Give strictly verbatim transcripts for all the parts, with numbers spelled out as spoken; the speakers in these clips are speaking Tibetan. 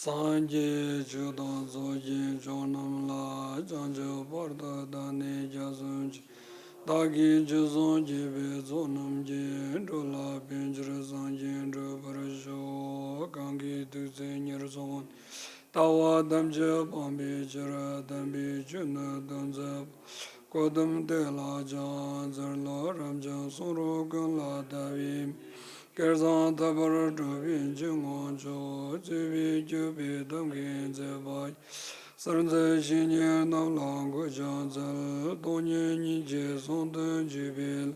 སངས་རྒྱས་ཆོས་དང་ཚོགས་ཀྱི་མཆོག་རྣམས་ལ། བྱང་ཆུབ་བར་དུ་བདག་ནི་སྐྱབས་སུ་མཆི། བདག་གིས་ཆོས་སྲུང་བགྱིས་པའི་ཚོགས་རྣམས་ཀྱིས། འགྲོ་ལ་ཕན་ཕྱིར་སངས་རྒྱས་འགྲུབ་པར་ཤོག། གང་གིས་ཐུགས་བརྩེ་ཉེར་བཟུང་ནས། ལྟ་བ་ཐམས་ཅད་སྤང་བའི་ཕྱིར། དམ་པའི་ཆོས་ནི་སྟོན་མཛད་པ། གོའུ་ཏམ་དེ་ལ་ཕྱག་འཚལ་ལོ། རབ་འབྱམས་གསུང་རབ་ཀུན་ལ་ལྟ་བའི་མིག། སྐལ་བཟང་ཐར་པར་སྒྲུབ་པའི་ཆོས་དབང་མཆོག། གཙོས་པའི་སྤྱོད་པའི་ཐབས་མཁས་མཛད་པ་ཡི། གསེར་མཛད་བཤེས་གཉེན་རྣམས་ལ་གུས་ཕྱག་འཚལ། སྟོང་ཉིད་སྙིང་རྗེའི་གསུང་དོན་བརྗོད་པའི་ལམ།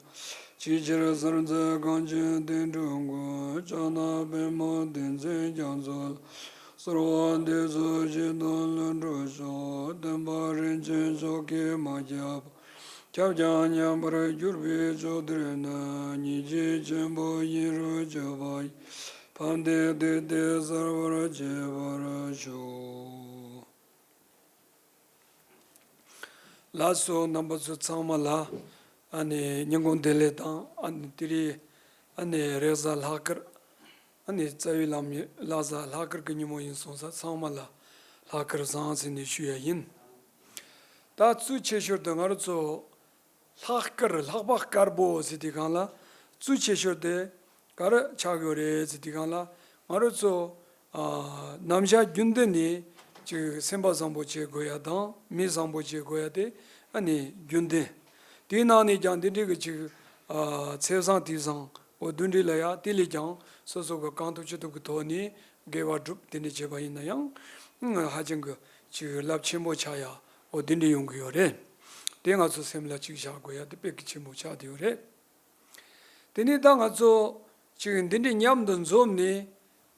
ཆེས་ཆེར་གསེར་མཛད་གངས་ཅན་བསྟན་འགྲོའི་མགོན། ཕྱག་ན་པདྨོ་བདེན་བརྩོན་རྒྱ་མཚོ་ལ། གསོལ་བ་འདེབས་སོ་བཞེད་དོན་ལྷུན་གྲུབ་ཤོག། སྟོན་པ་རིན་ཆེན་མཆོག་གིས་མ་ཁྱབ་པ། ཁྱབ་ཀྱང་ཉམས་པར་གྱུར་པའི་ཕྱོགས་དེར་ནི། སྙིང་རྗེ་ཆེན་པོ་ཡིད་རུ་གྱུར་པ་ཡིས། ཕན་བདེའི་དུས་དེ་གསལ་བར་བྱེད་པར་ཤོག། ལགས་སོ། རྣམ་པ་ཚོ་ཚང་མ་ལ་ཨ་ནི་ཉིན་གུང་བདེ་ལེགས་དང་། ཨ་ནི་དེ་རིང་ཨ་ནི་རེས་གཟའ་ལྷག་དཀར། ཨ་ནི་རྩ་བའི་ལམ་ཡིན། ལྷ་གཟའ་ལྷག་དཀར་གྱི་ཉིན་མོ་ཡིན་སོང་ཙང་། ཚང་མ་ལ་ལྷག་དཀར་བཟང་ཟེར་ནས་ཞུ་ཡ་ཡིན། ད་གཙོ་ཆེ་ཤོས་དེ་ང་རང་ཚོ་ལྷག་དཀར། ལྷག་པ་དཀར་པོ་ཟེར་དུས་སྒང་ལ་གཙོ་ཆེ་ཤོས་དེ་ག་རེ་ཆགས་ཡོད་རེད་ཟེར་དུས་སྒང་ལ། ང་རང་ཚོ་ཨ་ནམ་ཞག་རྒྱུན་ལྡན་ནས་ཅིག་སེམས་པ་བཟང་པོ་བྱེད་དགོས་ཡ་དང་། མི་བཟང་པོ་བྱེད་དགོས་ཡ་དེ་ཨ་ནི་རྒྱུན་ལྡན། དེའི་ནང་ནས་ཀྱང་འདི་འདྲའི་གི་ཅིག་ཨ་ཚེས་བཟང་དུས་བཟང་འོ་དེ་འདྲ་ལ་ཡ། དེ་ལས་ཀྱང་སོ་སོ་གི་གང་ཐུབ་ཅི་ཐུབ་ཀྱི་ཐོག་ནས་དགེ་བ་སྒྲུབ། དེ་འདྲ་བྱས་པ་ཡིན་ན་ཡང་ཧ་ཅང་གི་ཅིག་རླབས་ཆེན་པོ་ཆགས་ཡ་འོ་དེ་འདྲ་ཡོང་གི་ཡོད་རེད། དེ་ང་ཚོ་སེམས་ལ་ཅིག་བཞག་དགོས་ཡ་དེ་དཔེ་གི་ཆེན་པོ་ཆགས་བསྡད་ཡོད་རེད། དེ་ནས་ད་ང་ཚོ་ཅིག་འདི་འདྲའི་མཉམ་དུ་འཛོམས་ནས།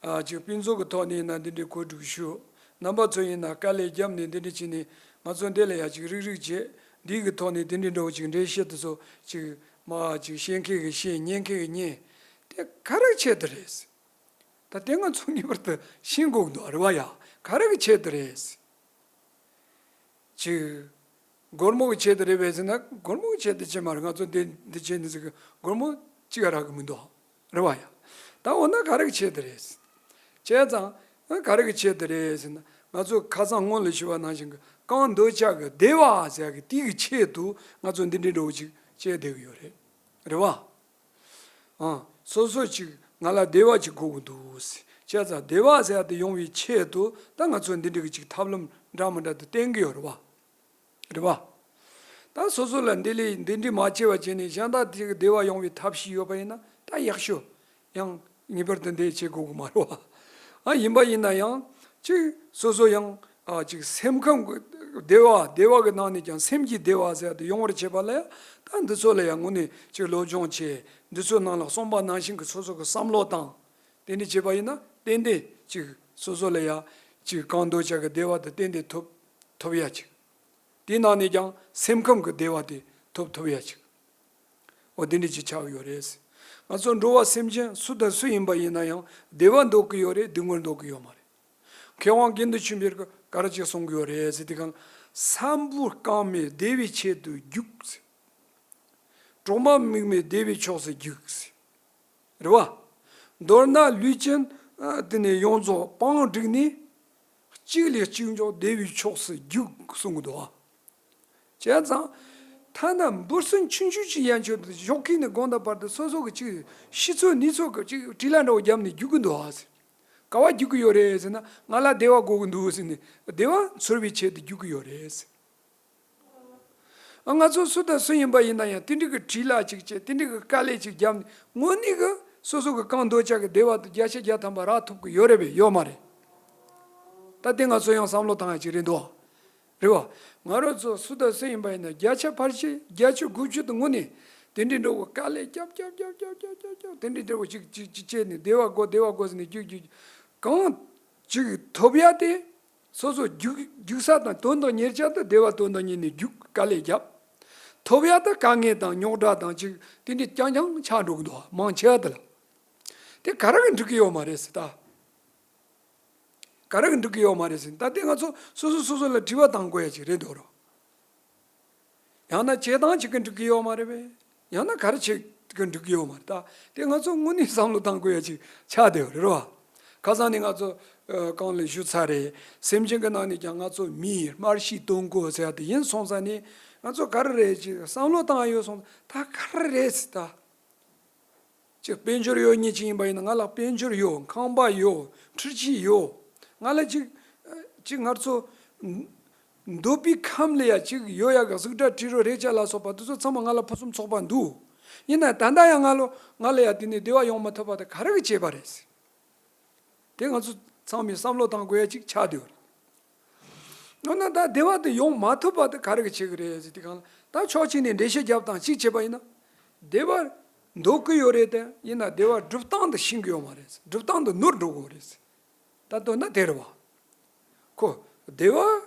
ཨ་ཅིག་སྤུན་ཚོགས་ཀྱི་ཐོག་ནས་ཡིན་ན་འདི་འདྲའི་གོ་སྒྲིག་ཞུ། རྣམ་པ་ཚོ་ཡིན་ན་དཀའ་ལས་བརྒྱབ་ནས་འདི་འདྲ་བྱས་ནས། ང་ཚོ་འདི་ལ་ཡ་ཅིག་རིག་རིག་བྱས། འདི་གི་ཐོག་ནས་འདི་འདྲའི་འདྲ་བོ་ཅིག་འགྲེལ་བཤད་དེ་ཚོ་ཅིག་མ་ཅིག་ཤེས་མཁན་གྱིས་ཤེས། ཉན་མཁན་གྱིས་ཉན། དེ་ག་རེ་བྱས་དེ་རེད། ད་དེ་ང་ཚོ་ངེས་པར་དུ་ཤེས་དགོས་ཀྱི་འདུག་རེད་བ་ཡ། ག་རེ་གི་ཆེད་དུ་རེད། ཅིག་སྒོར་མོ་གི་ཆེད་དུ་རེད་པས་ཟེར་ན། སྒོར་མོ་གི་ཆེད་དུ་ཅིག་མ་རེད། ང་ཚོ་འདི་འདི་བྱས་ནས་ཟེར་གི་སྒོར་མོ་གཅིག་རག་གི་མི་འདུག་རེད་བ་ཡ། ད་འོ་ན་ག་རེ་གི་ཆེད་དུ་རེད། བྱས་ཙང་ག་རེ་གི་ཆེད་དུ་རེད་ཟེར་ན། ང་ཚོ་ཁ་སང་སྔོན་ལ་ཞུས་པ་ནང་བཞིན་གྱི་གང་འདོད་ཆགས་ཀྱི་བདེ་བ་ཟེར་གི་དེ་གི་ཆེད་དུ་ང་ཚོ་འདི་འདྲའི་འདྲ་བོ་ཅིག་བྱས་བསྡད་གི་ཡོད་རེད། རེད་བ། ཨང་། སོ་སོ་ཅིག་ང་ལ་བདེ་བ་ཅིག་དགོས་ཀྱི་འདུག་ཟེར། བྱས་ཙང་བདེ་བ་ཟེར་ཡ་དེ་ཡོང་བའི་ཆེད་དུ་ད་ང་ཚོ་འདི་འདྲ་གི་ཅིག་ཐབས་ལམ་འདྲ་མི་འདྲ་དེ་བསྟེན་གི་ཡོད་རེད་བ། རེད་བ། ད་སོ་སོ་ལ་འདི་ལས་འདི་འདྲའི་མ་བྱས་པ་བྱས་ནས་གཞན་དག་དེ་གི་བདེ་བ་ཡོང་བའི་ཐབས་ཤིག་ཡོད་པ་ཡིན་ན་ད་ཡག་ཤོས། ཡང་ངེས་པར་དུ་འདི་བྱེད་དགོས་ཀྱི་མ་རེད་བ། ཨ་ཡིན་པ་ཡིན་ན་ཡང་ཅིག་སོ་སོ་ཡང་ཨ་ཅིག་སེམས་ཁམས་ཀྱི་བདེ་བ། བདེ་བ་གི་ནང་ནས་ཀྱང་སེམས་ཀྱི་བདེ་བ་ཟེར་ཡ་དེ་ཡོང་བར་བྱེད་པ་ལ་ཡང་། ད་འདི་ཚོ་ལ་ཡང་དངོས་གནས་ཅིག་སློབ་སྦྱོང་བྱས། འདི་ཚོའི་ནང་ལ་གསུངས་པ་ནང་བཞིན་གྱི་སོ་སོ་གི་བསམ་བློ་བཏང་། དེ་འདྲ་བྱས་པ་ཡིན་ན་ཏན་ཏན་ཅིག་སོ་སོ་ལ་ཡང་ཅིག་གང་འདོད་ཆགས་ཀྱི་བདེ་བ་དེ་ཏན་ཏན་ཐོབ་ཐོབ་ཡ་ཅིག། དེའི་ནང་ནས་ཀྱང་སེམས་ཁམས་ཀྱི་བདེ་བ་དེ་ཐོབ་ཐུབ་ཡ་ཅིག། འོ་དེ་འདྲ་ཅིག་ཆགས་ཡོད་རེད། ང་ཚོ་འགྲོ་བ་སེམས་ཅན་སུ་དང་སུ་ཡིན་པ་ཡིན་ན་ཡང་བདེ་བ་འདོད་ཀྱི་ཡོད་རེད། སྡུག་བསྔལ་འདོད་ཀྱི་ཡོད་མ་རེད། མཁས་དབང་དགེ་འདུན་ཆོས་འཕེལ་གྱིས་ག་རེ་ཅིག་གསུང་གི་ཡོད་རེད་ཟེར་དུས་སྒང་། སྲིན་བུ་རྐང་མས་བདེ་བའི་ཆེད་དུ་རྒྱུག་ཟེར། གྲོག་མ་མིག་མས་བདེ་བའི་ཕྱོགས་སུ་རྒྱུག་ཟེར། རེད་བ། མདོར་ན་ལུས་ཅན་ཨ་དེ་ནས་ཡོངས་རྫོགས་བང་བསྒྲིགས་ནས། གཅིག་ལས་གཅིག་མགྱོགས་བདེ་བའི་ཕྱོགས་སུ་རྒྱུག་གསུང་གི་འདུག་བ། བྱས་ཙང་། ཐ་ན་འབུ་སྲིན་ཆུང་ཆུང་ཅིག་ཡན་ཆོད་དུ་ཞོགས་ཀས་ནས་དགོང་དག་བར་དུ་སོ་སོ་གི་ཅིག་ཤི་ཚོད་ནུས་ཚོད་ཀྱི་ཅིག་དྲིས་ལན་འདྲ་བོ་བརྒྱབ་ནས་རྒྱུག་གི་འདུག་བ་ཟེར། ག་བ་རྒྱུག་གི་ཡོད་རེད་ཟེར་ན། ང་ལ་བདེ་བ་དགོས་ཀྱི་འདུག་ཟེར་ནས་བདེ་བ་འཚོལ་བའི་ཆེད་དུ་རྒྱུག་གི་ཡོད་རེད་ཟེར། ཨ་ང་ཚོ་སུ་དང་སུ་ཡིན་པ་ཡིན་ན་ཡང་དེ་འདྲ་གི་དྲིས་ལན་ཅིག་བྱས། དེ་འདྲ་གི་དཀའ་ལས་ཅིག་བརྒྱབ་ནས། དངོས་གནས་གི་སོ་སོ་གི་གང་འདོད་ཆགས་ཀྱི་བདེ་བ་དེ་བརྒྱ་ཆ་བརྒྱ་ཐམ་པ་རག་ཐུབ་ཀྱི་ཡོད་རེད་པས། ཡོད་མ་རེད། ད་དེ་ང་ཚོ་ཡང་བསམ་བློ་བཏང་ཡ་ཅིག་རེད་འདུག་བ། རེད་བ། ང་རང་ཚོ་སུ་དང་སུ་ཡིན་པ་ཡིན་ན་བརྒྱ་ཆ་ཕལ་ཆེར་བརྒྱད་ཅུ་དགུ་བཅུ་དེ་དངོས་གནས་དེ་འདྲའི་འདྲ་བོ་དཀའ་ལས་རྒྱབ་རྒྱབ་རྒྱབ་རྒྱབ་རྒྱབ་རྒྱབ་རྒྱབ། དེ་འདྲའི་འདྲ་བོ་ཅིག་ཅིག་ཅིག་བྱས་ནས་བདེ་བ་དགོས་བདེ་བ་དགོས་ཟེར་ནས་རྒྱུག་རྒྱུག་རྒྱུག། གང་ཅིག་ཐོབ་ཡ་དེ། སོ་སོ་རྒྱུག་རྒྱུག་ས་དང་དོན་དང་གཉེར་ཆ་དེ་བདེ་བ་དོན་དང་གཉེར་ནས་རྒྱུག། དཀའ་ལས་རྒྱབ། ཐོབ་ཡ་དེ་དཀའ་ངལ་དང་རྙོག་དྲ་དང་ཅིག་དེ་འདྲའི་རྐྱང་རྐྱང་ཆགས་འགྲོ་གི་འདུག་བ། མང་ཆེ་བ་དེ་ལ། དེ་ག་རེ་གིས་འགྲིག་གི་ཡོད་མ་རེད་ཟེར་ད། ག་རེ་གིས་འགྲིག་གི་ཡོད་མ་རེད་ཟེར། ད་དེ་ང་ཚོ་སོ་སོ་སོ་སོ་ལ་དྲི་བ་བཏང་དགོས་ཡ་ཅིག་རེད་འདུག་རོ། ཡང་ན་བྱེད་སྟངས་གཅིག་གིས་འགྲིག་གི་ཡོད་མ་རེད་པས། ཡང་ན་ག་རེ་བྱེད་གིས་འགྲིག་གི་ཡོད་མ་རེད་ད། དེ་ང་ཚོ་དངོས་གནས་བསམ་བློ་བཏང་དགོས་ཡ་ཅིག་ཆགས་བསྡད་ཡོད་རེད་རོ། ཁ་སང་ནས་ང་ཚོ་ཨ་གང་ལ་ཞུ་ཚར་རེད། སེམས་ཅན་གྱི་ནང་ནས་ཀྱང་ང་ཚོ་མིའི་སྨྲ་ཤེས་སྟོན་གོ་ཟེར་ཡ་དེ་ཡིན་སོང་ཙང་ནས་ང་ཚོ་ག་རེ་རེད་ཅེས་བསམ་བློ་བཏང་ཡོད་སོང་ཙང་ད་ག་རེ་རེད་ཟེར་ད། ཅིག་དཔལ་འབྱོར་ཡོད་མཁན་ཅིག་ཡིན་པ་ཡིན་ན་ང་ལ་དཔལ་འབྱོར་ཡོད། ཁང་པ་ཡོད། འཕྲུལ་ཆས་ཡོད། ང་ལ་ཅིག་ཅིག་ང་ཚོ་འདོད་པའི་ཁམས་ལ་ཡ་ཅིག་ཡོད་ཡ་གི་གཟུགས་སྒྲ་དྲི་རོ་རེག་བྱ་ལ་སོགས་པ་དེ་ཚོ་ཚང་མ་ང་ལ་ཕུན་སུམ་ཚོགས་པ་འདུག་ཡིན་ན་ད་ལྟ་ཡང་ང་ལོ་ང་ལ་ཡ་དེ་ནས་བདེ་བ་ཡོང་མ་ཐུབ་པ་དེ་ག་རེ་གི་བྱས་པ་རེད། དེ་ང་ཚོ་ཚང་མས་བསམ་བློ་བཏང་དགོས་ཡ་ཅིག་ཆགས་བསྡད་ཡོད་རེད། འོ་ན་ད་བདེ་བ་དེ་ཡོང་མ་ཐུབ་པ་དེ་ག་རེ་གི་བྱེད་གི་རེད་ཟེར་དུས་སྒང་ལ་ད་ཕྱོགས་གཅིག་ནས་འགྲེལ་བཤད་རྒྱབ་དང་གཅིག་བྱས་པ་ཡིན་ན། བདེ་བ་འདོད་གི་ཡོད་རེད་དེ་ཡིན་ན་བདེ་བ་སྒྲུབ་སྟངས་དེ་ཤེས་གི་ཡོད་མ་རེད། སྒྲུབ་སྟངས་དེ་ནོར་འགྲོ་གི་ཡོད་རེད། ད་དོན་དག་དེ་རེད་བ། ཁོ་བདེ་བ་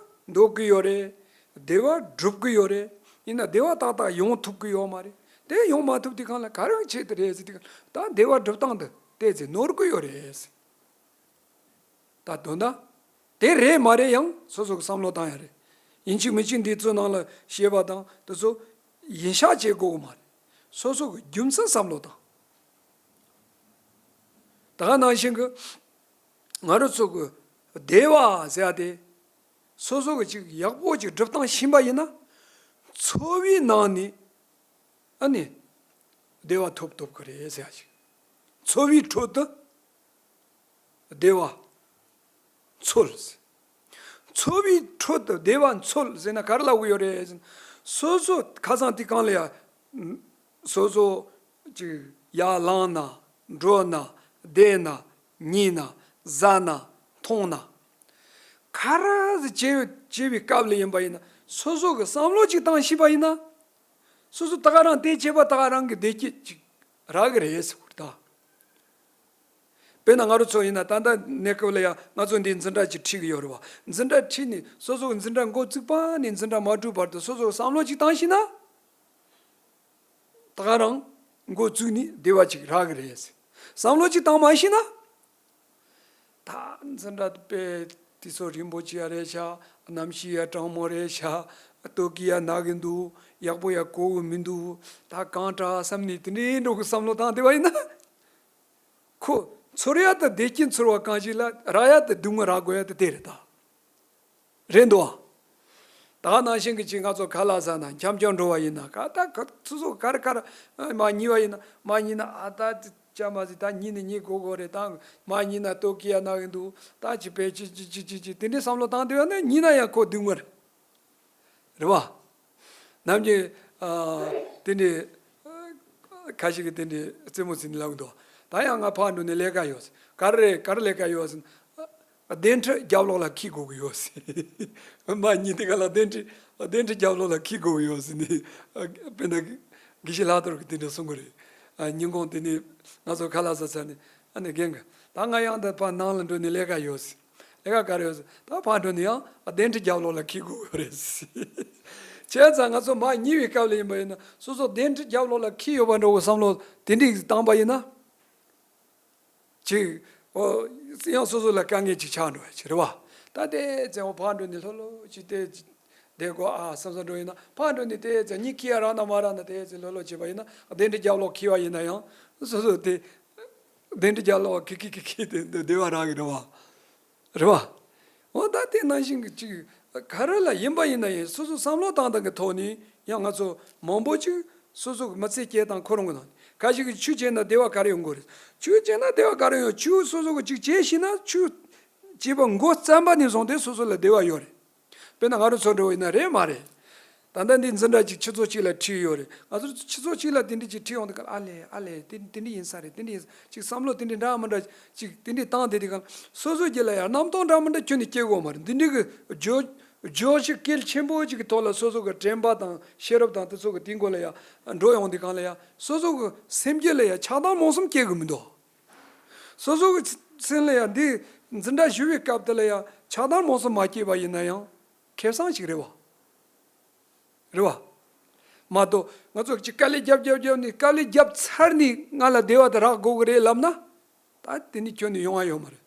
འདོད་གི་ཡོད་རེད། བདེ་བ་སྒྲུབ་གི་ཡོད་རེད། ཡིན་ན་བདེ་བ་ཏག་ཏག་ཡོང་ཐུབ་གི་ཡོད་མ་རེད། དེ་ཡོང་མ་ཐུབ་དུས་སྒང་ལ་ག་རེ་གི་ཆེད་དུ་རེད་ཟེར་དུས་སྒང་ལ་ད་བདེ་བ་སྒྲུབ་སྟངས་དེ་ཏོག་ཙམ་ནོར་གི་ཡོད་རེད། ད་དོན་དག་དེ་རེད་མ་རེད་ཡང་སོ་སོ་གི་བསམ་བློ་བཏང་ཡ་རེད། ཡིན་གཅིག་མིན་གཅིག་འདི་ཚོའི་ནང་ལ་བཤད་པ་དང་དེ་ཚོ་ཡིན་ཤག་བྱེད་དགོས་གི་མ་རེད། སོ་སོ་གི་རྒྱུ་མཚན་བསམ་བློ་བཏང་། ད་ག་ནང་བཞིན་གི་ང་རང་ཚོ་གི་བདེ་བ་ཟེར་ཡ་དེ་སོ་སོ་གི་ཅིག་ཡག་པོ་ཅིག་སྒྲུབ་སྟངས་ཤེས་པ་ཡིན་ན་འཚོ་བའི་ནང་ནས་ཨ་ནི་བདེ་བ་ཐོབ་ཐུབ་གི་རེད་ཟེར་ཡ་ཅིག་འཚོ་བའི་ཁྲོད་དུ་བདེ་བ་འཚོལ། འཚོ་བའི་ཁྲོད་དུ་བདེ་བ་འཚོལ་ཟེར་ན་ག་རེ་ལབ་གི་ཡོད་རེད་ཟེར་ན། སོ་སོ་ཁ་སང་དེ་གང་ལ་ཡ། སོ་སོ་ཅིག་ཡར་ལངས་ན་འགྲོ་ན་བསྡད་ན་ཉལ་ན་ཟ་ན་འཐུང་ན། ག་རེ་ཟིག་བྱེད་བྱེད་པའི་སྐབས་ལ་ཡིན་པ་ཡིན་ན་སོ་སོ་གི་བསམ་བློ་ཅིག་བཏང་ཤེས་པ་ཡིན་ན། སོ་སོ་ད་ག་རང་དེ་བྱེད་པ་ད་ག་རང་གི་བདེ་སྐྱིད་ཅིག་རག་གི་རེད་ཟེར་བ་རེད་ད། དཔེར་ན་ང་རང་ཚོ་ཡིན་ན་ད་ལྟ་གནས་སྐབས་ལ་ཡང་ང་ཚོ་འདིའི་འཛིན་གྲྭ་ཅིག་ཁྲིད་ཀྱི་ཡོད་རེད་བ། འཛིན་གྲྭ་ཁྲིད་ནས་སོ་སོ་གི་འཛིན་གྲྭ་འགོ་བཙུགས་པ་ནས་འཛིན་གྲྭ་མ་གྲོལ་བར་དུ་སོ་སོ་གི་བསམ་བློ་ཅིག་བཏང་ཤེས་ན། ད་ག་རང་འགོ་བཙུགས་ནས་བདེ་བ་ཅིག་རག་གི་རེད། བསམ་བློ་ཅིག་བཏང་མ་ཤེས་ན། ད་འཛིན་གྲྭ་དཔེ་དུས་ཚོད་རིང་པོ་ཅིག་ཡ་རེད་ཤག་གནམ་གཤིས་ཡ་གྲང་མོ་རེད་ཤག་སྟོད་ཀྱི་ཡ་ན་གི་འདུག་ཡག་པོ་ཡ་གོ་གི་མི་འདུག་ད་གང་དྲག་བསམ་ནས་དེ་འདྲའི་འགྲོ་གི་བསམ་བློ་བཏང་བསྡད་པ་ཡིན་ན། ཁོ་ཚོར་ཡ་དང་བདེ་སྐྱིད་ཚོར་བ་གང་ཞིག་ལ་རག་ཡ་དང་སྡུག་བསྔལ་རག་དགོས་ཡ་དེ་དེ་རེད་ད། རེད་འདུག་ཨ། ད་ནང་བཞིན་གྱི་ཅིག་ང་ཚོ་ཁ་ལག་ཟ་ན་འཁྱམ་འཁྱམ་འགྲོ་བ་ཡིན་ན་ག་ད་ག་སོ་སོ་ག་རེ་ག་རེ་མར་ཉལ་བ་ཡིན་ན་མར་ཉལ་ན་ཨ་ད་ཅི་ཅ་མ་ཟིག་ད་ཉལ་ནི་ཉལ་དགོས་དགོས་རེད། ད་མར་ཉལ་ན་ལྟོ་གི་ཡ་ན་གི་འདུག་ད་ཅི་བས་ཅི་ཅི་ཅི་ཅི་ཅི་དེ་འདྲའི་བསམ་བློ་བཏང་དུས་ཡ་ན་ཉལ་ན་ཡང་ཁོ་སྡུག་བསྔལ་རེད་བ། ནམ་རྒྱུན་ཨ་དེ་འདྲའི་ཁ་ཤས་ཀྱིས་དེ་འདྲའི་རྩེད་མོ་རྩེ་ནས་ལབ་གི་འདུག་ད་ཡང་ང་ཕར་འགྲོ་ནས་ལས་ཀ་ཡོད། ག་རེ་རེད་ག་རེ་ལས་ཀ་ཡོད་ཟེར་ན། གདན་ཁྲི་རྒྱབ་ལོགས་ལ་འཁྱེར་དགོས་ཀྱི་ཡོད་ཟེར། མར་ཉལ་དུས་ག་ལ་གདན་ཁྲི་གདན་ཁྲི་རྒྱབ་ལོགས་ལ་འཁྱེར་དགོས་ཀྱི་ཡོད་ཟེར་ནས། དཔེར་ན་དགེ་བཤེས་ལྷག་རྡོར་གྱིས་དེ་འདྲ་གསུང་གི་རེད། ཉིན་གུང་དེ་ནས་ང་ཚོ་ཁ་ལག་ཟ་ཚར་ནས་ཨ་ནི་རྒན་གྱིས་ད་ང་ཡང་ད་ཕར་ནང་ལ་འགྲོ་ནས་ལས་ཀ་ཡོད་ཟེར། ལས་ཀ་ག་རེ་ཡོད་ཟེར། ད་ཕར་འགྲོ་ནས་ཡང་གདན་ཁྲི་རྒྱབ་ལོགས་ལ་འཁྱེར་དགོས་ཡོད་རེད་ཟེར། བྱས་ཙང་ང་ཚོ་མར་ཉལ་བའི་སྐབས་ལ་ཡིན་པ་ཡིན་ན་སོ་སོ་གདན་ཁྲི་རྒྱབ་ལོགས་ལ་འཁྱེར་ཡོད་པ་འདྲ་བོ་བསམ་བློ་དེ་འདྲས་བཏང་པ་ཡིན་ན། ཅིག་ཨོ། ཡང་སོ་སོ་ལ་དཀའ་ངལ་ཅིག་ཆགས་འགྲོ་ཡ་ཅིག་རེད་བ། ད་དེ་ཙམ་ཕར་འགྲོ་ནས་ལྷོད་ལྷོད་ཅིག་དེ་བསྡད་དགོས་ཨ་བསམ་བསམ་འགྲོ་ཡིན་ན་ཕར་འགྲོ་ནས་དེ་ཙམ་གཉིད་ཁུག་ཡ་རག་ན་མ་རག་ན་དེ་ཙམ་ལྷོད་ལྷོད་བྱས་པ་ཡིན་ན་གདན་ཁྲི་རྒྱབ་ལོགས་འཁྱེར་བ་ཡིན་ན་ཡང་སོ་སོ་དེ་གདན་ཁྲི་རྒྱབ་ལོགས་ཁུག་ཁུག་ཁུག་ཁུག་དེ་བསྡད་པ་རག་གི་རེད་བ། རེད་བ། འོ་ད་དེ་ནང་བཞིན་གྱི་ཅིག་ག་རེ་ལ་ཡིན་པ་ཡིན་ན་ཡང་སོ་སོ་བསམ་བློ་བཏང་སྟངས་ཀྱི་ཐོག་ནས་ཡང་ང་ཚོ་མང་པོ་ཅིག་སོ་སོ་གི་མི་ཚེ་སྐྱེལ་སྟངས་ཁོ་རང་གི་ནང་ཁ་ཅིག་གིས་ཆོས་བྱས་ན་བདེ་བ་ག་རེ་ཡོང་གི་རེད། ཆོས་བྱས་ན་བདེ་བ་ག་རེ་ཡོང་། ཆོས་སོ་སོ་གི་ཅིག་བྱས་ཤེས་ན་ཆོས་བྱས་པ་འགོ་བརྩམས་པ་ནས་བཟུང་སྟེ་སོ་སོ་ལ་བདེ་བ་ཡོད་རེད། དཔེར་ན་ང་རང་ཚོ་འདྲ་བོ་ཡིན་ན་རེད་མ་རེད། ད་ལྟ་འདི་འཛིན་གྲྭ་གཅིག་ཆུ་ཚོད་གཅིག་ལ་ཁྲིད་ཡོད་རེད། ང་ཚོ་ཆུ་ཚོད་གཅིག་ལ་དེ་འདྲ་ཅིག་ཁྲིད་ཡོང་དུས་ག་ཨ་ལས་ཨ་ལས་དེ་དེ་འདྲ་ཡིན་ས་རེད། དེ་འདྲ་ཡིན་ས་ཅིག་བསམ་བློ་དེ་འདྲ་འདྲ་མི་འདྲ་ཅིག་དེ་འདྲ་བཏང་བསྡད་དུས་ག་སོ་སོ་རྒྱུད་ལ་ཡང་རྣམ་རྟོག་འདྲ་མི་འདྲ་ཁྱོན་ནས་སྐྱེ་གི་ཡོད་མ་རེད། འདི་འདྲ་གི་བརྗོད་བརྗོད་གཞི་གལ་ཆེན་པོ་ཅིག་གི་ཐོག་ལ་སོ་སོ་གི་དྲན་པ་དང་ཤེས་རབ་དང་དེ་ཚོ་གི་དེའི་མགོ་ལ་ཡང་འགྲོ་ཡོང་དུས་གང་ལ་ཡང་སོ་སོ་གི་སེམས་རྒྱུད་ལ་ཡང་ཆགས་སྡང་རྨོངས་གསུམ་སྐྱེ་གི་མི་འདུག་སོ་སོ་གི་སེམས་ལ་ཡང་འདི་འཛིན་གྲྭ་ཞུ་བའི་སྐབས་དེ་ལ་ཡང་ཆགས་སྡང་རྨོངས་གསུམ་མ་སྐྱེས་པ་ཡིན་ན་ཡང་ཁེ་བཟང་ཞིག་རེད་བ། རེད་བ། མ་གཏོགས་ང་ཚོ་ཅིག་དཀའ་ལས་རྒྱབ་རྒྱབ་རྒྱབ་ནས་དཀའ་ལས་རྒྱབ་ཚར་ནས་ང་ལ་བདེ་བ་དེ་རག་དགོས་ཀྱི་རེད་ལབ་ན། ད་དེ་ནི་ཁྱོན་ནས་ཡོང་བ་ཡོད་མ་རེད།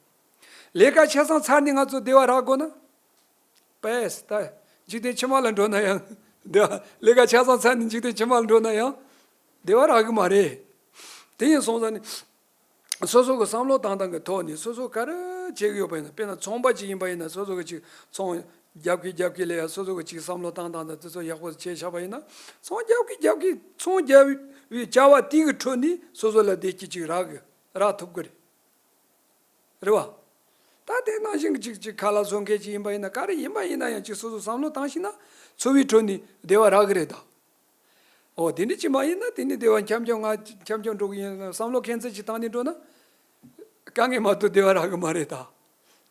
ལས་ཀ་ཆ་ཚང་ཚར་ནས་ང་ཚོ་བདེ་བ་རག་དགོས་ན། པས་ད་འཇིག་རྟེན་ཕྱི་མ་ལ་འགྲོ་ན་ཡང་བདེ་བ། ལས་ཀ་ཆ་ཚང་ཚར་ནས་འཇིག་རྟེན་ཕྱི་མ་ལ་འགྲོ་ན་ཡང་བདེ་བ་རག་གི་མ་རེད། དེ་ཡིན་སོང་ཙང་ནི། སོ་སོ་གི་བསམ་བློ་བཏང་སྟངས་ཀྱི་ཐོག་ནས་སོ་སོ་ག་རེ་བྱེད་ཀྱི་ཡོད་པ་ཡིན་ན། དཔེར་ན་ཚོང་པ་ཅིག་ཡིན་པ་ཡིན་ན། སོ་སོ་གི་ཅིག་ཚོང་རྒྱབ་ཀྱི་རྒྱབ་ཀྱི་ལ་ཡ་སོ་སོ་གི་ཅིག་བསམ་བློ་བཏང་སྟངས་དང་དེ་ཚོ་ཡག་པོ་བྱས་བཞག་པ་ཡིན་ན། ཚོང་རྒྱབ་ཀྱི་རྒྱབ་ཀྱི་ཚོང་རྒྱབ་པའི་བྱ་བ་དེ་གི་ཁྲོད་ནས་སོ་སོ་ལ་བདེ་སྐྱིད་ཅིག་རག་གི་རག་ཐུབ་ཀྱི་རེད། རེད་བ། ད་དེ་ནང་བཞིན་གཅིག་གཅིག་ཁ་ལག་བཟོ་མཁན་ཅིག་ཡིན་པ་ཡིན་ན། ག་རེ་ཡིན་པ་ཡིན་ན་ཡང་ཅིག་སོ་སོ་བསམ་བློ་བཏང་ཤེས་ན་འཚོ་བའི་ཁྲོད་ནས་བདེ་བ་རག་གི་རེད་ད། འོ་དེ་འདྲ་ཅིག་མ་ཡིན་ན་དེ་ནི་བདེ་བ་འཁྱམ་འཁྱམ་ང་འཁྱམ་འཁྱམ་འགྲོ་གི་ཡིན། བསམ་བློ་ཁྱད་མཚར་ཅིག་བཏང་ནས་འགྲོ་ན་དཀའ་ངལ་མ་གཏོགས་བདེ་བ་རག་གི་མ་རེད་ད།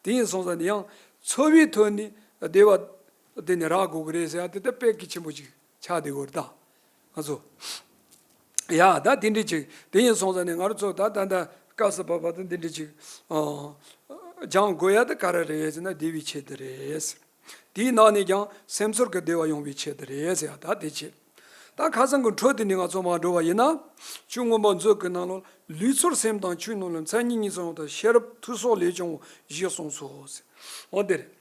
དེ་ཡིན་སོང་ཙང་ནི་ཡང་འཚོ་བའི་ཁྲོད་ནས་བདེ་བ་དེ་ནི་རག་དགོས་ཀྱི་རེད་ཟེར་ཡ་དེ་ད་དཔེ་གལ་ཆེན་པོ་ཅིག་ཆགས་བསྡད་ཡོད་རེད་ད། ང་ཚོ། ཡ་ད་དེ་འདྲ་ཅིག་དེ་ཡིན་སོང་ཙང་ནི་ང་རང་ཚོ་ད་ད་ད་སྐབས་སུ་བབ་པ་དང་དེ་འདྲ་ཅིག་ཨ། སྦྱང་དགོས་ཡ་ད་ག་རེ་རེད་ཟེར་ན་བདེ་བའི་ཆེད་དུ་རེད། དེའི་ནང་ནས་ཀྱང་སེམས་ཚོར་གྱི་བདེ་བ་ཡོང་བའི་ཆེད་དུ་རེད་ཟེར་ཡ་ད་དེ་ཆེད། ད་ཁ་སང་གི་འཕྲོས་དེ་ནས་ང་ཚོ་མར་འགྲོ་བ་ཡིན་ན། ཆོས་མངོན་པ་མཛོད་ཀྱི་ནང་ལོགས་ལུས་ཚོར་སེམས་དང་ཆོས་རྣམས་ལ། མཚན་ཉིད་གཉིས་སུ་ཡང་དག་ཤེས་རབ་མཐུ་སོགས་ལས་བྱུང་བ་བཞི་གསུངས་སོ་ཟེར། འོ་དེ་རེད།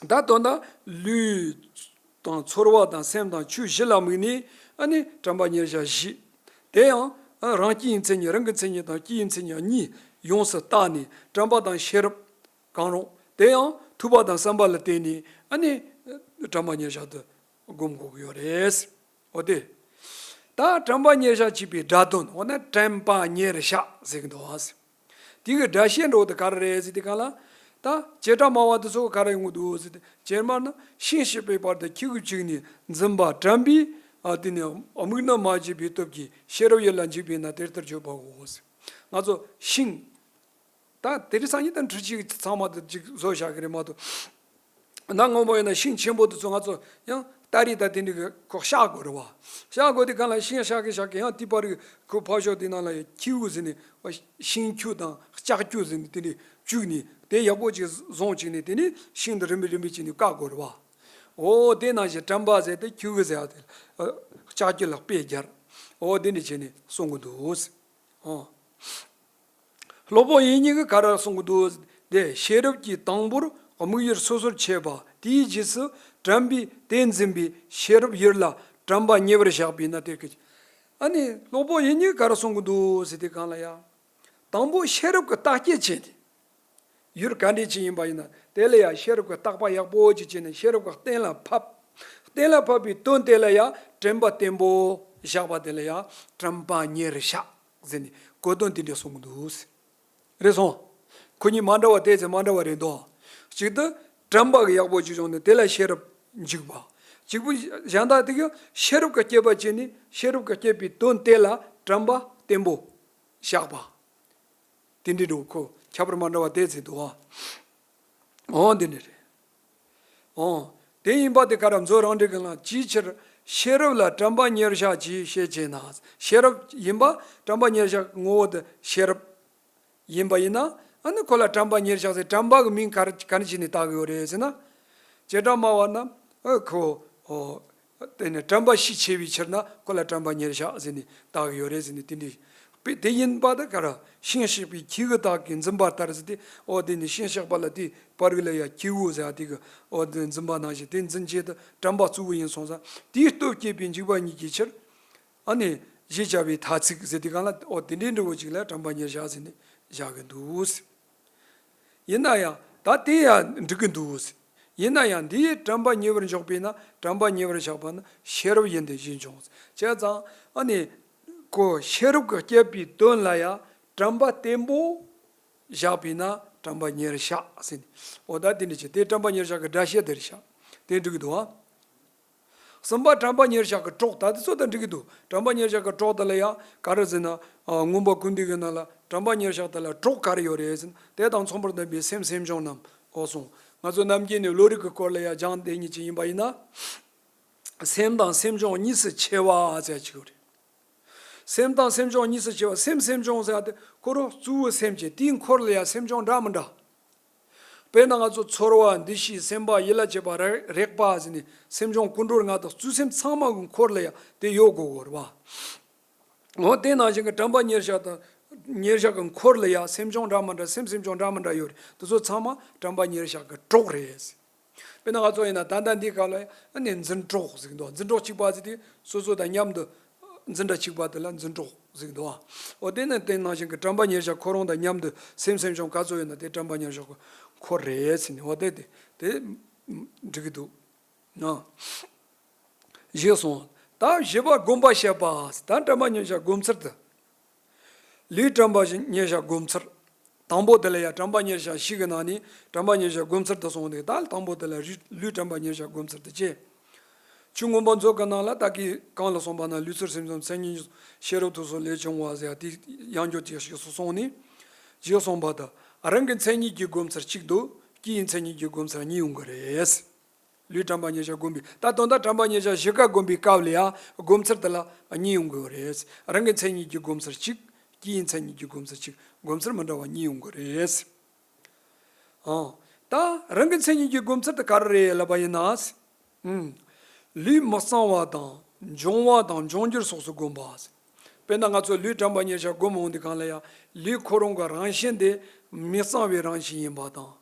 ད་དོན་དག་ལུས་དང་ཚོར་བ་དང་སེམས་དང་ཆོས་བཞི་ལ་དམིགས་ནས་ཨ་ནི་དྲན་པ་ཉེར་བཞག་བཞི། དེ་ཡང་རང་སྐྱེ་བའི་མཚན་ཉིད། རང་གི་མཚན་ཉིད་དང་སྐྱེ་བའི་མཚན་ཉིད་གཉིས་ཡོངས་སུ་བརྟགས་ནས་དྲན་པ་དང་ཤེས་རབ་གང་རུང་། དེ་ཡང་ཐོས་པ་དང་བསམ་པ་ལ་བརྟེན་ནས་ཨ་ནི་དྲན་པ་ཉེར་བཞག་ཏུ་སྒོམ་དགོས་ཀྱི་ཡོད་རེད། འོ་དེ། ད་དྲན་པ་ཉེར་བཞག་ཅེས་པའི་སྒྲ་དོན། འོ་ན་དྲན་པ་ཉེར་བཞག་ཟེར་གྱི་འདུག་ཨ། དེ་གི་སྒྲ་བཤད་འགྲོ་དེ་ག་རེ་རེད་ཟེར་དུས་སྒང་ལ། ད་བྱེ་བྲག་སྨྲ་བ་དེ་ཚོ་ག་རེ་ཡོང་གི་འདུག་ཟེར་དུས། ཇེ་མང་ན་ཤིང་བཤིག་པའི་བར་དུ་ཁྱེའུ་གཅིག་ནི་འཛུམ་པ་དྲན་པས། ཨ་དེ་ནི་དམིགས་རྣམ་མ་བརྗེད་པའི་སྟོབས་ཀྱིས་ཤེས་རབ་ཡུལ་ལ་འཇུག་པས་ན་དེ་ལྟར་བརྗོད་པའོ་ཟེར། ང་ཚོ་ཤིང་། ད་དེ་རིང་སང་ཉིན་ད་འཕྲུལ་ཆས་ཚང་མ་དེ་ཅིག་བཟོས་བཞག་གི་རེད་མ་གཏོགས། གནའ་སྔོན་པོ་ཡིན་ན་ཤིང་ཆེན་པོ་དེ་ཚོ་ང་ཚོ་ཡང་སྟ་རེ་ད་དེ་འདྲ་གི་ཁོ་བཤགས་དགོས་རེད་བ། བཤགས་དགོས་དུས་སྒང་ལ་ཤིང་བཤགས་གི་བཤགས་གི་ཡང་དེ་བར་གི་ཁོ་ཕར་ཕྱོགས་དེ་ནང་ལ་ཡང་ཁྱེའུ་ཟེར་ནས་ཤིང་ཁྱེའུ་དང་ལྕགས་ཁྱེའུ་ཟེར་ནས་དེ་འདྲ་བཅུག་ནས་དེ་ཡག་པོ་ཅིག་བཟུང་བཅུག་ནས་དེ་ནས་ཤིང་དེ་རིམ་པས་རིམ་པས་བྱས་ནས་བཀག་དགོས་རེད་བ། འོ་དེ་ནང་བཞིན་དྲན་པ་ཟེར་དེ་ཁྱེའུ་ཟེར་ཡ་དེ་ལྕགས་ཁྱེའུ་ལ་དཔེ་སྦྱར། འོ་དེ་འདྲ་བྱས་ནས་གསུང་གི་འདུག་ཟེར། ཨོ། སློབ་དཔོན་ཡིན་ཉིད་ཀྱིས་ག་རེ་གསུང་གི་འདུག་དེ། ཤེས་རབ་ཀྱིས་དང་པོར་དམིགས་ཡུལ་སོ་སོར་ཕྱེ་བ། དེའི་རྗེས་སུ་དྲན་པས་དེ་འཛིན་པའི་ཤེས་རབ་ཡུལ་ལ་དྲན་པ་ཉེ་བར་བཞག་པས་ན་དེ་སྐད། ཨ་ནི་སློབ་དཔོན་ཡིན་ཉིད་ཀྱིས་ག་རེ་གསུང་གི་འདུག་ཟེར་དུས་སྒང་ལ་ཡ། དང་པོ་ཤེས་རབ་ཀྱིས་བརྟག་དཔྱད་བྱས་ཏེ། ཡུལ་ག་འདྲ་ཅིག་ཡིན་པ་ཡིན་ན་དེ་ལ་ཡ་ཤེས་རབ་ཀྱིས་བརྟག་པ་ཡག་པོ་ཅིག་བྱས་ནས་ཤེས་རབ་ཀྱིས་གཏན་ལ་ཕབ། གཏན་ལ་ཕབ་པའི་དོན་དེ་ལ་ཡ་དྲན་པ་བརྟན་པོ་བཞག་པ་དེ་ལ་ཡ་དྲན་པ་ཉེར་བཞག་ཟེར་ནས་གོ་དོན་དེ་འདྲ་གསུང་གི་འདུག་ཟེར། རེད་སོང་། ཁོ་གཉིས་མ་འདྲ་བ་དེ་ཚོ་མ་འདྲ་བ་རེད་འདུག་གཅིག་ཏུ་དྲན་པ་གི་ཡག་པོ་ཅིག་བྱུང་ནས་དེ་ལ་ཤེས་རབ་འཇུག་པ། གཅིག་པུ་གཞན་དག་དེ་གི་ཤེས་རབ་ཀྱི་དཔྱད་པ་བྱས་ནས་ཤེས་རབ་ཀྱི་དཔྱད་པའི་དོན་དེ་ལ་དྲན་པ་བརྟན་པོ་བཞག་པ། དེ་འདྲའི་འགྲོ་ཁོ་ཁྱད་པར་མ་འདྲ་བ་དེ་ཚོ་འདུག་ཨ། འོ་འདི་འདྲ་རེད། འོ། དེ་ཡིན་པ་དེ་ག་ར་མཛོད་རང་འགྲེལ་གྱི་ནང་ཅིའི་ཕྱིར་ཤེས་རབ་ལ་དྲན་པ་ཉེར་བཞག་ཅེས་བཤད་ཅེ་ན། ཤེས་རབ་ཡིན་པ་དྲན་པ་ཉེར་བཞག་ངོ་བོ་དེ་ཤེས་རབ་ཡིན་པ་ཡིན་ན། ཨ་ནི་ཁོ་ལ་དྲན་པ་ཉེར་བཞག་ཟེར་དྲན་པ་གི་མིང་ག་རེ་ག་རེ་བྱས་ནས་བཏགས་ཀྱི་ཡོད་རེད་ཟེར་ན། བྱེ་བྲག་སྨྲ་བ་རྣམས་ཨ་ཁོ། འོ། དེ་ནི་དྲན་པ་ཤས་ཆེ་བའི་ཕྱིར་ན་ཁོ་ལ་དྲན་པ་ཉེར་བཞག་ཟེར་ནས་བཏགས་ཡོད་རེད་ཟེར་ནས་དེ་འདྲའི། དཔེ་དེ་ཡིན་པ་དེ་ག་ར་ཤིང་བཤིག་པའི་ཁྱེའུ་དག་གིས་འཛིན་པ་ལྟར་ཟེར་ཏེ། འོ་དེ་ནི་ཤིང་བཤིག་པ་ལ་དེའི་བར་གི་ལ་ཡ་ཁྱེའུ་ཟེར་ཡ་དེ་གི་འོ་དེ་འཛིན་པ་ནང་བཞིན་དེ་འཛིན་བྱེད་དུ་དྲན་པ་གཙོ་བོ་ཡིན་སོང་ཙང་དེའི་སྟོབས་བསྐྱེད་པའི་འཇུག་པ་ཉིད་ཀྱི་ཕྱིར། ཨ་ནི་ཞེས་བྱ་བའི་ཐ་ཚིག་ཟེར་དེ་གང་ལ་འོ་དེ་འདྲའི་འབྲས་བུ་ཅིག་ལ་དྲན་པ་ཉེར་བཞག་ཟེར་ནས་བཞག་གི་འདུག་ཟེར། ཡིན་ན་ཡང་ད་དེ་ཡང་འགྲིག་གི་འདུག། ཡིན་ན་ཡང་འདིའི་དྲན་པ་ཉེ་བར་འཇོག་པས་ན་དྲན་པ་ཉེ་བར་བཞག་པ་ནི་ཤེས་རབ་ཡིན་ཏེ་ཞེས་འབྱུང་། བྱས་ཙང་ཨ་ནི་ཁོ་ཤེས་རབ་ཀྱིས་དཔྱད་པའི་དོན་ལ་ཡང་དྲན་པ་བརྟན་པོ་བཞག་པས་ན་དྲན་པ་ཉེར་བཞག་ཟེར་ནས། འོ་ད་དེ་འདྲ་བྱས་དེ་དྲན་པ་ཉེར་བཞག་གི་སྒྲ་བཤད་དེར་བཞག་དེ་འགྲིག་གི་འདུག་ཨ། གསུམ་པ་དྲན་པ་ཉེར་བཞག་གི་གྲོགས། ད་དེ་ཚོ་དང་འགྲིག་གི་འདུག། དྲན་པ་ཉེར་བཞག་གི་གྲོགས་དེ་ལ་ཡང་ག་རེ་ཟེར་ན། ཨ། མངོན་པ་ཀུན་བཏུས་ཀྱི་ནང་ལ་དྲན་པ་ཉེར་བཞག་དེ་ལ་གྲོགས་ག་རེ་ཡོད་རེད་ཟེར་ན། དེ་དང་མཚུངས་པར་ལྡན་པའི་སེམས་སེམས་བྱུང་རྣམས། འོ་སོང་། ང་ཚོ་ནམ་རྒྱུན་ནས་བློ་རིག་གི་སྐོར་ལ་ཡང་སྦྱང་བསྡད་མཁན་ཅིག་ཡིན་པ་ཡིན་ན། སེམས་དང་སེམས་བྱུང་གཉིས་སུ་ཕྱེ་བ་ཟེར་ཅིག་ཡོད་རེད། སེམས་དང་སེམས་བྱུང་གཉིས་སུ་ཕྱེ་བ། སེམས་སེམས་བྱུང་ཟེར་ཡ་དེ་ཁོ་རང་གཙོ་བོའི་སེམས་ཀྱི་དེའི་འཁོར་ལ་ཡང་སེམས་བྱུང་འདྲ་མི་འདྲ། དཔེར་ན་ང་ཚོ་ཚོར་བ། འདུ་ཤེས། སེམས་པ། ཡིད་ལ་བྱེད་པ། རེག་རེག་པ་ཟེར་ནས་སེམས་བྱུང་ཀུན་འགྲོ་ལྔ་དང་གཙོ་སེམས་ཚང་མ་གི་འཁོར་ལ་ཡང་དེ་ཡོད་དགོས་ཀྱི་རེད་བ། འོ་དེ་ནང་བཞིན་གྱི་དྲན་པ་ཉེར་བཞག་དང་། ཉེར་བཞག་གི་འཁོར་ལ་ཡང་སེམས་བྱུང་འདྲ་མི་འདྲ། སེམས་སེམས་བྱུང་འདྲ་མི་འདྲ་ཡོད་རེད། དེ་ཚོ་ཚང་མ་དྲན་པ་ཉེར་བཞག་གི་གྲོགས་རེད། དཔེར་ན་ང་ཚོ་ཡིན་ན་ད་ལྟ་འདི་ག་ལ་ཨ་ནི་འཛིན་གྲོགས་ཟེར་གྱི་འདུག། འཛིན་གྲོགས་གཅིག་པ་ཟེར་དུས་སོ་སོ་དང་མཉམ་དུ་འཛིན་གྲྭ་གཅིག་པ་དེ་ལ་འཛིན་གྲོགས། ཟིག་འདུག་ཨ། འོ་དེ་ནི་དེ་ནང་བཞིན་གྱི་དྲན་པ་ཉེར་བཞག་ཁོ་རང་དང་མཉམ་དུ་སེམས་སེམས་བྱུང་ག་ཚོད་ཡོད་ན་དེ་དྲན་པ་ཉེར་བཞག་གི་འཁོར་རེད་ཟེར་ནས། འོ་དེ་དེ་དེ་འགྲིག་གི་འདུག་ན། ཞེས་གསུངས། ད་བཞི་པ་སྒོམ་པ་བཤད་པ། ད་དྲན་པ་ཉེར་བཞག་སྒོམ་ཚུལ་དེ། ལུས་དྲན་པ་ཉེར་བཞག་སྒོམ་ཚུལ། དང་པོ་དེ་ལ་ཡང་དྲན་པ་ཉེར་བཞག་བཞི་གི་ནང་ནས་དྲན་པ་ཉེར་བཞག་སྒོམ་ཚུལ་དེ་གསུངས་ཏེ། ད་དང་པོ་དེ་ལ་རི་ལུས་དྲན་པ་ཉེར་བཞག་སྒོམ་ཚུལ་དེ་བྱས། ཆོས་མངོན་པ་མཛོད་ཀྱི་ནང་ལ་ད་གིན་གོང་ལ་གསུངས་པ་ན་ལུས་ཚུལ་སེམས་ཙམ་མཚན་ཉིད་ཤེས་རབ་ཐོབ་སོགས་ལས་བྱུང་བ་ཟེར་ཡ་དེ་ཡང་བསྐྱར་ཅིག་ཞིག་གསུངས་ནས། ཞེས་གསུངས་པ་དང་། རང་གི་མཚན་ཉིད་ཀྱི་སྒོམ་ཚུལ་གཅིག་དང་། སྐྱེའི་མཚན་ཉིད་ཀྱི་སྒོམ་ཚུལ་གཉིས་ཡོང་གི་རེད། ལུས་དྲན་པ་ཉེར་བཞག་སྒོམ་པའི། ད་དོན་དག་དྲན་པ་ཉེར་བཞག་བཞི་ཀ་སྒོམ་པའི་སྐབས་ལ་ཡང་སྒོམ་ཚུལ་དེ་ལ་གཉིས་ཡོང་གི་རེད། རང་གི་མཚན་ཉིད་ཀྱི་སྒོམ་ཚུལ་གཅིག་སྐྱེའི་མཚན་ཉིད་ཀྱི་སྒོམ་ཚུལ་གཅིག་སྒོམ་ཚུལ་མི་འདྲ་བ་གཉིས་ཡོང་གི་རེད། ཨང་། ད་རང་གི་མཚན་ཉིད་ཀྱི་སྒོམ་ཚུལ་དེ་ག་རེ་རེད་ལབ་པ་ཡིན་ན། ཨང་། ལུས་མི་གཙང་བ་དང་འབྱུང་བ་དང་འབྱུང་འགྱུར་སོགས་སུ་བསྒོམ་པ། དཔེར་ན་ང་ཚོ་ལུས་དྲན་པ་ཉེར་བཞག་སྒོམ་འོང་དུས་སྒང་ལ་ཡང་ལུས་ཁོ་རང་གི་རང་བཞིན་དེ་མི་གཙང་བའི་རང་བཞིན་ཡིན་པ་དང་།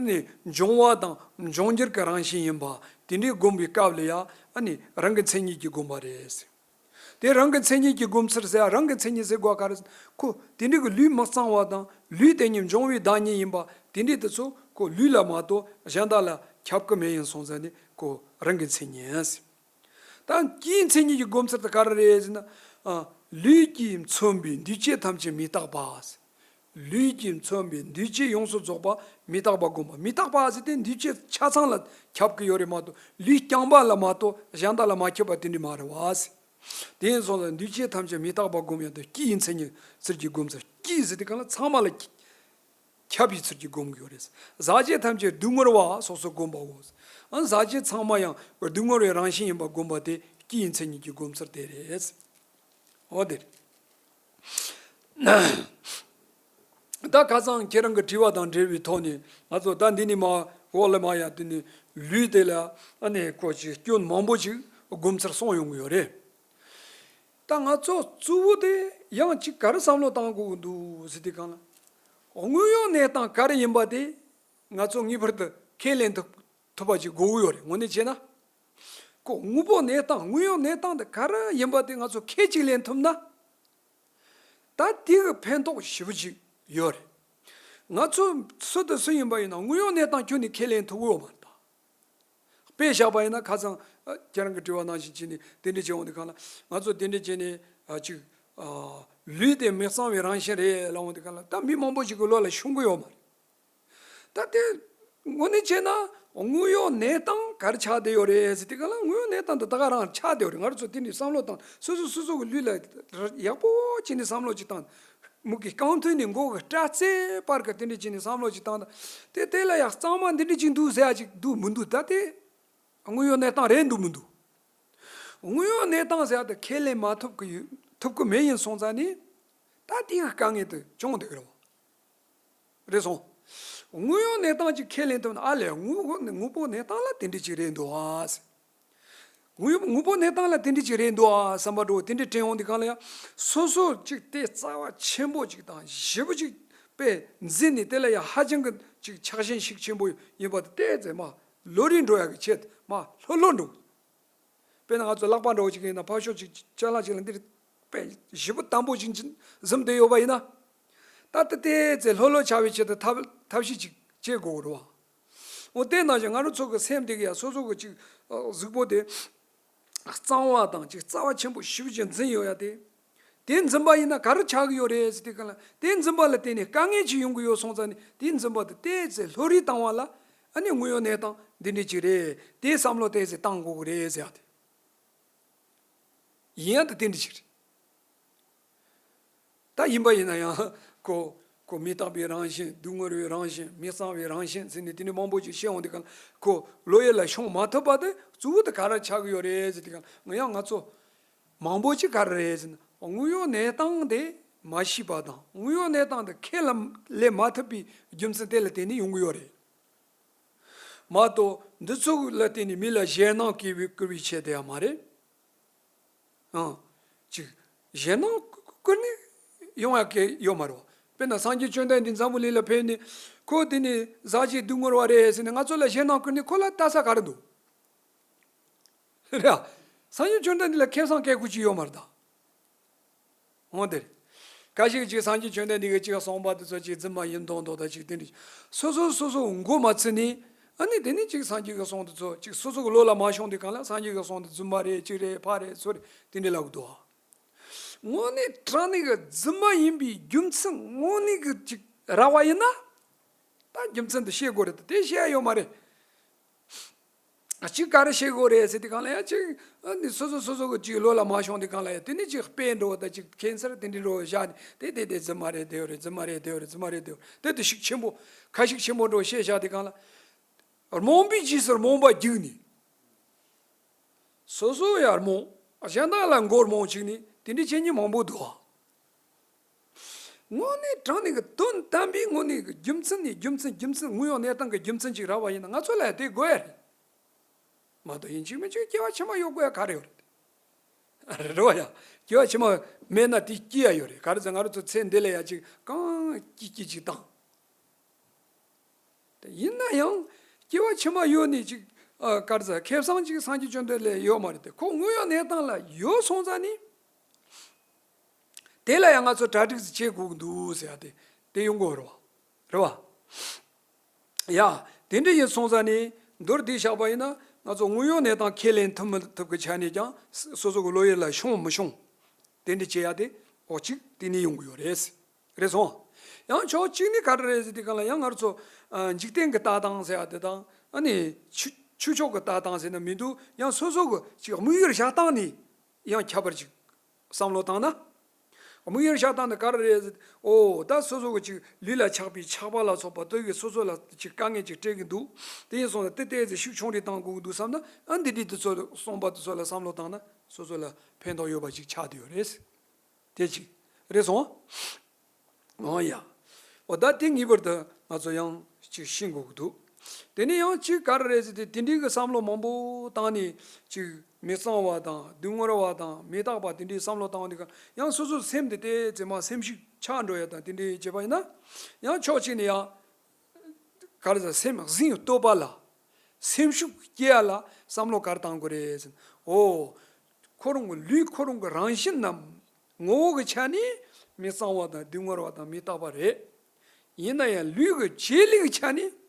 ནི་འབྱུང་བ་དང་འབྱུང་འགྱུར་གྱི་རང་བཞིན་ཡིན་པ་དེ་འདྲའི་སྒོམ་པའི་སྐབས་ལ་ཡང་ནི་རང་གི་མཚན་ཉིད་ཀྱི་སྒོམ་པ་རེད། དེ་རང་གི་མཚན་ཉིད་ཀྱི་སྒོམ་ཚུལ་ཟེར། རང་གི་མཚན་ཉིད་ཟེར་དགོས་ག་རེ། ཁོ་དེ་འདྲའི་གི་ལུས་མི་གཙང་བ་དང་ལུས་དེ་ཉིད་འབྱུང་བའི་བདག་ཉིད་ཡིན་པ་དེ་འདྲའི་དེ་ཚོ་ཁོ་ལུས་ལ་མ་གཏོགས་གཞན་དག་ལ་ཁྱབ་ཀྱི་མེད་ཡིན་སོང་ཙང་ནི་ཁོ་རང་གི་མཚན་ཉིད། ད་སྐྱེའི་མཚན་ཉིད་ཀྱི་སྒོམ་ཚུལ་དེ་ག་རེ་རེད་ཟེར་ན། ཨ། ལུས་ཀྱིས་མཚོན་པའི་འདུས་བྱས་ཐམས་ཅད་མི་རྟག་པ། ལུས་ཀྱིས་མཚོན་པའི་འདུས་བྱས་ཡོངས་སུ་རྫོགས་པ་མི་རྟག་པ་བསྒོམ་པ། མི་རྟག་པ་ཟེར་དེ་འདུས་བྱས་ཆ་ཚང་ལ་ཁྱབ་ཀྱི་ཡོད་རེད་མ་གཏོགས་ལུས་རྐྱང་པ་ལ་མ་གཏོགས་གཞན་དག་ལ་མ་ཁྱབ་པ་དེ་འདྲ་མ་རེད་བ། དེ་ཡིན་སོང་ཙང་འདུས་བྱས་ཐམས་ཅད་མི་རྟག་པ་བསྒོམ་ཡང་དུ་སྐྱེའི་མཚན་ཉིད་ཚུལ་གྱིས་སྒོམ་ཚུལ། སྐྱེའི་ཟེར་དུས་སྒང་ལ་ཚང་མ་ལ་ཁྱབ་པའི་ཚུལ་གྱིས་སྒོམ་དགོས་རེད། ཟག་བཅས་ཐམས་ཅད་སྡུག་བསྔལ་བ་སོགས་སུ་བསྒོམ་པའོ། ཨ། ཟག་བཅས་ཚང་མ་ཡང་སྡུག་བསྔལ་བའི་རང་བཞིན་ཡིན་པ་བསྒོམ་པ་དེ་སྐྱེའི་མཚན་ཉིད་ཀྱི་སྒོམ་ཚུལ་དེ་རེད། འོ་དེ་རེད། ད་ཁ་སང་ཁྱེད་རང་གི་དྲི་བ་དང་འབྲེལ་བའི་ཐོག་ནས་ང་ཚོ་ད་འདི་ནས་མར་འོག་ལ་མར་ཡང་དེ་ནས་ལུས་དེ་ལ་ཨ་ནི་ཁོ་ཅིག་སྐྱོན་མང་པོ་ཅིག་སྒོམ་ཚུལ་གསུངས་ཡོང་གི་ཡོད་རེད། ད་ང་ཚོ་གཙོ་བོ་དེ་ཡང་ཅིག་ག་རེ་བསམ་བློ་བཏང་དགོས་ཀྱི་འདུག་ཟེར་དུས་སྒང་ལ། དངོས་ཡོད་གནས་སྟངས་ག་རེ་ཡིན་པ་དེ་ང་ཚོ་ངེས་པར་དུ་ཁས་ལེན་ཐུབ་ཐུབ་པ་ཅིག་དགོས་ཀྱི་ཡོད་རེད། དངོས་གནས་བྱས་ན། ཁོ་དངོས་པོ་གནས་སྟངས་དངོས་ཡོད་གནས་སྟངས་དེ་ག་རེ་ཡིན་པ་དེ་ང་ཚོ་ཁས་ཅིག་ལེན་ཐུབ་ན། ད་དེ་གི་ཕན་ཐོགས་ཞེ་པོ་ཅིག་ཡོད་རེད། ང་ཚོ་སུ་དང་སུ་ཡིན་པ་ཡིན་ན་དངོས་ཡོད་གནས་སྟངས་ཁྱོན་ནས་ཁས་ལེན་ཐུབ་ཀྱི་ཡོད་མ་རེད་ད། དཔེ་བཞག་པ་ཡིན་ན་ཁ་སང་ཨ་ཁྱེད་རང་གི་དྲི་བ་ནང་བཞིན་བྱས་ནས་དེ་འདྲ་བྱས་འོང་དུས་སྒང་ལ། ང་ཚོ་དེ་འདྲ་བྱས་ནས་ཨ་ཅིག་ཨ་ལུས་དེ་མི་གཙང་བའི་རང་བཞིན་རེད་ལབ་འོང་དུས་སྒང་ལ། ད་མི་མང་པོ་ཞིག་གི་བློ་ལ་ཤོང་གི་ཡོད་མ་རེད། ད་དེ་དངོས་གནས་བྱས་ན་དངོས་ཡོད་གནས་སྟངས་ག་རེ་ཆགས་བསྡད་ཡོད་རེད་ཟེར་དུས་སྒང་ལ། དངོས་ཡོད་གནས་སྟངས་དེ་ད་ག་རང་ཆགས་བསྡད་ཡོད་རེད། ང་རང་ཚོ་དེ་འདྲའི་བསམ་བློ་བཏང་། སོ་སོ་སོ་སོ་གི་ལུས་ལ་ཡག་པོ་བྱས་ནས་བསམ་བློ་ཅིག་བཏང་། མིག་གི་རྐང་མཐིལ་ནས་མགོ་གི་སྐྲ་རྩེ་བར་གི་དེ་འདྲ་བྱས་ནས་བསམ་བློ་ཅིག་བཏང་ད། དེ་དེ་ལ་ཡང་གཙང་མ་འདི་འདྲ་ཅིག་འདུག་ཟེར་ཡ་ཅིག་འདུག་མི་འདུག་ད་དེ་དངོས་ཡོད་གནས་སྟངས་རེད་འདུག་མི་འདུག་དངོས་ཡོད་གནས་སྟངས་ཟེར་ཡ་དེ་ཁས་ལེན་མ་ཐུབ་ཀི་ཡོད། ཐུབ་ཀི་མེད་ཡིན་སོང་ཙང་ནི། ད་དེའི་དཀའ་ངལ་དེ་བྱུང་བསྡད་ཀི་རེད་བ། རེད་སོང་། དངོས་ཡོད་གནས་སྟངས་ཅིག་ཁས་ལེན་ཐུབ་ན། ཨ་ལས་དངོས་པོ་དངོས་པོ་གནས་སྟངས་ལ་དེ་འདྲ་ཅིག་རེད་འདུག་ཨ། དངོས་དངོས་པོ་གནས་སྟངས་ལ་དེ་འདྲ་ཅིག་རེད་འདུག་ཨ་བསམ་པ་འདྲ་བོ་དེ་འདྲ་དྲན་འོང་དུས་སྒང་ལ་ཡང་། སོ་སོ་ཅིག་དེ་རྩ་བ་ཆེན་པོ་ཅིག་དང་ཞེ་པོ་ཅིག་དཔེ་འཛིན་ནས་དེ་ལ་ཡང་ཧ་ཅང་གི་ཅིག་ཆགས་ཞེན་ཤུགས་ཆེན་པོ་ཡིན་པ་དེ་ཏོག་ཙམ་མར་ལོ་རེ་འགྲོ་ཡག་གི་ཆེད་དུ་མར་ལྷོད་ལྷོད་འགྲོ། དཔེར་ན་ང་ཚོ་ལག་པ་འདྲ་བོ་ཅིག་ཡིན་ན་ཕར་ཕྱོགས་ཅིག་ཅ་ལག་ཅིག་ལ་འདིར་དཔེ་ཞེ་པོ་དམ་པོ་ཅིག་འཛིན་བསྡད་ཡོད་པ་ཡིན་ན། ད་ལྟ་ཏོག་ཙམ་ལྷོད་ལྷོད་ཆགས་པའི་ཆེད་དུ་ཐབས་ཐབས་ཤེས་ཅིག་བྱེད་དགོས་རེད་བ། འོ་དེ་ནང་བཞིན་ང་རང་ཚོ་གི་སེམས་དེ་གི་ཡང་སོ་སོ་གི་ཅིག་གཟུགས་པོ་དེ་གཙང་བ་དང་ཅིག་རྩ་བ་ཆེན་པོ་ཞེ་པོ་ཅིག་འཛིན་ཡོད་ཡ་དེ། དེ་འཛིན་པ་ཡིན་ན་ག་རེ་ཆགས་ཀྱི་ཡོད་རེད་ཟེར་དུས་སྒང་ལ། དེ་འཛིན་པ་ལ་བརྟེན་ནས་དཀའ་ངལ་ཅིག་ཡོང་གི་ཡོད་སོང་ཙང་ནི། དེ་འཛིན་པ་དེ་ཏོག་ཙམ་ལྷོད་རེས་བཏང་བ་ལ། ཨ་ནི་དངོས་ཡོད་གནས་སྟངས་འདི་འདྲ་ཅིག་རེད། དེ་བསམ་བློ་ཏོག་ཙམ་བཏང་དགོས་ཀྱི་རེད་ཟེར་ཡ་དེ། ཡིན་ཡང་དེ་དེ་འདྲ་ཅིག་རེད། ད་ཡིན་པ་ཡིན་ན་ཡང་ཁོ་ཁོ་མི་རྟག་པའི་རང་བཞིན། སྡུག་བསྔལ་བའི་རང་བཞིན། མི་གཙང་བའི་རང་བཞིན་ཟེར་ནས་དེ་འདྲ་མང་པོ་ཅིག་བཤད་འོང་དུས་སྒང་། ཁོ་བློ་ཡུལ་ལ་ཤོང་མ་ཐུབ་པ་དེ་གཙོ་བོ་དེ་ག་རེ་ཆགས་ཀྱི་ཡོད་རེད་ཟེར་དུས་སྒང་། ང་ཡང་ང་ཚོ་མང་པོ་ཅིག་ག་རེ་རེད་ཟེར་ན། དངོས་ཡོད་གནས་སྟངས་དེ་མ་ཤེས་པ་དང་། དངོས་ཡོད་གནས་སྟངས་དེ་ཁས་ལེན་མ་ཐུབ་པའི་རྒྱུ་མཚན་དེ་ལ་བརྟེན་ནས་ཡོང་གི་ཡོད་རེད། མ་གཏོགས་འདི་ཚོ་ལ་བརྟེན་ནས་མི་ལ་ཞེད་སྣང་སྐྱེ་བའི་བསྐུལ་བའི་ཆེད་དུ་ཡང་མ་རེད། ཨང་། ཅིག་ཞེད་སྣང་བསྐུལ་ནས་ཡོང་ཡག་གི་ཡོད་མ་རེད་བ། དཔེར་ན་སངས་རྒྱས་བཅོམ་ལྡན་འདས་འཛམ་བུ་གླིང་ལ་ཕེབས་ནས། ཁོ་དེ་ནི་ཟག་བཅས་སྡུག་བསྔལ་བ་རེད་ཟེར་ནས་ང་ཚོ་ལ་ཞེད་སྣང་བསྐུལ་ནས་ཁོ་ལ་ལྟ་ས་ག་རེ་འདུག་རེད་ཨ། སངས་རྒྱས་བཅོམ་ལྡན་འདས་ལ་ཁེ་བཟང་སྐད་དགོས་ཀྱི་ཡོད་མ་རེད་ད། འོང་དེ་རེད། ཁ་ཤས་ཅིག་སངས་རྒྱས་བཅོམ་ལྡན་འདས་ཀྱིས་ཅིག་གསུངས་པ་དེ་ཚོ་ཅིག་རྫུན་མ་ཡིན་མདོག་མདོག་དང་ཅིག་དེ་འདྲ། སོ་སོ་སོ་སོ་མགོ་མ་ཚོས་ནས། ཨ་ནི་དེ་ནས་ཅིག་སངས་རྒྱས་ཀྱིས་གསུངས་དེ་ཚོ་ཅིག་སོ་སོ་གི་བློ་ལ་མ་ཤོང་དུས་སྒང་ལ་སངས་རྒྱས་ཀྱིས་གསུངས་དེ་རྫུན་མ་རེད། ཅིག་རེད། ཕ་རེད། ཚུར་རེད། དེ་འདྲ་ལབ་གི་འདུག། དངོས་གནས་དྲང་གནས་ཀྱི་རྫུན་མ་ཡིན་པའི་རྒྱུ་མཚན་དངོས་གནས་ཀྱི་ཅིག་རག་པ་ཡིན་ན། ད་རྒྱུ་མཚན་དེ་ཤེས་དགོས་རེད། དེ་ཤེས་ཡ་ཡོད་མ་རེད། གཅིག་ག་རེ་བྱེད་དགོས་རེད་ཟེར་དུས་སྒང་ལ་ཡ་གཅིག་ཨ་ནི་སོ་སོ་སོ་སོ་གི་གཅིག་བློ་ལ་མ་ཤོང་དུས་སྒང་ལ་ཡ་དེ་ནི་གཅིག་དཔེ་འགྲོ་བ་དང་གཅིག་ཁེན་སར་དེ་འདྲ་འགྲོ་བཞག་ནས་དེ་དེ་དེ་རྫུན་མ་རེད། དེ་རེད། རྫུན་མ་རེད། དེ་རེད། རྫུན་མ་རེད། དེ་རེད། དེ་དེ་ཤུགས་ཆེན་པོ་ཁ་ཤུགས་ཆེན་པོ་འགྲོ་བཤད་བཞག་དུས་སྒང་ལ། རྨོངས་པའི་རྗེས་སུ་རྨོངས་པ་རྒྱུགས་ནས། སོ་སོ་ཡ་རྨོངས། གཞན་དག་ལ་མགོ་རྨོངས་བཅུག་ནས་དེ་འདྲ་བྱེད་མཁན་མང་པོ་འདུག། དངོས་གནས་དྲང་གནས་ཀྱི་དོན་དམ་པའི་དངོས་གནས་ཀྱི་རྒྱུ་མཚན་ནི་རྒྱུ་མཚན་རྒྱུ་མཚན་དངོས་ཡོད་གནས་སྟངས་ཀྱི་རྒྱུ་མཚན་ཅིག་རག་པ་ཡིན་ན་ང་ཚོ་ལ་དེ་དགོས་ཡ་རེད། མ་གཏོགས་ཡིན་གཅིག་མིན་གཅིག་སྐྱེ་བ་ཕྱི་མ་ཡོད་དགོས་ཡ་ག་རེ་ཡོད་རེད། རེད་བ་ཡ། སྐྱེ་བ་ཕྱི་མ་མེད་ན་དེ་སྐྱེ་ཡ་ཡོད་རེད། ག་རེ་ཟེར་ང་རང་ཚོ་ཚེ་འདི་ལ་ཡ་ཅིག་གང་སྐྱིད་སྐྱིད་ཅིག་བཏང་། དེ་ཡིན་ན་ཡང་སྐྱེ་བ་ཕྱི་མ་ཡོད་ནི་ཅིག་ཨ་ག་རེ་ཟེར་ཁེ་བཟང་ཅིག་སངས་རྒྱས་བཅོམ་ལྡན་འདས་ལ་ཡོད་མ་རེད། དེ་ཁོ་དངོས་ཡོད་གནས་སྟངས་ལ་ཡོད་སོང་ཙང་ནི། དེ་ལ་ཡང་ང་ཚོ་གྲ་སྒྲིག་ཅིག་བྱེད་དགོས་ཀྱི་འདུག་ཟེར་ཡ་དེ་དེ་ཡོང་གི་ཡོད་རེད་བ། རེད་བ། ཡ། དེ་འདྲ་ཡིན་སོང་ཙང་ནི་མདོར་བསྡུས་བཞག་པ་ཡིན་ན་ང་ཚོ་དངོས་ཡོད་གནས་སྟངས་ཁས་ལེན་ཐུབ་མི་ཐུབ་ཀྱི་ཆ་ནས་ཀྱང་སོ་སོ་གི་བློ་ཡུལ་ལ་ཤོང་མི་ཤོང་། དེ་འདྲ་བྱེད་ཡ་དེ་འོ་གཅིག་དེ་ནས་ཡོང་གི་ཡོད་རེད། རེད་སོང་། ཡང་ཕྱོགས་གཅིག་ནས་ག་རེ་རེད་ཟེར་དུས་སྒང་ལ་ཡང་ང་རང་ཚོ་ཨ་འཇིག་རྟེན་གྱི་ལྟ་སྟངས་ཟེར་ཡ་དེ་དང་ཨ་ནི་ཆོས་ཆོས་ཕྱོགས་ཀྱི་ལྟ་སྟངས་ཟེར་ན་མི་འདུག། ཡང་སོ་སོ་གི་ཅིག་དམིགས་ཡུལ་བཞག་སྟངས་ནས་ཡང་ཁྱད་པར་ཅིག་བསམ་བློ་བཏང་ན། དམིགས་ཡུལ་བཞག་སྟངས་ནི་ག་རེ་རེད་ཟེར། ཨོ་ད་སོ་སོ་གི་ཅིག་ལུས་ལ་ཆགས་པའི་ཆགས་པ་ལ་སོགས་པ་དེ་གིས་སོ་སོ་ལ་ཅིག་དཀའ་ངལ་ཅིག་སྤྲད་ཀྱི་འདུག། དེ་ཡིན་སོང་ན་དེ་ཏོག་ཙམ་ཤུགས་ཆུང་རེ་བཏང་དགོས་ཀྱི་འདུག་བསམ་ན་ཨ་འདི་འདྲའི་དེ་ཚོ་གསུངས་པ་དེ་ཚོ་ལ་བསམ་བློ་བཏང་ན་སོ་སོ་ལ་ཕན་ཐོགས་ཡོད་པ་ཅིག་ཆགས་བསྡད་ཡོད་རེད། དེ་གཅིག་རེད་སོང་། ཨོ་ཡ། ཨོ་ད་དེ་ངེས་པར་དུ་ང་ཚོ་ཡང་ཅིག་ཤེས་དགོས་ཀྱི་འདུག། དེ་ནས་ཡང་ཅིག་ག་རེ་རེད་ཟེར་དུས་དེ་འདྲའི་གི་བསམ་བློ་མང་པོ་བཏང་ནས་ཅིག་མི་གཙང་བ་དང་སྡུག་བསྔལ་བ་དང་མི་རྟག་པ་དེ་འདྲའི་བསམ་བློ་བཏང་བ་འདི་ག་ཡང་སོ་སོའི་སེམས་དེ་ཏོག་ཙམ་མར་སེམས་ཤུགས་ཆག་འགྲོ་ཡ་དང་དེ་འདྲའི་བྱས་པ་ཡིན་ན་ཡང་ཕྱོགས་གཅིག་ནས་ཡང་ག་རེ་ཟེར་སེམས་གཟེངས་བསྟོད་པ་ལ་སེམས་ཤུགས་སྐྱེ་ཡ་ལ་བསམ་བློ་ག་རེ་བཏང་དགོས་རེད་ཟེར་ན། ཨོ། ཁོ་རང་གི་ལུས་ཁོ་རང་གི་རང་བཞིན་ནམ། ངོ་བོ་གི་ཆ་ནས་མི་གཙང་བ་དང་སྡུག་བསྔལ་བ་དང་མི་རྟག་པ་རེད། ཡིན་ན་ཡང་ལུས་ཀྱི་བྱེད་ལས་ཀྱི་ཆ་ནས་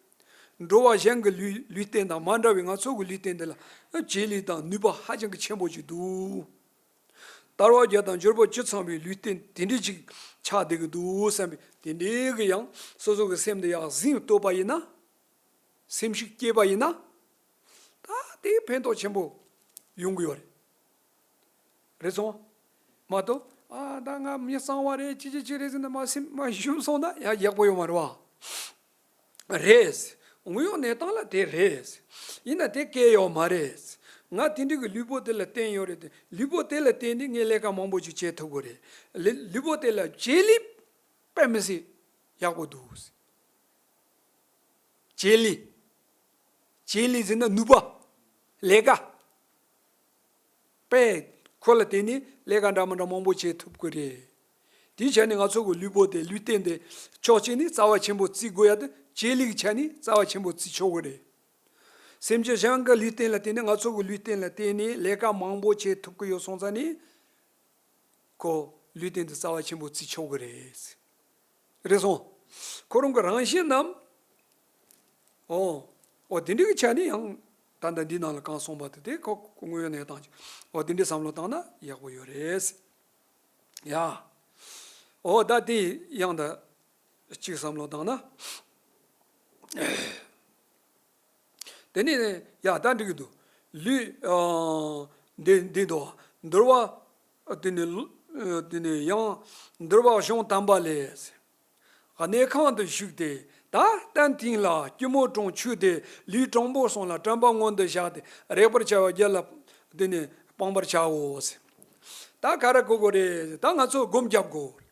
འགྲོ་བ་གཞན་གྱི་ལུས་ལུས་རྟེན་དང་མ་འདྲ་བའི་ང་ཚོ་གི་ལུས་རྟེན་འདི་ལ་བྱེད་ལས་དང་ནུས་པ་ཧ་ཅང་གི་ཆེན་པོ་ཅིག་འདུག། དལ་བ་བརྒྱད་དང་འབྱོར་པ་བཅུ་ཚང་བའི་ལུས་རྟེན་དེ་འདྲ་ཅིག་ཆགས་བསྡད་ཀྱི་འདུག་བསམ་པའི་དེ་འདྲའི་གི་ཡང་སོ་སོ་གི་སེམས་འདི་ཡང་གཟེངས་བསྟོད་པ་ཡིན་ན། སེམས་ཤུགས་སྐྱེས་པ་ཡིན་ན། ད་དེ་ཕན་ཐོགས་ཆེན་པོ་ཡོང་གི་ཡོད་རེད། རེད་སོང་། མ་གཏོགས་ཨ་ད་ང་མི་གཙང་བ་རེད་ཅི་ཅི་ཅི་རེད་ཟེར་ན་མ་སེམས་མ་ཞུམ་སོང་ན་ཡང་ཡག་པོ་ཡོད་མ་རེད་བ། རེད། དངོས་ཡོད་གནས་སྟངས་ལ་དེ་རེད། ཡིན་ན་དེ་སྐལ་ཡོད་མ་རེད། ང་དེ་འདྲ་གི་ལུས་པོ་དེ་ལ་བརྟེན་ཡོད་རེད་དེ་ལུས་པོ་དེ་ལ་བརྟེན་ནས་ངས་ལས་ཀ་མང་པོ་ཅིག་བྱེད་ཐུབ་གི་རེད། ལུས་ལུས་པོ་དེ་ལ་བྱེད་ལས་དཔེ་མི་སྲིད་ཡག་པོ་འདུག། བྱེད་ལས། བྱེད་ལས་ཟེར་ན་ནུས་པ། ལས་ཀ། དཔེ། ཁོ་ལ་བརྟེན་ནས་ལས་ཀ་འདྲ་མི་འདྲ་མང་པོ་བྱེད་ཐུབ་ཀྱི་རེད། དེའི་ཆ་ནས་ང་ཚོ་གི་ལུས་པོ་དེ་ལུས་རྟེན་དེ་ཕྱོགས་གཅིག་ནས་རྩ་བ་ཆེན་པོ་བརྩི་དགོས་ཡ་དེ་བྱེད་ལས་ཀྱི་ཆ་ནས་རྩ་བ་ཆེན་པོ་བརྩི་ཆོག་གི་རེད། སེམས་ཅན་གཞན་གྱི་ལུས་རྟེན་ལ་བརྟེན་ནས་ང་ཚོ་གི་ལུས་རྟེན་ལ་བརྟེན་ནས་ལས་ཀ་མང་པོ་བྱེད་ཐུབ་ཀྱི་ཡོད་སོང་ཙང་ནི། ཁོ་ལུས་རྟེན་དུ་རྩ་བ་ཆེན་པོ་བརྩི་ཆོག་གི་རེད། རེད་སོང་། ཁོ་རང་གི་རང་བཞིན་ནམ། ཨོ། ཨོ་དེ་འདྲ་གི་ཆ་ནས་ཡང་ད་ལྟ་འདི་ནང་ལ་གང་གསུངས་པ་དེ་དེ་ཁོ་ཁོ་དངོས་ཡོད་གནས་སྟངས་ཅིག་ཨོ་དེ་འདྲའི་བསམ་བློ་བཏང་ན་ཡག་པོ་ཡོད་རེད། ཡ། ཨོ་ད་དེ་ཡང་ད་གཅིག་བསམ་བློ་བཏང་ན། དེ་ནས་ཡ་ད་འགྲིག་གི་འདུག། ལུས་ཨ་འདི་འདི་འདུག། འདུལ་བ་དེ་ནས་ལུ་དེ་ནས་ཡང་འདུལ་བ་གཞུང་དམ་པ་ལས། གནས་ཁང་དུ་བཞུགས་ཏེ་ད་གཏན་ཐིང་ལ་སྐྱིལ་མོ་ཀྲུང་ཆུས་ཏེ་ལུས་དྲང་པོ་གསུམ་ལ་དྲན་པ་མངོན་དུ་བཞག་སྟེ་རེག་པར་བྱ་བ་བརྒྱད་ལ་དེ་ནས་སྤང་བར་བྱའོ། ད་ག་རེ་གོ་དགོས་རེད། ད་ང་ཚོ་སྒོམ་རྒྱབ་དགོས།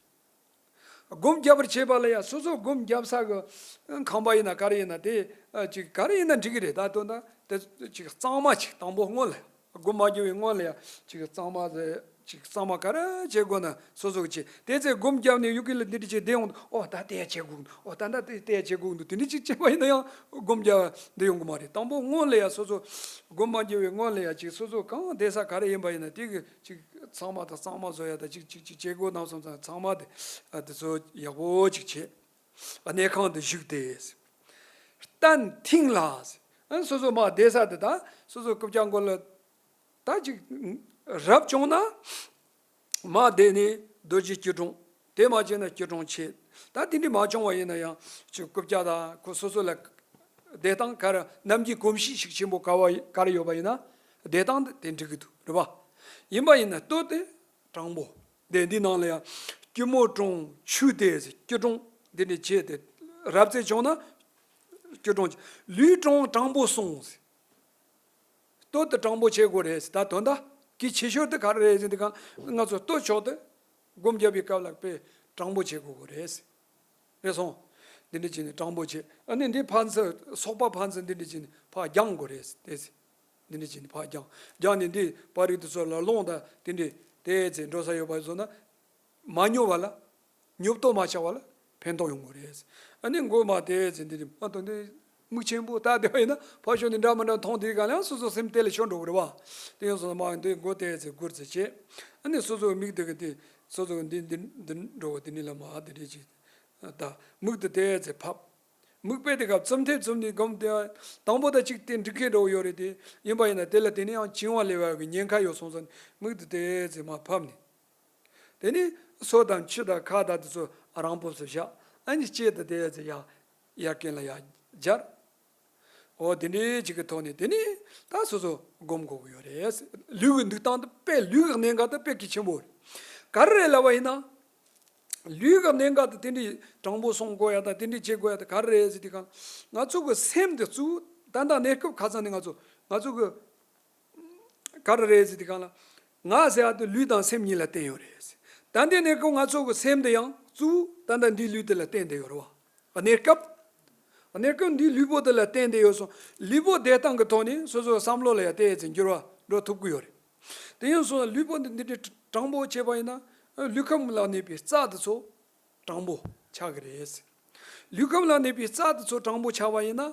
སྒོམ་རྒྱབ་པར་བྱེད་པ་ལ་ཡང་སོ་སོ་སྒོམ་རྒྱབ་ས་གི་ཁང་པ་ཡིན་ན་ག་རེ་ཡིན་ན་དེ་ཨ་ཅིག་ག་རེ་ཡིན་ན་འགྲིག་གི་རེད། ད་དོན་དག་དེ་ཅིག་གཙང་མ་ཅིག་དང་པོ་སྔོན་ལ་སྒོམ་མ་རྒྱབ་པའི་སྔོན་ལ་ཡང་ཅིག་གཙང་མ་ཟེར་ ཅིག་གཙང་མ་ག་རེ་བྱེད་དགོས་ན་སོ་སོ་གི་བྱེད། དེ་ཚེ་སྒོམ་བརྒྱབ་ནས་ཡུལ་གི་ལ་འདི་འདྲ་བྱེད་བསྡད་ཡོང་དུས། ཨོ་ད་དེ་ཡ་བྱེད་དགོས་འདུག་ཨོ་ད་ད་དེ་དེ་ཡ་བྱེད་དགོས་འདུག་དེ་འདྲ་ཅིག་བྱེད་པ་ཡིན་ན་ཡང་སྒོམ་རྒྱག་འདི་ཡོང་གི་མ་རེད། དང་པོ་སྔོན་ལ་ཡ་སོ་སོ་སྒོམ་མ་བརྒྱབ་པའི་སྔོན་ལ་ཡ་ཅིག་སོ་སོ་གང་བསྡད་ས་ག་རེ་ཡིན་པ་ཡིན་ན་དེ་གི་ཅིག་ཚང་མ་དང་གཙང་མ་བཟོ་ཡ་དང་ཅིག་ཅིག་ཅིག་བྱེད་དགོས་ནམ་བསམ་ཙང་ཚང་མ་དེ་ཨ་དེ་ཚོ་ཡག་པོ་ཅིག་བྱེད། གནས་ཁང་དུ་བཞུགས་ཏེ། གཏན་ཐིང་ལ། ཨ་སོ་སོ་མ་བསྡད་ས་དེ་དང་སོ་སོ་རྐུབ་བཀྱག་མགོ་ལ། ད་ཅིག་རབ་བྱུང་ན་མ་བསྡད་ནས་རྡོ་རྗེ་སྐྱིལ་ཀྲུང་། དེ་མ་བྱས་ན་སྐྱིལ་ཀྲུང་ཕྱེད། ད་དེ་འདྲ་མ་བྱུང་བ་ཡིན་ན་ཡང་ཅིག་རྐུབ་བཀྱག་དང་ཁོ་སོ་སོ་ལ་བསྡད་སྟངས་ག་རེ་ནམ་རྒྱུན་གོམས་གཤིས་ཤུགས་ཆེན་པོ་ག་བ་ག་རེ་ཡོད་པ་ཡིན་ན་བསྡད་སྟངས་དེ་འགྲིག་གི་འདུག་རེད་པ། ཡིན་པ་ཡིན་ན་སྟོད་དེ་དྲང་པོ། དེ་འདི་ནང་ལ་ཡང་སྐྱིལ་མོ་ཀྲུང་ཆུ་དེ་ཟེར་སྐྱིལ་ཀྲུང་འདི་འདྲ་བྱས་ཏེ་རབ་ཙེ་བྱུང་ན་སྐྱིལ་ཀྲུང་། ལུས་ཀྲུང་དྲང་པོ་སོང་ཟེར། སྟོད་དུ་དྲང་པོ་བྱེད་དགོས་རེད་ཟེར། ད་དོན་དག་གལ་ཆེ་ཤོས་དེ་ག་རེ་རེད་ཟེར་དུས་སྒང་ང་ཚོ་སྟོད་ཕྱོགས་དེ་སྒོམ་རྒྱབ་པའི་སྐབས་ལ་དཔེ་དྲང་པོ་བྱེད་དགོས་དགོས་རེད་ཟེར། རེད་སོང་། འདི་འདྲ་བྱས་ནས་དྲང་པོ་བྱེད། ཨ་ནི་འདི་ཕར་ཚུར་སོག་པ་ཕར་ཚུར་འདི་འདྲ་བྱས་ནས་ཕར་བརྒྱང་དགོས་རེད་ཟེར། དེ་ཟེར། འདི་འདྲ་བྱས་ནས་ཕར་བརྒྱང་། བརྒྱངས་ནས་འདི་པར་རིས་དེ་ཚོ་ལ་སློང་དང་དེ་འདྲས་དེ་ཚེ་འགྲོ་ས་ཡོད་པ་བཟོ་ན། མ་ཉོབ་པ་ལ། ཉོབ་ཏོ་མ་ཆགས་པ་ལ་ཕན་ཐོགས་ཡོང་གི་རེད། ཨ་ནི་མགོ་མ་དེ་ཚེ་འདི་འདྲས་མ་གཏོང་དེ་མིག་ཆེན་པོ་ལྟ་བསྡད་པ་ཡིན་ན་ཕར་ཕྱོགས་ནས་འདྲ་མི་འདྲ་མཐོང་དེའི་སྒང་ལ་ཡང་སོ་སོ་སེམས་དེ་ལ་ཤོར་འགྲོ་གི་རེད་བ། དེ་ཡིན་སོང་ན་མ་འདི་མགོ་དེ་ཚེ་སྒུར་ཚེ་བྱེད། ཨ་ནི་སོ་སོའི་མིག་དེ་གི་དེ་སོ་སོ་འདི་འདི་འདི་འགྲོ་བ་དེ་ནི་ལ་མ་དེ་འདྲས་ཅིག་ད་མིག་དེ་དེ་ཚེ་ཕབ། མིག་དཔེ་དེ་ག་བཙུམ་ཐེབས་བཙུམ་ནས་སྒོམ་དེ། དང་པོ་དང་གཅིག་དེ་འགྲིག་མཁན་འདྲ་བོ་ཡོད་རེད་དེ། ཡིན་པ་ཡིན་ན་དེ་ལ་དེ་ནས་ཡང་བྱིང་བ་སླེབས་པའི་ཉེན་ཁ་ཡོད་སོང་ཙང་མིག་དེ་དེ་ཚེ་མར་ཕབ་ནས། དེ་ནས་སོ་དང་མཆུ་དང་ཁ་དང་དེ་ཚོ་རང་བབས་སུ་བཞག་ཨ་ནི་ལྕེ་དེ་དེ་ཚེ་ཡར་ཡར་རྐན་ལ་ཡར་སྦྱར། འོ་དེ་འདྲའི་ཅིག་གི་ཐོག་ནས་དེ་ནས་ད་སོ་སོ་སྒོམ་དགོས་ཀྱི་ཡོད་རེད། ལུས་ཀྱི་འདུག་སྟངས་དེ་དཔེ་ལུས་ཀྱི་གནད་འགག་དེ་དཔེ་གལ་ཆེན་པོ་རེད། ག་རེ་རེད་ལབ་པ་ཡིན་ན། ལུས་ཀྱི་གནད་འགག་དེ་དེ་འདྲའི་དྲང་པོ་སོང་དགོས་ཡ་དང་དེ་འདྲའི་བྱེད་དགོས་ཡ་དེ་ག་རེ་རེད་ཟེར་དུས་སྒང་ང་ཚོ་གི་སེམས་དེ་གཙོ་བོ་ད་ལྟ་གནས་སྐབས་ཁ་སང་ནས་ང་ཚོ་ང་ཚོ་གི་ག་རེ་རེད་ཟེར་དུས་སྒང་ལ། ང་ཟེར་ཡ་དེ་ལུས་དང་སེམས་གཉིས་ལ་བརྟེན་ཡོད་རེད། ད་ལྟའི་གནས་སྐབས་ང་ཚོ་གི་སེམས་དེ་ཡང་གཙོ་བོ་ད་ལྟ་འདིའི་ལུས་དེ་ལ་བརྟེན་བསྡད་ཡོད་རེད་བ། གནས་སྐབས། གནས་སྐབས་འདིའི་ལུས་པོ་དེ་ལ་བརྟེན་བསྡད་ཡོད་སོང་། ལུས་པོ་བདེ་ཐང་གི་ཐོག་ནས་སོ་སོའི་བསམ་བློ་ལ་ཡང་ཏོག་ཙམ་འགྱུར་བ་འགྲོ་ཐུབ་ཀྱི་ཡོད་རེད། དེ་ཡིན་སོང་ན་ལུས་པོ་འདི་འདི་འདྲའི་དྲང་པོ་བྱས་པ་ཡིན་ན། ལུས་ཁམས་ལ་གནས་པའི་རྩ་དེ་ཚོ་དྲང་པོ་ཆགས་ཀྱི་རེད། ལུས་ཁམས་ལ་གནས་པའི་རྩ་དེ་ཚོ་དྲང་པོ་ཆགས་པ་ཡིན་ན།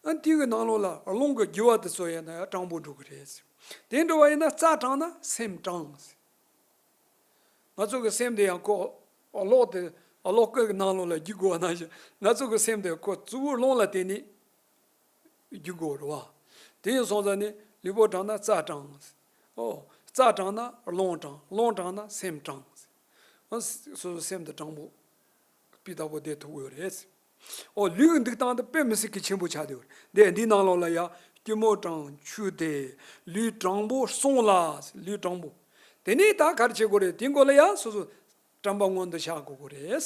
ཨ་དེ་གི་ནང་ལོགས་ལ་རླུང་གི་རྒྱུ་བ་དེ་ཚོ་ཡིན་ན་ཡང་དྲང་པོ་འགྲོ་གི་རེད། དེ་འགྲོ་བ་ཡིན་ན་རྩ་དྲང་ན་སེམས་དྲང་། ང་ཚོ་གི་སེམས་དེ་ཡང་ཁོ་གློག་དེ་གློག་སྐུད་ཀྱི་ནང་ལོགས་ལ་རྒྱུག་དགོས་པ་ནང་བཞིན་ང་ཚོ་གི་སེམས་དེ་ཁོ་གཙོ་བོ་རླུང་ལ་བརྟེན་ནས་རྒྱུག་དགོས་རེད་བ། དེ་ཡིན་སོང་ཙང་ནི་ལུས་པོ་དྲང་ན་རྩ་དྲང་། ཨོ། རྩ་དྲང་ན་རླུང་དྲང་། རླུང་དྲང་ན་སེམས་དྲང་། ཨ་སོ་སོ་སེམས་དེ་དྲང་པོ་སྤུས་དག་པོ་བསྡད་ཐུབ་ཀྱི་ཡོད་རེད། ཨོ་ལུས་ཀྱི་འདུག་སྟངས་དེ་དཔེ་མི་སྲིད་ཀྱི་ཆེན་པོ་ཆགས་བསྡད་ཡོད་རེད། དེ་འདིའི་ནང་ལོགས་ལ་ཡ་སྐྱིལ་མོ་དྲང་ཆུ་དེ་ལུས་དྲང་པོ་སོང་ལ་ལུས་དྲང་པོ། དེ་ནས་ད་ག་རེ་བྱེད་དགོས་རེད། དེ་མགོ་ལ་ཡ་སོ་སོ་དྲན་པ་སྔོན་དུ་བཞག་དགོས་ཀྱི་རེད།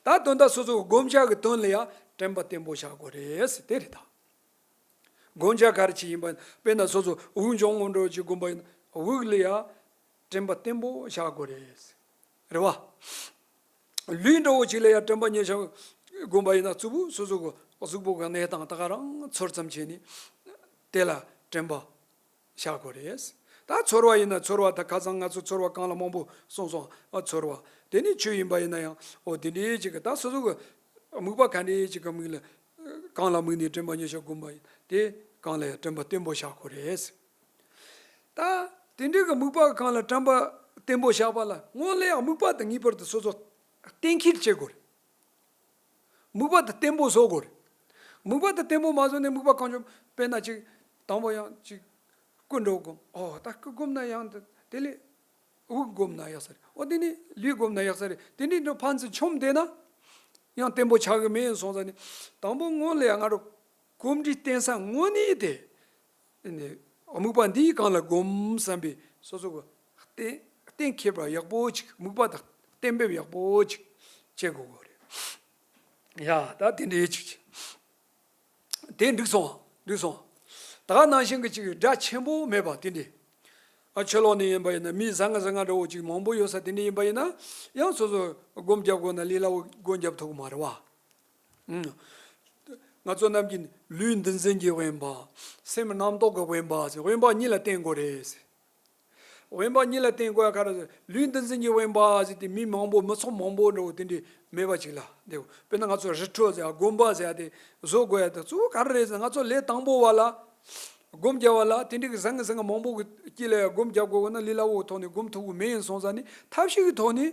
ད་དོན་དག་སོ་སོ་གི་བསྒོམ་བྱ་གི་དོན་ལ་ཡ་དྲན་པ་བརྟན་པོ་བཞག་དགོས་རེད། དེ་རེད་ད། བསྒོམ་བྱ་ག་རེ་ཅིག་ཡིན་པ་དཔེར་ན་སོ་སོ་དབུགས་འབྱུང་རྔུབ་འགྲོ་ཅིག་བསྒོམ་པ་ཡིན་ན་དབུགས་ལ་ཡ་དྲན་པ་བརྟན་པོ་བཞག་དགོས་རེད། རེད་བ། ལུས་འདྲ་བོ་ཅིག་ལ་ཡང་དྲན་པ་ཉེར་བཞག་སྒོམ་པ་ཡིན་ན་གཙོ་བོ་སོ་སོ་གི་གཟུགས་པོ་གི་གནས་སྟངས་ད་ག་རང་ཚོར་ཙམ་བྱས་ནས་དེ་ལ་དྲན་པ་བཞག་དགོས་རེད། ད་ཚོར་བ་ཡིན་ན་ཚོར་བ་ད་ཁ་སང་ང་ཚོ་ཚོར་བ་གང་ལ་མང་པོ་གསུངས་སོང་། ཨ་ཚོར་བ་དེ་ནི་ཆོས་ཡིན་པ་ཡིན་ན་ཡང་འོ་དེ་འདྲའི་ཅིག་གི་ད་སོ་སོ་གི་དམིགས་པ་ག་འདྲའི་ཅིག་གི་དམིགས་ལ་གང་ལ་དམིགས་ནས་དྲན་པ་ཉེར་བཞག་སྒོམ་པ་ཡིན་དེ་གང་ལ་ཡང་དྲན་པ་བརྟན་པོ་བཞག་དགོས་རེད། ད་དེ་འདྲའི་གི་དམིགས་པ་གང་ལ་དྲན་པ་བརྟན་པོ་བཞག་པ་ལ་སྔོན་ལ་ཡང་དམིགས་པ་དེ་ངེས་པར་དུ་སོ་སོ་གཏན་འཁེལ་བྱེད་དགོས་རེད། དམིགས་པ་དེ་བརྟན་པོ་བཟོ་དགོས་རེད། དམིགས་པ་དེ་བརྟན་པོ་མ་བཟོས་ནས་དམིགས་པ་གང་བྱུང་དཔེར་ན་ཅིག་དང་པོ་ཡང་ཅིག་སྐུ་འགྲོ་བསྒོམ། ཨོ་ད་སྐུ་བསྒོམ་ན་ཡང་དེ་ལས་དབུགས་བསྒོམ་ན་ཡག་ས་རེད། ཨོ་དེ་ནས་ལུས་བསྒོམ་ན་ཡག་ས་རེད། དེ་འདྲའི་འགྲོ་ཕན་ཚུན་མཆོང་བསྡད་ན་ཡང་བརྟན་པོ་ཆགས་གི་མེད་སོང་ཙང་ནི་དང་པོ་སྔོན་ལ་ཡང་ང་རང་གོམས་འདྲིས་བརྟན་ས་དངོས་གནས་དེ། ཨ་ནི་དམིགས་པ་འདིའི་སྒང་ལ་སྒོམ་བསམ་པའི་སོ་སོ་གི་གཏན་གཏན་འཁེལ་བ་ཡག་པོ་ཅིག་དམིགས་པ་དང་གཏན་འབེབས་ཡག་པོ་ཅིག་བྱེད་དགོས་གོ་རེད། ཡ་ད་དེ་འདྲའི་ཅིག་ཅིག་དེ་འགྲིག་སོང་འགྲིག་སོང་། ད་ག་ནང་བཞིན་གྱི་ཅིག་སྒྲ་ཆེན་པོ་མེད་པ་དེ་འདྲའི། ཨ་ཕྱི་ལོགས་ནས་ཡིན་པ་ཡིན་ན་མི་བཟང་ང་བཟང་ང་འདྲ་བོ་ཅིག་མང་པོ་ཡོད་ས་དེ་འདྲ་ཡིན་པ་ཡིན་ན་ཡང་སོ་སོ་སྒོམ་རྒྱབ་དགོས་ན་ལས་སླ་བོ་སྒོམ་རྒྱབ་ཐུབ་ཀྱི་མ་རེད་བ། ང་ཚོ་རྣམས་ཀྱི་ལུས་འདུ་འཛི་གི་དབེན་པ། སེམས་རྣམ་རྟོག་གི་དབེན་པ་ཟེར་དབེན་པ་གཉིས་ལ་བརྟེན་དགོས་རེད་ཟེར། དབེན་པ་གཉིས་ལ་བརྟེན་དགོས་ཡ་ག་རེ་ཟེར། ལུས་འདི་འཛིན་གྱི་དབེན་པ་ཟེར་ཏེ་མི་མང་པོ་མི་ཚོགས་མང་པོ་འདྲ་བོ་དེ་འདྲའི་མེད་པ་ཅིག་ལ་འདེབས། དཔེར་ན་ང་ཚོ་རི་ཁྲོད་ཟེར་ཡ་དགོན་པ་ཟེར་ཡ་དེ་བཟོ་དགོས་ཡ་དེ་གཙོ་བོ་ག་རེ་རེད་ཟེར། ང་ཚོ་ལས་དང་པོ་བ་ལ་སྒོམ་རྒྱག་པ་ལ་དེ་འདྲའི་གི་ཟང་ངེ་ཟིང་ངེ་མང་པོ་གི་དཀྱིལ་ལ་ཡ་སྒོམ་རྒྱག་དགོས་ན་ལས་སླ་བོའི་ཐོག་ནས་སྒོམ་ཐུབ་ཀྱི་མེད་ཡིན་སོང་ཙང་ནི་ཐབས་ཤེས་ཀྱི་ཐོག་ནས་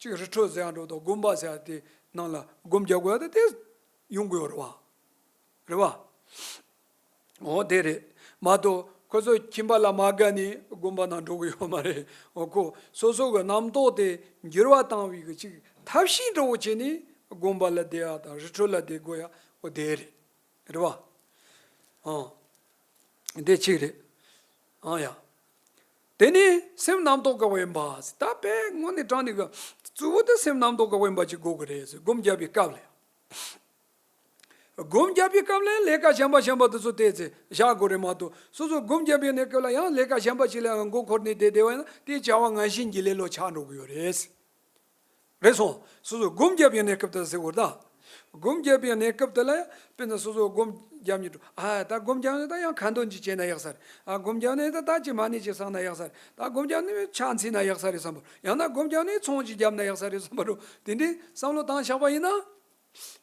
ཅིག་རི་ཁྲོད་ཟེར་ཡ་འདྲ་བོ་དང་དགོན་པ་ཟེར་ཡ་དེ་ནང་ལ་སྒོམ་རྒྱག་དགོས་ཡ་དེ་དེ་ཡོང་གི་ཡོད་རེད་བ། རེད་བ། འོ་དེ་རེད། མ་གཏོགས་ཁོ་ཚོ་ཁྱིམ་པ་ལ་མ་དགའ་ནས་དགོན་པ་ནང་འགྲོ་གི་ཡོད་མ་རེད། འོ་ཁོ་སོ་སོ་གི་རྣམ་རྟོག་དེ་འགྱུར་བ་བཏང་བའི་གི་ཅིག་ཐབས་ཤེས་འདྲ་བོ་བྱས་ནས་དགོན་པ་ལ་བསྡད་ཡ་དང་རི་ཁྲོད་ལ་བསྡད་དགོས་ཡ་འོ་དེ་རེད། རེད་བ། ཨང་། དེ་གཅིག་རེད། ཨང་ཡ། དེ་ནས་སེམས་རྣམ་རྟོག་གི་དབེན་པ་ཟེར། ད་དཔེ་དངོས་གནས་དྲང་གནས་གི་གཙོ་བོ་དེ་སེམས་རྣམ་རྟོག་གི་དབེན་པ་ཅིག་དགོས་གི་རེད་ཟེར། སྒོམ་རྒྱབ་པའི་སྐབས་ལ་ཡང་། སྒོམ་རྒྱབ་པའི་སྐབས་ལ་ལས་ཀ་གཞན་པ་གཞན་པ་དེ་ཚོ་དེ་ཚེ་བཞག་དགོས་རེད་མ་གཏོགས། སོ་སོ་སྒོམ་རྒྱབ་པའི་གནས་སྐབས་ལ་ཡང་ལས་ཀ་གཞན་པ་ཅིག་ལ་ཡང་མགོ་འཁོར་ནས་བསྡད་བསྡད་པ་ཡིན་ན་དེ་བྱ་བ་ངན་ཞེན་གྱི་ལས་ལོག་ཆགས་འགྲོ་གི་ཡོད་རེད། རེད་སོང་། སོ་སོ་སྒོམ་རྒྱབ་པའི་གནས་སྐབས་དེ་ཟེར་བར་ད། སྒོམ་རྒྱབ་པའི་གནས་སྐབས་དེ་ལ་ཡང་དཔེར་ན་སོ་སོ་སྒོམ་རྒྱབ་ཉིན་དུ་ཨ་ད་སྒོམ་རྒྱབ་ནས་ད་ཡང་ཁ་འདོན་ཅིག་བྱས་ན་ཡག་ས་རེད། ཨ་སྒོམ་རྒྱབ་ནས་ད་ད་ཅིག་མ་ཎི་ཅིག་བསགས་ན་ཡག་ས་རེད། ད་སྒོམ་རྒྱབ་ནས་ཕྱག་འཚལ་ན་ཡག་ས་རེད་བསམ་པ། ཡང་ན་སྒོམ་རྒྱབ་ནས་ཚོང་ཅིག་བརྒྱབ་ན་ཡག་ས་རེད་བསམ་པ་རུ་དེ་འདྲའི་བསམ་བློ་བཏང་བཞག་པ་ཡིན་ན།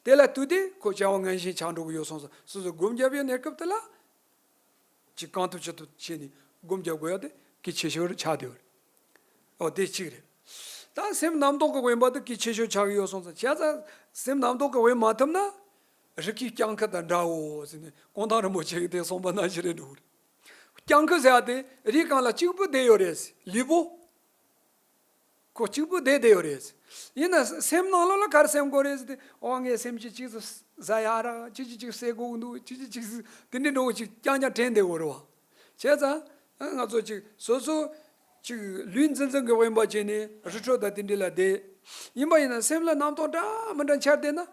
དེ་ལ་ལྟོས་ཏེ་ཁོ་བྱ་བ་ངན་ཞེན་ཆགས་འགྲོ་གི་ཡོད་སོང་ཙང་སོ་སོ་སྒོམ་རྒྱབ་པའི་གནས་སྐབས་དེ་ལ། ཅིག་གང་ཐུབ་ཅི་ཐུབ་བྱས་ནས་སྒོམ་རྒྱག་དགོས་ཡ་དེ་གལ་ཆེ་ཤོས་ཆགས་བསྡད་ཡོད་རེད། འོ་དེ་གཅིག་རེད། ད་སེམས་རྣམ་རྟོག་གི་དབེན་པ་དེ་གལ་ཆེ་ཤོས་ཆགས་ཀྱི་ཡོད་སོང་ཙང་བྱས་ཙང་སེམས་རྣམ་རྟོག་གི་དབེན་མ་ཐུབ་ན་རི་སྐྱེས་སྤྱང་ཀི་དང་འདྲའོ་ཟེར་ནས་གུང་ཐང་རིན་པོ་ཆེ་གིས་དེ་གསུངས་པ་ནང་བཞིན་རེད་འགྲོ་གི་རེད། སྤྱང་ཀི་ཟེར་ཡ་དེ་རི་སྒང་ལ་གཅིག་པུ་བསྡད་ཡོད་རེད། ལུས་པོ། ཁོ་གཅིག་པུ་བསྡད་བསྡད་ཡོད་རེད། ཡིན་ན་སེམས་ནང་ལོགས་ལ་ག་རེ་སེམས་དགོས་རེད་ཟེར་ཏེ། ཨོ་ངས་སེམས་ཀྱི་གཅིག་ཏུ་ཟ་ཡ་ར་གཅིག་གཅིག་གཅིག་ཟས་དགོས་ཀྱི་འདུག་གཅིག་གཅིག་གཅིག་དེ་འདྲའི་འགྲོ་གཅིག་རྐྱང་རྐྱང་དྲན་བསྡད་ཡོད་རེད་བ། བྱས་ཙང་ང་ཚོ་གཅིག་སོ་སོ་གཅིག་ལུས་འཛིན་འཛིན་གྱི་དབེན་པ་བྱས་ནས་རི་ཁྲོད་དང་དེ་འདྲ་ལ་བསྡད། ཡིན་པ་ཡིན་ན་སེམས་ལ་རྣམ་རྟོག་འདྲ་མི་འདྲ་འཆར་བསྡད་ན།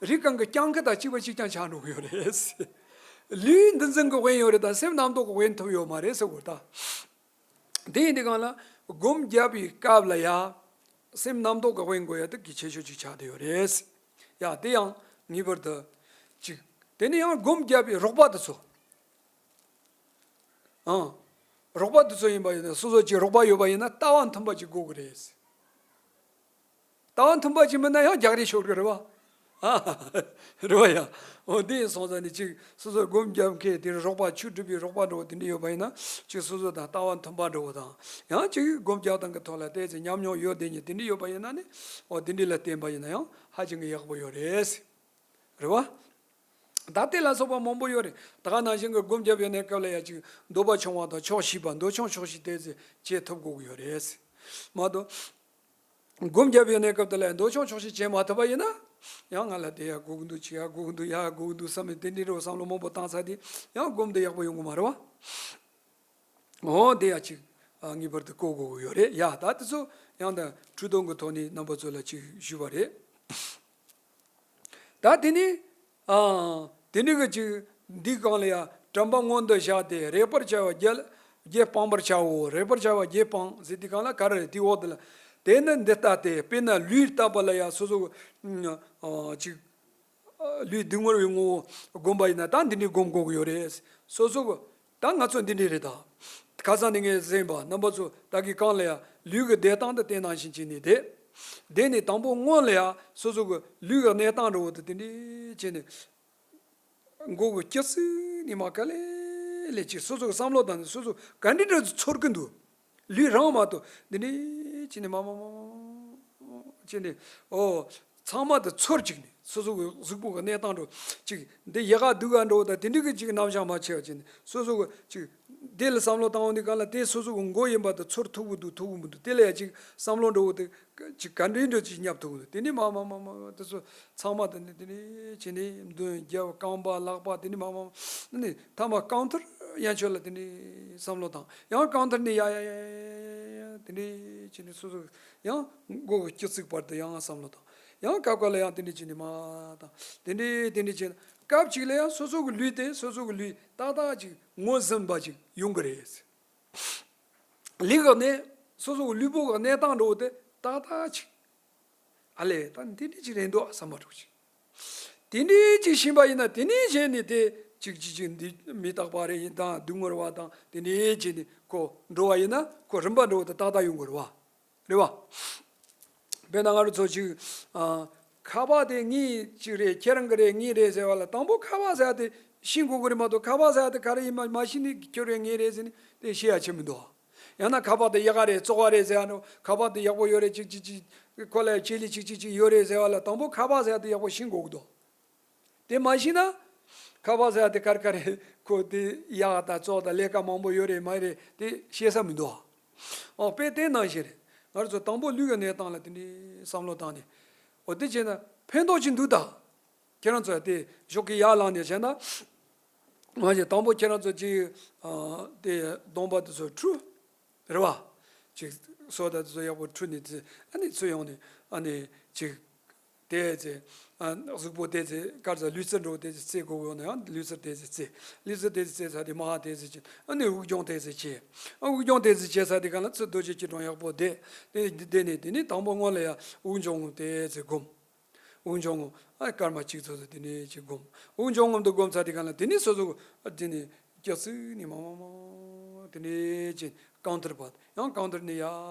རི་སྒང་གི་སྤྱང་ཀི་དང་གཅིག་པ་གཅིག་རྐྱང་ཆགས་འགྲོ་གི་ཡོད་རེད། ལུས་འདི་འཛིན་གྱི་དབེན་ཡོད་རེད་ད་སེམས་རྣམ་རྟོག་གི་དབེན་ཐུབ་ཡོད་མ་རེད་ཟེར་དགོས་ད། དེ་ཡིན་དུས་སྒང་ལ་སྒོམ་རྒྱབ་པའི་སྐབས་ལ་ཡ། སེམས་རྣམ་རྟོག་གི་དབེན་དགོས་ཡ་དེ་གལ་ཆེ་ཤོས་ཅིག་ཆགས་བསྡད་ཡོད་རེད། ཡ་དེ་ཡང་ངེས་པར་དུ་གཅིག་དེ་ནས་ཡང་སྒོམ་རྒྱབ་པའི་རོགས་པ་དེ་ཚོ། ཨང་། རོགས་པ་དེ་ཚོ་ཡིན་པ་ཡིན་ན་སོ་སོ་གཅིག་རོགས་པ་ཡོད་པ་ཡིན་ན་ལྟ་བ་མཐུན་པ་ཅིག་དགོས་ཀྱི་རེད། ལྟ་བ་མཐུན་པ་ཅིག་མིན་ན་ཡང་རྒྱག་རེས་ཤོར་གི་རེད་བ། ཨ། རེད་བ་ཡ། འོ་འདི་ཡིན་སོང་ཙང་ནི་ཅིག་སོ་སོ་སྒོམ་རྒྱབ་མཁན་དེ་རོགས་པ་ཆོས་སྒྲུབ་པའི་རོགས་པ་འདྲ་བོ་དེ་འདྲ་ཡོད་པ་ཡིན་ན་ཅིག་སོ་སོ་དང་ལྟ་བ་མཐུན་པ་འདྲ་བོ་དང་ཡང་ཅིག་སྒོམ་རྒྱབ་སྟངས་ཀྱི་ཐོག་ལ་ཏོག་ཙམ་ཉམས་མྱོང་ཡོད་བསྡད་མཁན་དེ་འདྲ་ཡོད་པ་ཡིན་ན་ནི་འོ་དེ་འདྲ་ལ་བརྟེན་པ་ཡིན་ན་ཡང་ཧ་ཅང་གི་ཡག་པོ་ཡོད་རེད། རེད་བ། ད་དེ་ལ་སོགས་པ་མང་པོ་ཡོད་རེད། ད་ག་ནང་བཞིན་གྱི་སྒོམ་རྒྱབ་ཡོད་ནས་སྐབས་ལ་ཡ་ཅིག་འདོད་པ་ཆུང་བ་དང་ཆོག་ཤེས་པ་འདོད་ཆུང་ཆོག་ཤེས་ཏོག་ཙམ་བྱེད་ཐུབ་དགོས་ཀྱི་ཡོད་རེད། མ་གཏོགས། སྒོམ་རྒྱབ་ཡོད་ནས་སྐབས་དེ་ལ་འདོད་ཆུང་ཆོག་ཤེས་བྱེད་མ་ཐུབ་པ་ཡིན་ན། ཡང་ང་ལ་དེ་ཡ་དགོས་ཀྱི་འདུག་ཅི་ཡ་དགོས་ཀྱི་འདུག་ཡ་དགོས་ཀྱི་འདུག་བསམ་ནས་དེ་འདྲའི་རོ་བསམ་བློ་མང་པོ་བཏང་ཚར་དེ་ཡང་སྒོམ་དེ་ཡག་པོ་ཡོང་གི་མ་རེད་བ། འོ་དེ་ཡ་ཅིག་ཨ་ངེས་པར་དུ་གོ་དགོས་ཀྱི་ཡོད་རེད་ཡ། ད་དེ་ཚོ་ཡང་ད་འཁྲུལ་སྟོན་གྱི་ཐོག་ནས་རྣམ་པ་ཚོ་ལ་ཅིག་ཞུས་པ་རེད། ད་དེ་ནི། ཨ། དེ་ནི་གི་ཅིག་འདིའི་སྒང་ལ་ཡ་དྲན་པ་སྔོན་དུ་བཞག་སྟེ་རེག་པར་བྱ་བ་བརྒྱད་བརྒྱད་སྤང་བར་བྱའོ། རེག་པར་བྱ་བ་བརྒྱད་སྤང་ཟེར་དུས་སྒང་ལ་ག་རེ་རེད་དེའི་འོག་དེ་ལ། དེ་ནི་འདི་ལྟ་སྟེ་དཔེར་ན་ལུས་ལྟ་བུ་ལ་ཡ་སོ་སོ། ཨ། ཅིག་ལུས་སྡུག་བསྔལ་བའི་ངོ་བོ་བསྒོམ་པ་ཡིན་ན་ད་འདི་འདྲའི་སྒོམ་དགོས་ཀྱི་ཡོད་རེད། སོ་སོ་གི་ད་ང་ཚོ་འདི་འདྲའི་རེད་ད། ཁ་སང་ནས་ངས་གསན་པ་རྣམ་པ་ཚོ་ད་གི་གང་ལ་ཡ་ལུས་ཀྱི་བསྡད་སྟངས་དེ་བསྟན་ནང་བཞིན་བྱས་ནས་བསྡད། བསྡད་ནས་དང་པོ་སྔོན་ལ་ཡ་སོ་སོ་གི་ལུས་ཀྱི་གནས་སྟངས་འདྲ་བོ་དེ་དེ་འདྲའི་བྱས་ནས། མགོ་གི་སྐྱི་ཚིགས་ནས་མར་ག་ལེ་ལེ་ཅིག་སོ་སོ་གི་བསམ་བློ་བཏང་ནས་སོ་སོ་ག་འདྲ་འདྲ་ཚོར་གི་འདུག་ལུས་རང་མ་གཏོགས་འདི་འདྲའི་བྱས་ནས་མ་མ་མ་མ་བྱས་ནས་ཨོ། ཚང་མ་དེ་ཚོར་བཅུག་ནས་སོ་སོ་གི་གཟུགས་པོ་གི་གནས་སྟངས་འདྲ་ཅིག་འདི་ཡག་ག་སྡུག་ག་འདྲ་བོ་དང་དེ་འདྲ་གི་ཅིག་རྣམ་གཞག་མ་ཆེ་བ་བྱས་ནས་སོ་སོ་གི་ཅིག་དེ་ལ་བསམ་བློ་བཏང་འོང་དུས་གང་ལ་དེ་སོ་སོ་གི་མགོ་ཡིན་པ་དེ་ཚོར་ཐུབ་གི་འདུག་ཐུབ་གི་མི་འདུག་དེ་ལ་ཡ་ཅིག་བསམ་བློ་འདྲ་བོ་དེ་ཅིག་ག་འདྲའི་འདྲ་ཅིག་བརྙབ་ཐུབ་གི་འདུག་དེ་ནས་མ་མ་མ་མ་དེ་ཚོ་ཚང་མ་དེ་ནས་དེ་ནས་བྱས་ནས་མདུན་རྒྱབ་རྐང་པ་ལག་པ་དེ་ནས་མ་མ་མ་ནས་མཐའ་མ་རྐང་མཐིལ་ཡན་ཆོད་ལ་དེ་ནས་བསམ་བློ་བཏང་ཡང་རྐང་མཐིལ་ནས་ཡ་ཡ་ཡ་ཡ་ཡ་དེ་ནས་བྱས་ནས་སོ་སོ། ཡང་མགོ་གི་སྐྱི་ཚིགས་བར་དུ་ཡང་བསམ་བློ་བཏང་། ཡང་སྐབས་འགའ་ལ་ཡང་དེ་འདྲ་བྱས་ནས་མར་བཏང་། དེ་འདྲ་དེ་འདྲ་བྱས་ན་སྐབས་གཅིག་ལ་ཡང་སོ་སོ་གི་ལུས་དེ་སོ་སོ་གི་ལུས་ཏག་ཏག་ཅིག་ངོས་ཟིན་པ་ཅིག་ཡོང་གི་རེད། ལུས་ཀྱི་གནས་སོ་སོ་གི་ལུས་པོ་གི་གནས་སྟངས་འདྲ་བོ་དེ་ཏག་ཏག་ཅིག་ཨ་ལས་ད་འདི་འདྲ་ཅིག་རེད་འདུག་བསམ་པ་འདྲ་བོ་ཅིག་དེ་འདྲའི་ཅིག་ཤེས་པ་ཡིན་ན་དེ་ནས་གཞན་ནི་དེ་ གཅིག་གཅིག་གཅིག་འདི་མི་རྟག་པ་རེད་ཡིན་དང་སྡུག་བསྔལ་བ་དང་དེ་འདྲའི་བྱས་ནས་ཁོ་འགྲོ་བ་ཡིན་ན་ཁོ་རིམ་པ་འགྲོ་བ་དང་ཏག་ཏག་ཡོང་དགོས་རེད་བ། རེད་བ། དཔེར་ན་ང་རང་ཚོ་ཅིག་ཨ། ཁ་པར་དེ་ངའི་ཅིག་རེད། ཁྱེད་རང་གི་རེད། ངའི་རེད་ཟེར་བ་ལ་དང་པོ་ཁ་པར་ཟེར་བ་དེ་ཤེས་དགོས་ཀྱི་རེད་མ་གཏོགས། ཁ་པར་ཟེར་བ་དེ་ག་རེ་ཡིན་མ་མ་ཤེས་ནས་ཁྱོད་རེད་ངའི་རེད་ཟེར་ནས་དེ་བཤད་ཡ་ཆེ་མི་འདུག་ཡང་ན་ཁ་པར་དེ་ཡག་ག་རེད། བཙོག་ག་རེད་ཟེར་བ་ནོ། ཁ་པར་དེ་ཡག་པོ་ཡོད་རེད། ཅིག་ཅིག་ཅིག་ཁོ་ལ་ཆེད་ལས་ཅིག་ཅིག་ཅིག་ཡོད་རེད་ཟེར་བ་ལ་དང་པོ་ཁ་པར་ཟེར་བ་དེ་ཡག་པོ་ཤེས་དགོས་ཀྱི་འདུག་དེ་མ་ཤེས་ན། ཁ་པར་ཟེར་ཡ་དེ་ག་རེ་ག་རེ་ཁོ་དེ་ཡག་དང་བཙོག་དང་ལས་ཀ་མང་པོ་ཡོད་རེད་མ་རེད་དེ་ཤེས་ས་མི་འདུག་ཨོ་དཔེ་དེ་ནང་བཞིན་རེད། ང་རང་ཚོ་དང་པོ་ལུས་ཀྱི་གནས་སྟངས་ལ་དེ་འདྲའི་བསམ་བློ་བཏང་ནས། ཨོ་དེ་བྱས་ན་ཕན་ཐོགས་ཅིག་འདུག་ད། ཁྱེད་རང་ཚོ་དེ་ཞོགས་ཀྱི་ཡར་ལངས་ནས་བྱས་ན། ང་ཞིག་དང་པོ་ཁྱེད་རང་ཚོ་ཅིག་ཨ། དེ་གདོང་པ་དེ་ཚོ་འཁྲུ། རེད་བ། ཅིག་སོ་ད་དེ་ཚོ་ཡག་པོ་འཁྲུ་ནས་དེ་ཨ་ནི་ཚུར་ཡོང་ནས་ཨ་ནི་ཅིག་དེ་ཚེ། ཨ། གཟུགས་པོ་དེ་ཚེ་དཀར་ཟ་ལུས་རྩལ་འགྲོ་དེ་ཚེ་རྩེ་དགོས་ཡོང་ན་ཡང་ལུས་རྩལ་དེ་ཚེ་རྩེ། ལུས་རྩལ་དེ་ཚེ་རྩེ་ཚར་དེ་མ་ཧ་དེ་ཚེ་ཅིག་ཨ་ནི་དབུགས་སྦྱོང་དེ་ཚེ་བྱེད། ཨ་དབུགས་སྦྱོང་དེ་ཚེ་བྱེད་ཚར་དེ་ག་ལ་ཚུར་རྡོ་རྗེ་སྐྱིལ་ཀྲུང་ཡག་པོ་བསྡད་དེ་བསྡད་ནས་དེ་ནི་དང་པོ་སྔོན་ལ་ཡང་དབུགས་སྦྱོང་དེ་ཚེ་སྒོམ། དབུགས་འབྱུང་ངམ། ཨ་སྐར་མ་གཅིག་ཙམ་ཙམ་དེ་ནས་ཅིག་སྒོམ། དབུགས་འབྱུང་ངམ་དུ་སྒོམ་ཚར་དེ་ག་ལ་དེ་ནས་སོ་སོ་དེ་ནས་སྐྱག་ཚིག་ནས་མ་མ་མ་དེ་ནས་ཅིག་གང་ཐར་བ་ཡང་གང་ཐར་ནས་ཡ་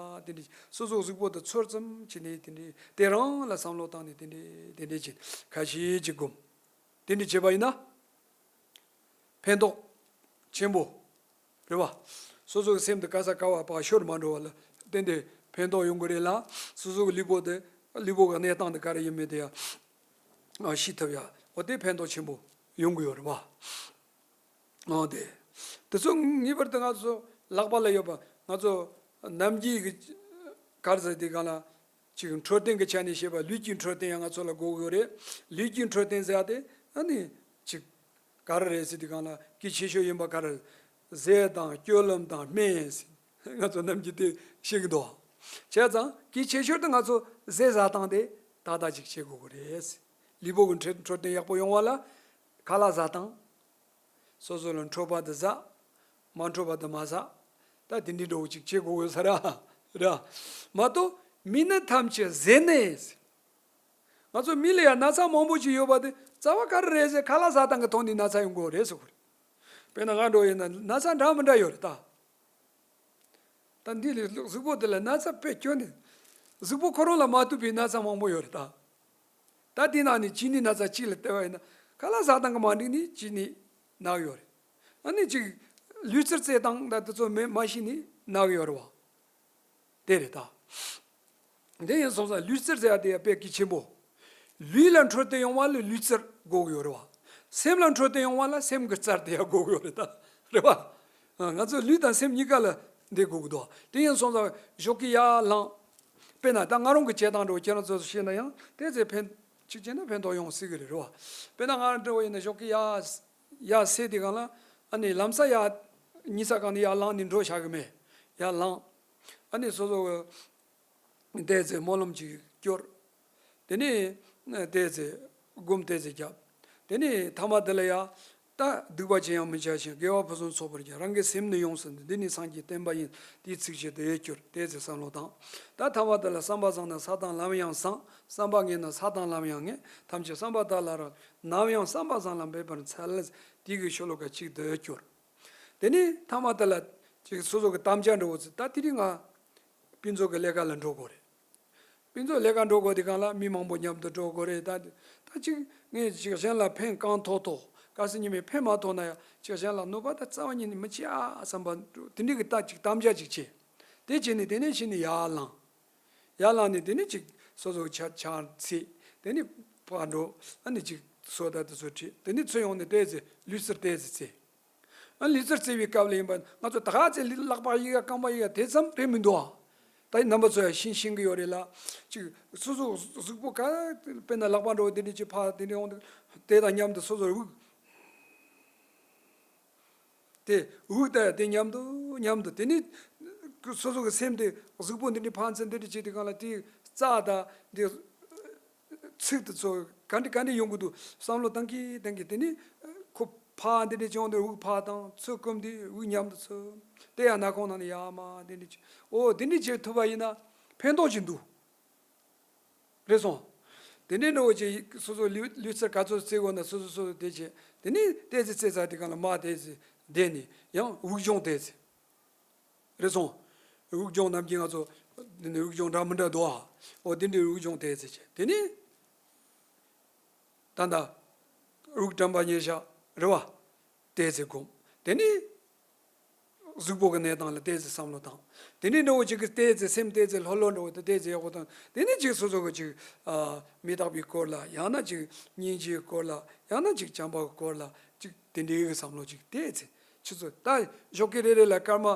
དེ་འདྲ་སོ་སོ་གཟུགས་པོ་དེ་ཚོར་ཙམ་བྱས་ནས་དེ་འདྲ་དེ་རང་ལ་བསམ་བློ་བཏང་ནས་དེ་འདྲ་དེ་འདྲ་ཅིག་ཁ་ཤས་ཅིག་སྒོམ། དེ་འདྲ་བྱས་པ་ཡིན་ན། ཕན་ཐོགས་ཆེན་པོ་རེད་བ། སོ་སོ་གི་སེམས་དེ་ག་ས་ག་བ་བག་ཤོར་མ་འགྲོ་བ་ལ་ཏན་ཏན་ཕན་ཐོགས་ཡོང་གི་རེད་ལ། སོ་སོ་གི་ལུས་པོ་དེ་ལུས་པོ་གི་གནས་སྟངས་དེ་ག་རེ་ཡིན་མིན་དེ་ཡང་ཤེས་ཐུབ་ཡ། འོ་དེ་ཕན་ཐོགས་ཆེན་པོ་ཡོང་གི་ཡོད་རེད་བ། འོ་དེ་དེ་ཚོ་ངེས་པར་དུ་ང་ཚོ་ལག་པ་ལ་ཡོད་པ་ང་ཚོ་ནམ་རྒྱུན་གི་ག་རེ་ཟེར་དེ་གང་ལ། ཅིག་འཕྲོད་བསྟེན་གྱི་ཆ་ནས་བཤད་པ་ལུས་ཀྱི་འཕྲོད་བསྟེན་ཡང་ང་ཚོ་ལ་དགོས་ཀྱི་ཡོད་རེད། ལུས་ཀྱི་འཕྲོད་བསྟེན་ཟེར་ཡ་དེ་ཨ་ནི་ཅིག་ག་རེ་རེད་ཟེར་དུས་སྒང་ལ་གལ་ཆེ་ཤོས་ཡིན་པ་ག་རེ། ཟས་དང་སྤྱོད་ལམ་དང་སྨན་ཟེར་ང་ཚོ་ནམ་རྒྱུན་དེ་བཤད་ཀྱི་འདུག་བྱས་ཙང་གལ་ཆེ་ཤོས་དེ་ང་ཚོ་ཟས་ཟ་སྟངས་དེ་ཏག་ཏག་ཅིག་བྱེད་དགོས་ཀྱི་རེད། ལུས་པོ་གི་འཕྲོད་འཕྲོད་བསྟེན་ཡག་པོ་ཡོང་བ་ལ་ཁ་ལག་ཟ་སྟངས། སོ་སོ་ལ་འཕྲོད་པ་དེ་ཟ། མ་འཕྲོད་པ་དེ་མ་ཟ། ད་དེ་འདྲའི་འགྲོ་ཅིག་བྱེད་དགོས་ས་ར། ར། མ་གཏོགས་མི་ནི་ཐམས་ཅད་ཟས་ནས། ང་ཚོ་མི་ལ་ཡང་ན་ཚ་མང་པོ་ཅིག་ཡོད་པ་དེ་རྩ་བ་ག་རེ་རེད་ཟེར་ཁ་ལག་ཟ་སྟངས་ཀྱི་ཐོག་ནས་ན་ཚ་ཡོང་གི་རེད་ཟེར་གོ་རེད། དཔེར་ན་ང་འགྲོ་ཡིན་ན་ན་ཚ་འདྲ་མི་འདྲ་ཡོད་རེད་ད། ད་འདི་ལས་གཟུགས་པོ་འདི་ལ་ན་ཚ་དཔེ་སྐྱོན་ནས། གཟུགས་པོ་ཁོ་རང་ལ་མ་ཐུག་པའི་ན་ཚ་མང་པོ་ཡོད་རེད་ད། ད་དེ་ནང་ནས་གཅིན་སྙི་ན་ཚ་གཅིག་ལ་བལྟས་པ་ཡིན་ན་ཁ་ལག་ཟ་སྟངས་ཀྱི་མ་འགྲིག་ནས་གཅིན་སྙི་ན་གི་ཡོད་རེད། ཨ་ནི་གཅིག་ལུས་རྩལ་རྩེད་སྟངས་ད་དེ་ཚོ་མེད་མ་ཤེས་ནས་ན་གི་ཡོད་རེད་བ། དེ་རེད་ད། དེ་ཡིན་སོང་ཙང་ལུས་རྩལ་ཟེར་ཡ་དེ་ཡང་དཔེ་གལ་ཆེན་པོ། ལུས་ལ་འཕྲོད་བསྟེན་ཡོང་བ་ལ་ལུས་རྩལ་དགོས་ཀྱི་ཡོད་རེད་བ། སེམས་ལ་འཕྲོད་བསྟེན་ཡོང་བ་ལ་སེམས་ཀྱི་རྩལ་དེ་ཡང་དགོས་ཀྱི་ཡོད་རེད་ད། རེད་བ། ང་ཚོ་ལུས་དང་སེམས་གཉིས་ཀ་ལ་འདི་དགོས་ཀྱི་འདུག་དེ་ཡིན་སོང་ཙང་ཞོགས་ཀྱི་ཡར་ལངས། དཔེར་ན་ད་ང་རང་གི་བྱེད་སྟངས་འདྲ་བོ་ཁྱེད་རང་ཚོ་ཤེས་ན་ཡང་དེ་ཚེ་ཕན་གཅིག་བྱས་ན་ཕན་ཐོགས་ཡོང་སྲིད་ཀྱི་རེད་རེད་བ། དཔེར་ན་ང་རང་འདྲ་བོ་ཡིན་ན་ཞོགས་ཀྱི་ཡར་ཡར་སད་དེ་གང་ལ་ཨ་ནི་ལམ་སང་ཡར་ཉལ་ས་གང་ནས་ཡར་ལངས་ནས་འགྲོ་བཞག་གི་མེད། ཡར་ལངས། ཨ་ནི་སོ་སོ་གི་བལྟས་ཚེ་སྨོན་ལམ་ཅིག་སྐྱོར། དེ་ནས་བལྟས་ཚེ་སྒོམ་བལྟས་ཚེ་རྒྱབ། དེ་ནས་ཐ་མ་དེ་ལ་ཡ། ད་སྡིག་པ་ཅི་ཡང་མི་བྱ་ཞིང་། དགེ་བ་ཕུན་སུམ་ཚོགས་པར་སྤྱད། རང་གི་སེམས་ནི་ཡོངས་སུ་འདུལ། འདི་ནི་སངས་རྒྱས་བསྟན་པ་ཡིན། དེའི་ཚིགས་བཅད་དུ་ཡོད་གྱུར། བལྟས་ཚེ་བསམ་བློ་བཏང་། ད་ཐ་མ་དེ་ལ་བསམ་པ་བཟང་ན་ས་དང་ལམ་ཡང་བཟང་། བསམ་པ་ངན་ན་ས་དང་ལམ་ཡང་ངན། ཐམས་ཅད་བསམ་པ་དག་ལ་རག་ལས། ནམ་ཡང་བསམ་པ་བཟང་ལ་འབད་པར་འཚལ། དེ་གི་ཤོ་ལོ་ཀ་གཅིག་དུ་གྱུར། དེ་ནས་ཐ་མ་དེ་ལ་ཅིག་སོ་སོ་གི་དམ་བཅའ་འདྲ་བོ་ཚོ་ད་དེ་རིང་ང་། ཕུན་ཚོགས་ཀྱི་ལས་ཀ་ལ་འགྲོ་དགོས་རེད། ཕུན་ཚོགས་ལས་ཀ་འགྲོ་དགོས་དེ་གང་ལ་མི་མང་པོ་མཉམ་དུ་འགྲོ་དགོས་རེད་ད། ད་ཅིག་ངས་ཅིག་གཞན་ལ་ཕན་གང་ཐོགས་ཐོགས་ག་སེ་ཉི་མའི་ཕན་མ་ཐོགས་ན་ཡང་ཅིག་གཞན་ལ་གནོད་པ་ད་རྩ་བ་ཉིད་ནས་མི་བྱེད་ཨ་བསམ་པ་འགྲོ་དེ་འདྲའི་གི་ད་ཅིག་དམ་བཅའ་ཅིག་བྱས། དེ་བྱས་ནས་དེ་ནས་ཕྱིན་ནས་ཡར་ལངས། ཡར་ལངས་ནས་དེ་ནས་ཅིག་སོ་སོ་ཆ་ཆང་ཚིག་དེ་ནས་ཕར་འགྲོ་ཨ་ནི་ཅིག་སོ་ད་དེ་ཚོ་ཁྲིད་དེ་ནས་ཚུར་ཡོང་ནས་བལྟས་ཚེ་ལུས་རྩལ་བལྟས་ཚེ་ཚེ། ཨ་ལུས་རྩལ་རྩེ་བའི་སྐབས་ལ་ཡིན་པ་ང་ཚོ་ད་ག་ཚེ་ལག་པ་གཡས་ཀ་རྐང་པ་གཡས་ཀ་དེ་ཙམ་རེད་མི་འདུག་ཨ། ད་རྣམ་པ་ཚོ་ཡང་ཤེས་ཤེས་ཀྱི་ཡོད་རེད་ལ། ཅིག་སོ་སོ་གཟུགས་པོ་ག་དཔེར་ན་ལག་པ་འགྲོ་བ་དེ་འདྲ་ཅིག་ཕར་དེ་འདྲ་ཡོང་དུས་དེ་དང་མཉམ་དུ་སོ་སོར་དབུགས་དེ་དབུགས་དང་དེ་མཉམ་དུ་མཉམ་དུ་དེ་ནི་སོ་སོ་གི་སེམས་དེ་གཟུགས་པོ་འདི་འདྲ་ཕར་ཚུར་འདི་འདྲ་བྱེད་དུས་སྒང་ལ་དེ་རྩ་དང་འདི། ཚིག་དེ་ཚོ་ག་འདྲ་ག་འདྲ་ཡོང་གི་འདུག་བསམ་བློ་བཏང་གི་བཏང་གི་དེ་ནི་ཁོ་ཕར་འདི་འདྲ་བྱུང་དུས་དབུགས་ཕར་བཏང་ཚུར་བསྐུམ་དུས་དབུགས་མཉམ་དུ་ཚུར། དེ་ཡང་སྣ་ཁུང་ནང་ནས་ཡར་མར་འདི་འདྲ་བྱེད། ཨོ་འདི་འདྲ་བྱེད་ཐུབ་པ་ཡིན་ན་ཕན་ཐོགས་ཅིག་འདུག་རེད་སོང་། དེ་འདྲའི་འདྲ་བོ་ཅིག་སོ་སོ་ལུས་ལུས་རྩལ་ག་ཚོད་རྩེ་དགོས་ན་སོ་སོ་སོ་སོ་དེ་བྱས། དེ་ནས་ཏོག་ཙམ་རྩེ་ཚར་དུས་སྒང་ལ་མར་ཏོག་ཙམ་བསྡད་ནས་ཡང་དབུགས་སྦྱོང་ཏོག་ཙམ། རེད་སོང་། དབུགས་སྦྱོང་ནམ་རྒྱུན་ང་ཚོ་དེ་ནས་དབུགས་སྦྱོང་འདྲ་མི་འདྲ་འདུག་ཨ། འོ་དེ་འདྲའི་དབུགས་སྦྱོང་ཏོག་ཙམ་བྱས། དེ་ནས་ད་ལྟ་དབུགས་དྲན་པ་ཉེར་བཞག་རེད་བ། ཏོག་ཙམ་སྒོམ། དེ་ནས་གཟུགས་པོ་གི་གནས་སྟངས་ལ་ཏོག་ཙམ་བསམ་བློ་བཏང་། དེ་ནས་འདྲ་བོ་ཅིག་གི་ཏོག་ཙམ་སེམས་ཏོག་ཙམ་ལྷོད་ལྷོད་འདྲ་བོ་དང་ཏོག་ཙམ་ཡག་པོ་བཏང་། དེ་ནས་ཅིག་སོ་སོ་གི་ཅིག་ཨ་མི་རྟག་པའི་སྐོར་ལ། ཡང་ན་ཅིག་སྙིང་རྗེའི་སྐོར་ལ། ཡང་ན་ཅིག་བྱམས་པའི་སྐོར་ལ། ཅིག་དེ་འདྲའི་གི་བསམ་བློ་ཅིག་ཏོག་ཙམ། ཁྱེད་ཚོ་ད་ཞོགས་ཀས་རེ་རེ་ལ་སྐར་མ་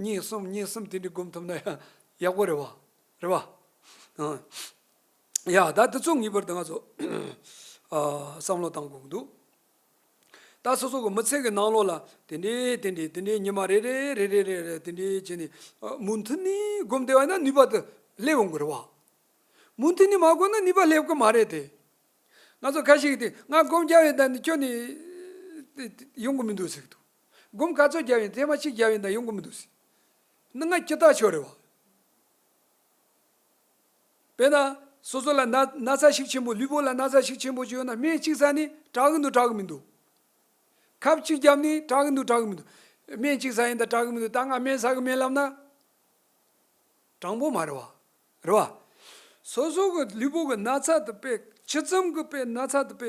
གཉིས་གསུམ་གཉིས་གསུམ་དེ་འདྲའི་སྒོམ་ཐུབ་ན་ཡང་ཡག་པོ་རེད་བ། རེད་བ། ཨ། ཡ་ད་དེ་ཚོ་ངེས་པར་དུ་ང་ཚོ་ཨ་བསམ་བློ་བཏང་དགོས་ཀྱི་འདུག། ད་སོ་སོ་གི་མི་ཚེ་གི་ནང་ལོགས་ལ་དེ་འདྲའི་དེ་འདྲའི་དེ་འདྲའི་ཉི་མ་རེ་རེ་རེ་རེ་རེ་རེ་དེ་འདྲའི་བྱས་ནས་ཨ་མུ་མཐུད་ནས་སྒོམ་བསྡད་པ་ཡིན་ན་ནུས་པ་དེ་སླེབས་འོང་གི་རེད་བ། མུ་མཐུད་ནས་མ་སྒོམ་ན་ནུས་པ་སླེབས་ཀྱི་མ་རེད་དེ། ང་ཚོ་ཁ་ཤས་ཀྱིས་དེ་ང་སྒོམ་རྒྱབ་ཡོད་ད་ནི་ཁྱོད་ནི་ཡོང་གི་མི་འདུག་ཟེར་གི་འདུག། སྒོམ་ག་ཚོད་རྒྱབ་ཡིན་ཐེངས་མ་གཅིག་རྒྱབ་ཡིན་ད་ཡོང་གི་མི་འདུག་ཟེར། ནི་ང་ཁྱི་ལྟ་ཆོག་རེད་བ། དཔེར་ན་སོ་སོ་ལ་ན་ན་ཚ་ཤུགས་ཆེན་པོ། ལུས་པོ་ལ་ན་ཚ་ཤུགས་ཆེན་པོ་ཅིག་ཡོད་ན་སྨན་གཅིག་ཟ་ནས་དྲག་གི་འདུག་དྲག་གི་མི་འདུག། ཁབ་གཅིག་བརྒྱབ་ནས་དྲག་གི་འདུག་དྲག་གི་མི་འདུག། སྨན་གཅིག་ཟ་ཡིན་ད་དྲག་གི་མི་འདུག། ད་ང་སྨན་ཟ་གི་མེད་ལབ་ན་དྲང་པོ་མ་རེད་བ། རེད་བ། སོ་སོ་གི་ལུས་པོ་གི་ན་ཚ་དེ་དཔེ་ཇི་ཙམ་གི་དཔེ་ན་ཚ་དེ་དཔེ་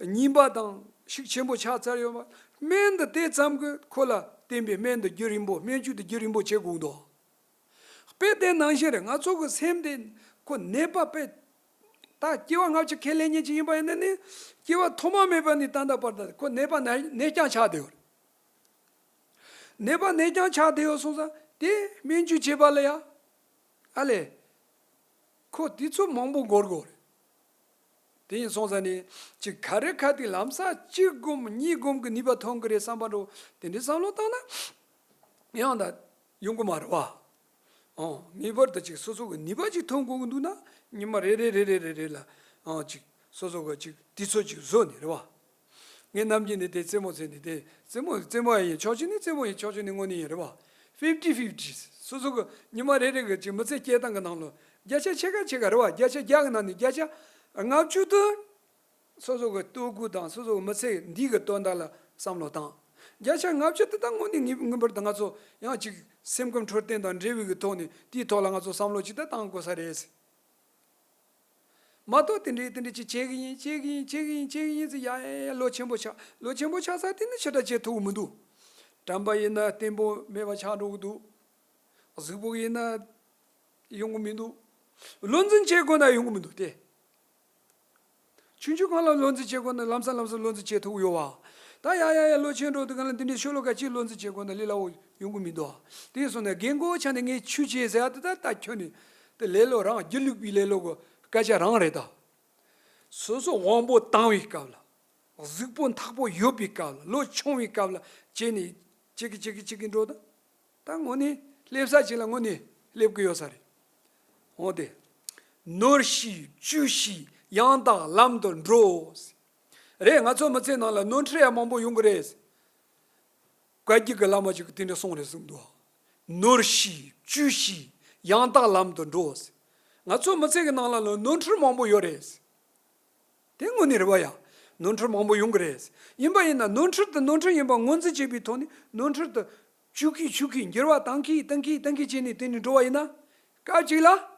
ངན་པ་དང་ཤུགས་ཆེན་པོ་ཆགས་ཚར་ཡོད་པ། སྨན་དེ་དེ་ཙམ་གི་ཁོ་ལ་བསྟེན་པའི་སྨན་དེ་རྒྱུན་རིང་པོ། སྨན་བཅོས་དེ་རྒྱུན་རིང་པོ་བྱེད་དགོས་འདུག། དཔེ་དེ་ནང་བཞིན་རེད། ང་ཚོ་གི་སེམས་དེ་ཁོ་ནད་པ་དཔེ། ད་སྐྱེ་བ་སྔ་ཕྱི་ཁས་ལེན་མཁན་ཅིག་ཡིན་པ་ཡིན་ན་ནི་སྐྱེ་བ་ཐོག་མ་མེད་པ་ནས་ད་ལྟ་བར་དུ་ཁོ་ནད་པ་ནད་ནད་རྐྱང་ཆགས་བསྡད་ཡོད་རེད། ནད་པ་ནད་རྐྱང་ཆགས་བསྡད་ཡོད་སོང་ཙང་དེ་སྨན་བཅོས་བྱེད་པ་ལ་ཡ། ཨ་ལས། ཁོ་དུས་ཚོད་མང་པོ་འགོར་དགོས་རེད། དེ་ཡིན་སོང་ཙང་ནི་ཅིག་ག་རེ་ག་དེ་ལམ་སང་གཅིག་སྒོམ་གཉིས་སྒོམ་གི་ནུས་པ་ཐོན་གི་རེད་བསམ་པ་འདྲ་བོ་དེ་འདྲའི་བསམ་བློ་བཏང་ན་ཡང་ད་ཡོང་གི་མ་རེད་བ། ཨང་། ངེས་པར་དུ་ཅིག་སོ་སོ་གི་ནུས་པ་ཅིག་ཐོན་དགོས་གི་འདུག་ན་ཉི་མ་རེ་རེ་རེ་རེ་རེ་རེ་ལ་ཨང་ཅིག་སོ་སོ་གི་ཅིག་དུས་ཚོད་ཅིག་བཟོས་ནས་རེད་བ། ངས་ནམ་རྒྱུན་ནས་དེ་རྩེད་མོ་རྩེ་ནས་དེ་རྩེད་མོ་རྩེད་མོ་ཡིན་ཆོག་ཆོག་ནི་རྩེད་མོ་ཡིན་ཆོག་ཆོག་ནི་དངོས་གནས་ཡིན་རེད་བ། ཕིབ་ཊི་ཕིབ་ཊི། སོ་སོ་གི་ཉི་མ་རེ་རེ་གི་ཅིག་མི་ཚེ་སྐྱེལ་སྟངས་གི་ནང་ལོ་བརྒྱ་ཆ་ཕྱེད་ཀ་ཕྱེད་ཀ་རེད་བ། བརྒྱ་ཆ་བརྒྱ་གི་ནང་ནས་བརྒྱ་ཆ་ལྔ་བཅུ་དེ་སོ་སོ་གི་ལྟོ་གོས་དང་སོ་སོ་གི་མི་ཚེ་འདི་གི་དོན་དག་ལ་བསམ་བློ་བཏང་། བརྒྱ་ཆ་ལྔ་བཅུ་དེ་ད་དངོས་གནས་ངེས་ངེས་པར་དུ་ང་ཚོ་ཡང་ཅིག་སེམས་ཁམས་འཕྲོད་བསྟེན་དང་འབྲེལ་བའི་གི་ཐོག་ནས་དེའི་ཐོག་ལ་ང་ཚོ་བསམ་བློ་ཅིག་ད་བཏང་དགོས་ས་རེད། མ་གཏོགས་དེ་འདྲའི་དེ་འདྲའི་ཅིག་བྱེད་གི་ཡིན། བྱེད་གི་ཡིན། བྱེད་གི་ཡིན། བྱེད་གི་ཡིན་ཟེར་ཡ་ཡ་ཡ་ལོ་ཆེན་པོ་ཆགས། ལོ་ཆེན་པོ་ཆགས་ཚར་དེ་ནི་ཕྱི་དྲགས་བྱེད་ཐུབ་ཀྱི་མི་འདུག། དྲན་པ་ཡིན་ན་བརྟན་པོ་མེད་པ་ཆགས་འགྲོ་གི་འདུག། གཟུགས་པོ་ཡིན་ན་ཡོང་གི་མི་འདུག། བློ་འཛིན་བྱེད་དགོས་ན་ཡོང་གི་མི་འདུག་སྟེ། ཆུང་ཆུང་སྒང་ལ་བློ་འཛིན་བྱེད་དགོས་ན་ལམ་སང་ལམ་སང་བློ་འཛིན་བྱེད་ཐུབ་ཀྱི་ཡོད་བ། ད་ཡ་ཡ་ཡ་ལོ་ཆེན་འགྲོ་དུས་སྒང་ལ་འདི་འདྲའི་ཤོ་ལོ་ཀ་གཅིག་བློ་འཛིན་བྱེད་དགོས་ན་ལས་སླ་བོ་ཡོང་གི་མི་འདུག། དེ་སོང་ན་རྒན་གོག་ཆགས་ནས་ངས་ཆོས་བྱེད་ཟེར་ཡ་དེ་ད་ད་ཁྱོད་ནི་དེ་ལེ་ལོ་རང་སྒྱིད་ལུག་པའི་ལེ་ལོ་གི་སྐད་ཆ་རང་རེད་ད། སོ་སོ་དབང་པོ་དྭངས་པའི་སྐབས་ལ། གཟུགས་པོ་མཐུག་པོ་ཡོད་པའི་སྐབས་ལ། ལོ་ཆུང་བའི་སྐབས་ལ་བྱས་ནས་ཅིག་གི་ཅིག་གི་ཅིག་གི་འགྲོ་ད། ད་དངོས་གནས་སླེབས་ས་ཅིག་ལ་དངོས་གནས་སླེབས་ཀྱི་ཡོད་ས་རེད། འོ་དེ། ནོར་ཤིག་བཅུག་ཤིག་ཡང་དག་ལམ་དུ་འགྲོ། རེད། ང་ཚོ་མི་ཚེ་ནང་ལ་ནོར་འཁྲུལ་ཡང་མང་པོ་ཡོང་གི་རེད། བཀའ་བརྒྱུད་ཀྱི་བླ་མ་ཅིག་གིས་དེ་འདྲ་གསུངས་རེད་གསུངས་འདུག། ནོར་ཤིག་བཅུག་ཤིག་ཡང་དག་ལམ་དུ་འགྲོ། ང་ཚོ་མི་ཚེ་གི་ནང་ལ་ནོར་འཁྲུལ་མང་པོ་ཡོད་རེད། དེ་དངོས་གནས་རེད་བ་ཡ། ནོར་འཁྲུལ་མང་པོ་ཡོང་གི་རེད། ཡིན་པ་ཡིན་ན་ནོར་འཁྲུལ་དེ་ནོར་འཁྲུལ་ཡིན་པ་ངོས་འཛིན་བྱེད་པའི་ཐོག་ནས་ནོར་འཁྲུལ་དེ་བཅུག་གིན་བཅུག་གིན་འགྱུར་བ་བཏང་གིན་བཏང་གིན་བཏང་གིན་བྱས་ནས་དེ་ནས་འགྲོ་བ་ཡིན་ན། སྐབས་གཅིག་ལ།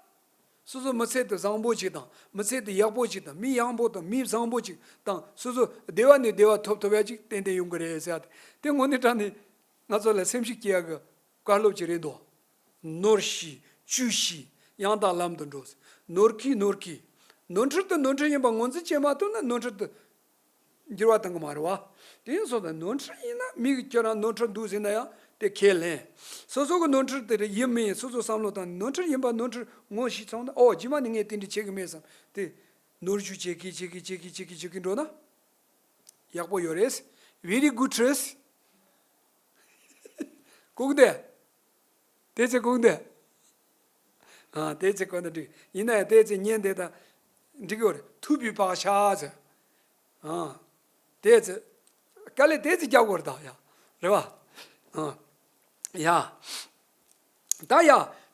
སོ་སོ་མི་ཚེ་དེ་བཟང་པོ་ཅིག་དང་མི་ཚེ་དེ་ཡག་པོ་ཅིག་དང་མི་ཡག་པོ་དང་མི་བཟང་པོ་ཅིག་དང་སོ་སོ་བདེ་བ་ནས་བདེ་བ་ཐོབ་ཐུབ་ཡ་ཅིག་ཏན་ཏན་ཡོང་གི་རེད་ཟེར་ཡ་དེ། དེ་དངོས་གནས་དྲང་གནས་ང་ཚོ་ལ་སེམས་ཤུགས་སྐྱེ་ཡ་གི་བཀའ་སློབ་ཅིག་རེད་འདུག། ནོར་ཤིག་བཅུག་ཤིག་ཡང་དག་ལམ་དུ་འགྲོ། ནོར་གིན་ནོར་གིན། ནོར་འཁྲུལ་དེ་ནོར་འཁྲུལ་ཡིན་པ་ངོས་འཛིན་བྱེད་མ་ཐུབ་ན་ནོར་འཁྲུལ་དེ་འགྱུར་བ་གཏོང་གི་མ་རེད་བ། དེ་ཡིན་སོང་ཙང་ནོར་འཁྲུལ་ཡིན་ན་མི་གིས་ཁྱོད་རང་ནོར་འཁྲུལ་འདུག་ཟེར་ན་ཡང་དེ་ཁས་ལེན། སོ་སོ་གི་ནོར་འཁྲུལ་དེ་རེད་ཡིན་མིན་སོ་སོ་བསམ་བློ་བཏང་ནས་ནོར་འཁྲུལ་ཡིན་པ་ནོར་འཁྲུལ་ངོ་ཤེས་སོང་ན། ཨོ་རྗེས་མ་ནས་ངས་དེ་འདྲ་བྱེད་གི་མེད་བསམ་དེ། ནོར་འཁྲུལ་བྱེད་གིན་བྱེད་གིན་བྱེད་གིན་བྱེད་གིན་བྱེད་གིན་འགྲོ་ན། ཡག་པོ་ཡོད་རེད། Very good རེད། གོ་གི་འདུག། དེ་ཚེ་གོ་གི་འདུག། ཨ་དེ་ཚེ་གོ་ན་འགྲིག། ཡིན་ན་ཡང་དེ་ཚེ་ཉན་དེ་དང་འགྲིག་གི་ཡོད་རེད། ཐུབ་པའི་བག་ཆགས་ཟེར། ཨ་དེ་ཚེ་དཀའ་ལས་དེ་ཚེ་རྒྱག་དགོས་རེད་ད་ཡ། རེད་བ། ཨ་ཡ། ད་ཡ།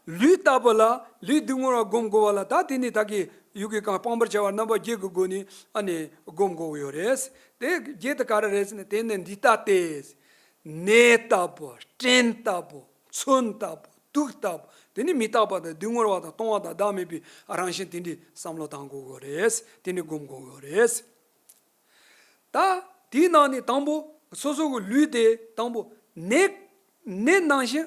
ལུས་ལྟ་བུ་ལ་ལུས་སྡུག་བསྔལ་བ་སྒོམ་དགོས་པ་ལ། ད་དེ་ནི་ད་གི་ཡུལ་གྱི་གང་སྤང་བར་བྱ་བ་རྣམ་པ་བརྒྱད་ཀྱི་སྒོ་ནས་ཨ་ནི་སྒོམ་དགོས་ཀྱི་ཡོད་རེད། དེ་བརྒྱད་དེ་ག་རེ་རེད་ཟེར་ན། དེ་ནི་འདི་ལྟ་སྟེ། ནད་ལྟ་བུ། སྐྲན་ལྟ་བུ། མཚོན་ལྟ་བུ། དུག་ལྟ་བུ། དེ་ནི་མི་རྟག་པ་དང་སྡུག་བསྔལ་བ་དང་སྟོང་བ་དང་བདག་མེད་པའི་རང་བཞིན་དེ་འདྲའི་བསམ་བློ་བཏང་དགོས་ཀྱི་རེད། དེ་ནི་སྒོམ་དགོས་ཀྱི་རེད། ད་དེའི་ནང་ནས་དང་པོ་སོ་སོ་གི་ལུས་དེ་དང་པོ་ནད་ནད་ནང་བཞིན་